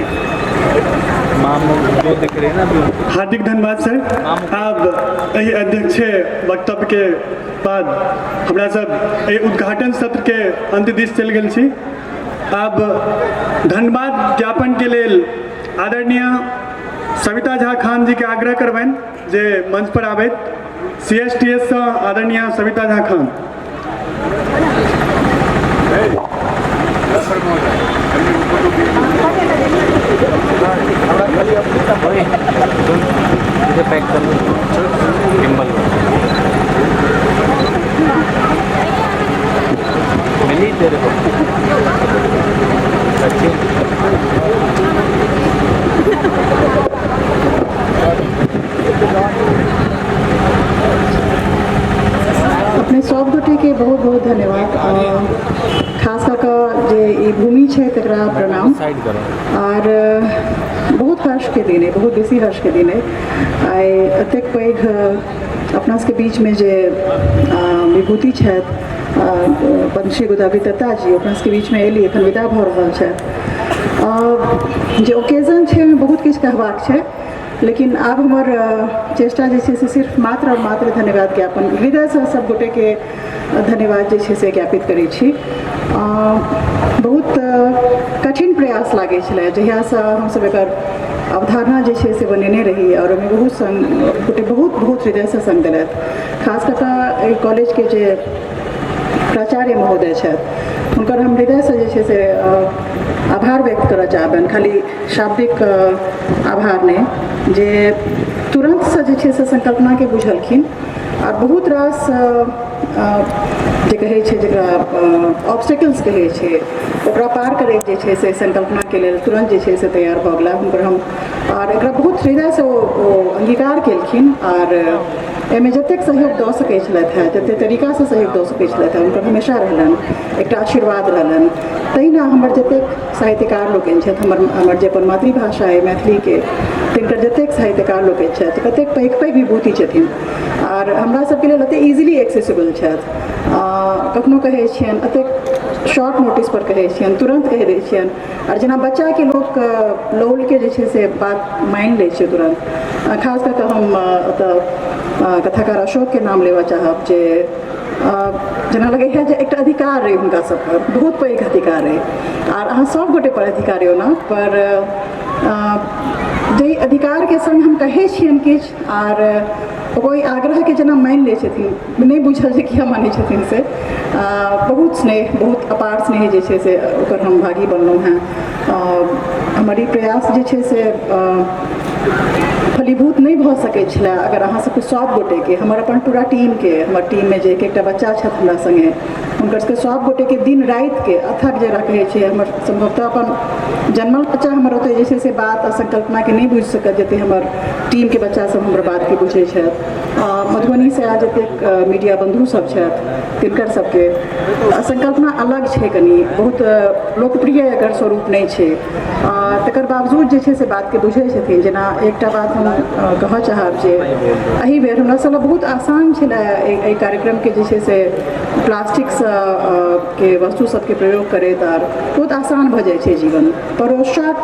हार्दिक धन्यवाद सर। आब एहि अध्यक्ष वक्तव्य के बाद हमरा सब एहि उद्घाटन सत्र के अंत दिस चलि गेल छी। आब धन्यवाद ज्ञापन के लेल आदरणीय सविता झा खान जी के आग्रह करबनि जे मंच पर आबैत। CSTS सँ आदरणीय सविता झा खान। अपने सब गोटे के बहुत बहुत धन्यवाद। खास कऽ कऽ जे ई भूमि छै तकरा प्रणाम। और बहुत हर्ष के दिन है, बहुत बेसी हर्ष के दिन है। आइ एतेक पैघ अपना सबके बीच में जे विभूति छथि पद्मश्री गोदावरी दत्ता जी, अपना सबके बीच में एली, एखन विदा भऽ रहल छथि। जे ओकेजन छै ओहिमे बहुत किछु कहबाक छै, लेकिन आब हमर चेष्टा जे छै से सिर्फ मात्र और मात्र धन्यवाद ज्ञापन, हृदयसँ सब गोटेके धन्यवाद जे छै से ज्ञापित करै छी। बहुत कठिन प्रयास लागै छलै जहियासँ हमसब एकर अवधारणा जे छै से बनेने रही और ओहिमे बहुत संग गोटे बहुत बहुत हृदयसँ संग देलथि। खास कऽ कऽ एहि कॉलेजके जे प्राचार्य महोदय छथि हुनकर हम हृदयसँ जे छै से आभार व्यक्त करऽ चाहबनि, खाली शाब्दिक आभार नहि, जे तुरन्तसँ जे छै से संकल्पनाके बुझलखिन और बहुत रास जे कहै छै जकरा ऑब्स्टेकल्स कहै छै ओकरा पार करैत जे छै से संकल्पनाके लेल तुरन्त जे छै से तैयार भऽ गेला हुनकर हम। और एकरा बहुत हृदयसँ ओ अंगीकार केलखिन और एहिमे जतेक सहयोग दऽ सकै छलथि हेँ, जतेक तरीकासँ सहयोग दऽ सकै छलथि हेँ, हुनकर हमेशा रहलनि, एकटा आशीर्वाद रहलनि। तहिना हमर जतेक साहित्यकार लोकनि छथि, हमर हमर जे अपन मातृभाषा अइ मैथिलीके, तिनकर जतेक साहित्यकार लोकनि छथि, कतेक पैघ पैघ विभूति छथिन आर हमरा सबके लेल एतेक इजीली एक्सेसिबल छथि। कखनो कहै छियनि एतेक शॉर्ट नोटिस पर कहै छियनि, तुरन्त कहि दै छियनि। आर जेना बच्चाके लोक लौलके जे छै से बात मानि लै छै तुरन्त। खास कऽ कऽ हम एतऽ कथाकार अशोकके नाम लेबऽ चाहब जे जेना लगैए जे एकटा अधिकार रहै हुनका सबपर, बहुत पैघ अधिकार रहै आर अहाँ सब गोटे पर अधिकार अइ ओना, पर जाहि अधिकारके सङ्ग हम कहै छियनि किछु आर ओहि आग्रहके जेना मानि लै छथिन, नहि बुझल जे किया मानै छथिन से, बहुत स्नेह, बहुत अपार स्नेह जे छै से ओकर हम भागी बनलहुँ हेँ। हमर ई प्रयास जे छै से फलीभूत नहि भऽ सकै छलै अगर अहाँ सबके सब गोटेके, हमर अपन पूरा टीमके, हमर टीममे जे एक एकटा बच्चा छथि हमरा सङ्गे, हुनकर सबके सब गोटेके दिन रातिके अथक जेकरा कहै छै, हमर सम्भवतः अपन जन्मल बच्चा हमर ओतऽ जे छै से बात आ संकल्पनाके नहि बुझि सकत जतेक हमर टीमके बच्चा सब हमर बातके बुझै छथि। मधुबनीसँ आयल जतेक मीडिया बन्धु सब छथि तिनकर सबके संकल्पना अलग छै, कनि बहुत लोकप्रिय एकर स्वरूप नहि छै, तकर बावजूद जे छै से बातके बुझै छथिन। जेना एकटा बात हम कहऽ चाहब जे एहि बेर हमरा सब बहुत आसान छलै एहि कार्यक्रमके जे छै से प्लास्टिकसँ के वस्तु सबके प्रयोग करैत आर बहुत आसान भऽ जाइ छै जीवन, पर ओ शॉर्ट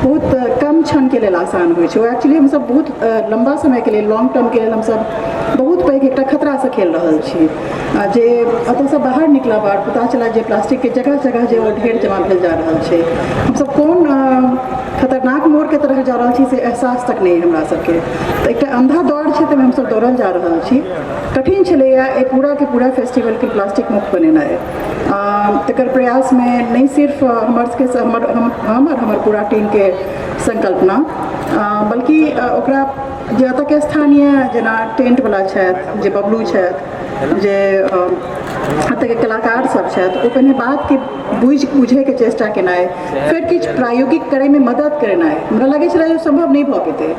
बहुत कम क्षणके लेल आसान होइ छै। ओ एक्चुअली हमसब बहुत लम्बा समयके लेल, लॉन्ग टर्मके लेल हमसब बहुत पैघ एकटा खतरासँ खेल रहल छी। जे एतऽसँ बाहर निकलब आओर पता चलत जे प्लास्टिकके जगह जगह जे ओ ढेर जमा भेल जा रहल छै। हमसब कोन खतरनाक मोड़के तरफ जा रहल छी से एहसास तक नहि हमरा सबके। तऽ एकटा अन्धा दौड़ छै, ताहिमे हमसब दौड़ल जा रहल छी। कठिन छलैए एहि पूराके पूरा फेस्टिवलके प्लास्टिक मुक्त बनेनाइ। तकर प्रयासमे नहि सिर्फ हमर सबके हमर हम आओर हमर पूरा टीमके संकल्पना, बल्कि ओकरा जे एतऽके स्थानीय जेना टेंटवला छथि, जे बबलू छथि, जे एतऽके कलाकार सब छथि, ओ पहिने बातके बुझैके चेष्टा केनाइ, फेर किछु प्रायोगिक करैमे मदद करेनाइ। हमरा लगै छलै जे सम्भव नहि भऽ पेतै।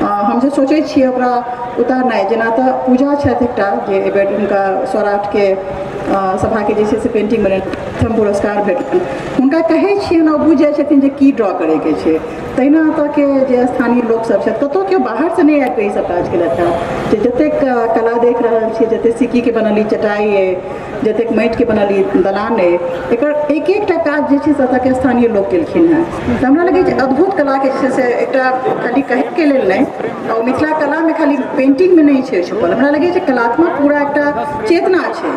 हम जे सोचै छियै ओकरा उतारनाइ, जेना तऽ पूजा छथि एकटा जे एहिबेर हुनका सौराठके सभाके जे छै से पेंटिंग बनेने प्रथम पुरस्कार भेटलनि, हुनका कहै छियनि ओ बुझि जाइ छथिन जे की ड्रॉ करैके छै। तहिना एतऽके जे स्थानीय लोकसब छथि, कतहु केओ बाहरसँ नहि आबि कऽ ईसब काज केलथि हँ। जे जतेक कला देख रहल छियै, जतेक सिक्कीके बनल ई चटाइ अइ, जतेक माटिके बनल ई दलान अइ, एकर एक एकटा काज जे छै से एतऽके स्थानीय लोक केलखिन हँ। तऽ हमरा लगैए जे अद्भुत कलाके जे छै से एकटा खाली कहैके लेल नहि, आओर मिथिला कलामे खाली पेन्टिंगमे नहि छै छुपल। हमरा लगैए जे कलात्मक पूरा एकटा चेतना छै,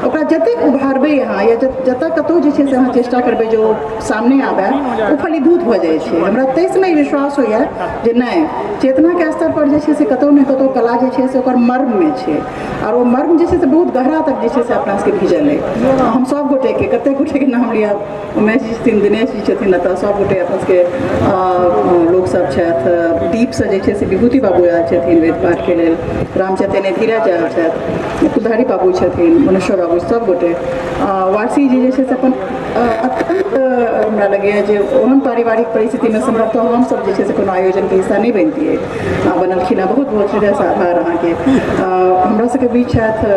ओकरा जतेक उभारबै अहाँ या जतऽ कतहु जे छै से अहाँ चेष्टा करबै जे ओ सामने आबय, ओ फलीभूत भऽ जाइ छै। हमरा ताहि समय विश्वास होइए जे नहि, चेतनाके स्तर पर जे छै से कतहु ने कतहु कला जे छै से ओकर मर्ममे छै, आओर ओ मर्म जे छै से बहुत गहरा तक जे छै से अपना सबके भिजल अइ। हम सब गोटेके, कतेक गोटेके नाम लिअ, उमेश जी छथिन, दिनेश जी छथिन, एतऽ सब गोटे अपन सबके लोकसब छथि। दीपसँ जे छै से विभूति बाबू आयल छथिन वेद पाठके लेल, राम चैतन्य धीरज आयल छथि, कुलधारी बाबू छथिन, मनुष्य बाबू, सब गोटे। वारसी जी जे छै से अपन अत्यन्त, हमरा लगैए जे ओहन पारिवारिक परिस्थितिमे सम्भवतः हमसब जे छै से कोनो आयोजनके हिस्सा नहि बनितियै, बनलखिन हँ। बहुत बहुत हृदयसँ आभार अहाँके। हमरा सबके बीच छथि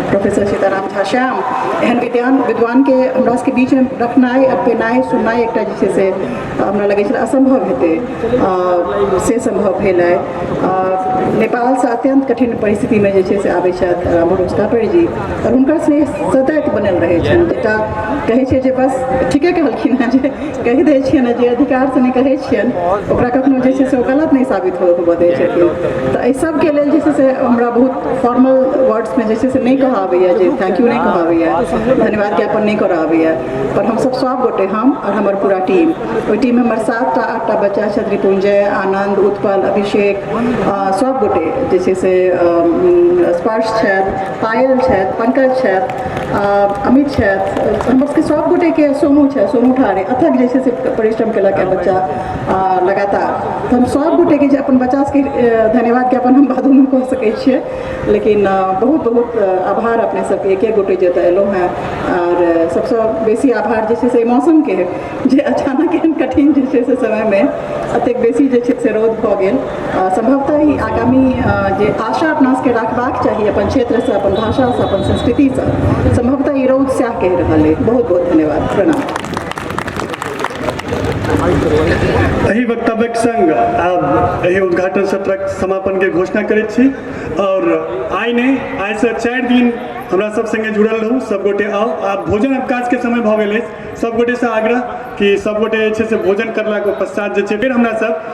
प्रोफेसर सीताराम झा श्याम। एहन विद्वानके हमरा सबके बीचमे रखनाइ आ पेनाइ सुननाइ एकटा जे छै से हमरा लगै छलै असम्भव हेतै, से सम्भव भेल आइ। नेपालसँ अत्यन्त कठिन परिस्थितिमे जे छै से आबै छथि रामभरोस कापड़ि जी, आओर हुनकर स्नेह सदैव बनल रहै छनि। एकटा कहै छै जे बस ठीके कहलखिन हेँ जे कहि दै छियनि, जे अधिकारसँ नहि कहै छियनि ओकरा कखनो जे छै से ओ गलत नहि साबित होबऽ दै छथिन। तऽ एहि सबके लेल जे छै से हमरा बहुत फॉर्मल वर्ड्समे जे छै से नहि कहऽ आबैए, जे thank you नहि कहऽ आबैए, धन्यवाद ज्ञापन नहि करऽ आबैए, पर हमसब सब गोटे, हम आओर हमर पूरा टीम, ओहि टीममे हमर 7टा 8टा बच्चा छथि, रिपुंजय, आनन्द, उत्पल, अभिषेक, सब गोटे जे छै से स्पर्श छथि, पायल छथि, पंकज छथि, अमित छथि, हमर सबके सब गोटेके सोनू छथि, सोनू ठारे अथक जे छै से परिश्रम केलक बच्चा लगातार। तऽ हम सब गोटेके जे अपन बच्चा सबके धन्यवाद ज्ञापन हम बादोमे कऽ सकै छियै, लेकिन बहुत बहुत आभार अपने सबके, एक एक गोटे जे एतऽ एलहुँ हेँ। आओर सबसँ बेसी आभार जे छै से मौसमके, जे अचानक एहन कठिन जे छै से समयमे एतेक बेसी जे छै से रौद भऽ गेल। सम्भवतः ई आगामी जे आशा अपना सबके राखबाक चाही अपन क्षेत्रसँ, अपन भाषासँ, अपन संस्कृतिसँ, सम्भवतः ई रौद सएह कहि रहल अइ। बहुत बहुत धन्यवाद, प्रणाम। एहि वक्तव्यक संग आब एहि उद्घाटन सत्रक समापन के घोषणा करैत छी। और आइ नहि, आइसँ 4 दिन हमरा सब संगे जुड़ल रहू, सब गोटे आउ। आब भोजन अवकाश के समय भऽ गेल अछि, सब गोटेसँ आग्रह कि सब गोटे जे छै से भोजन करलाके पश्चात जे छै फेर हमरा सब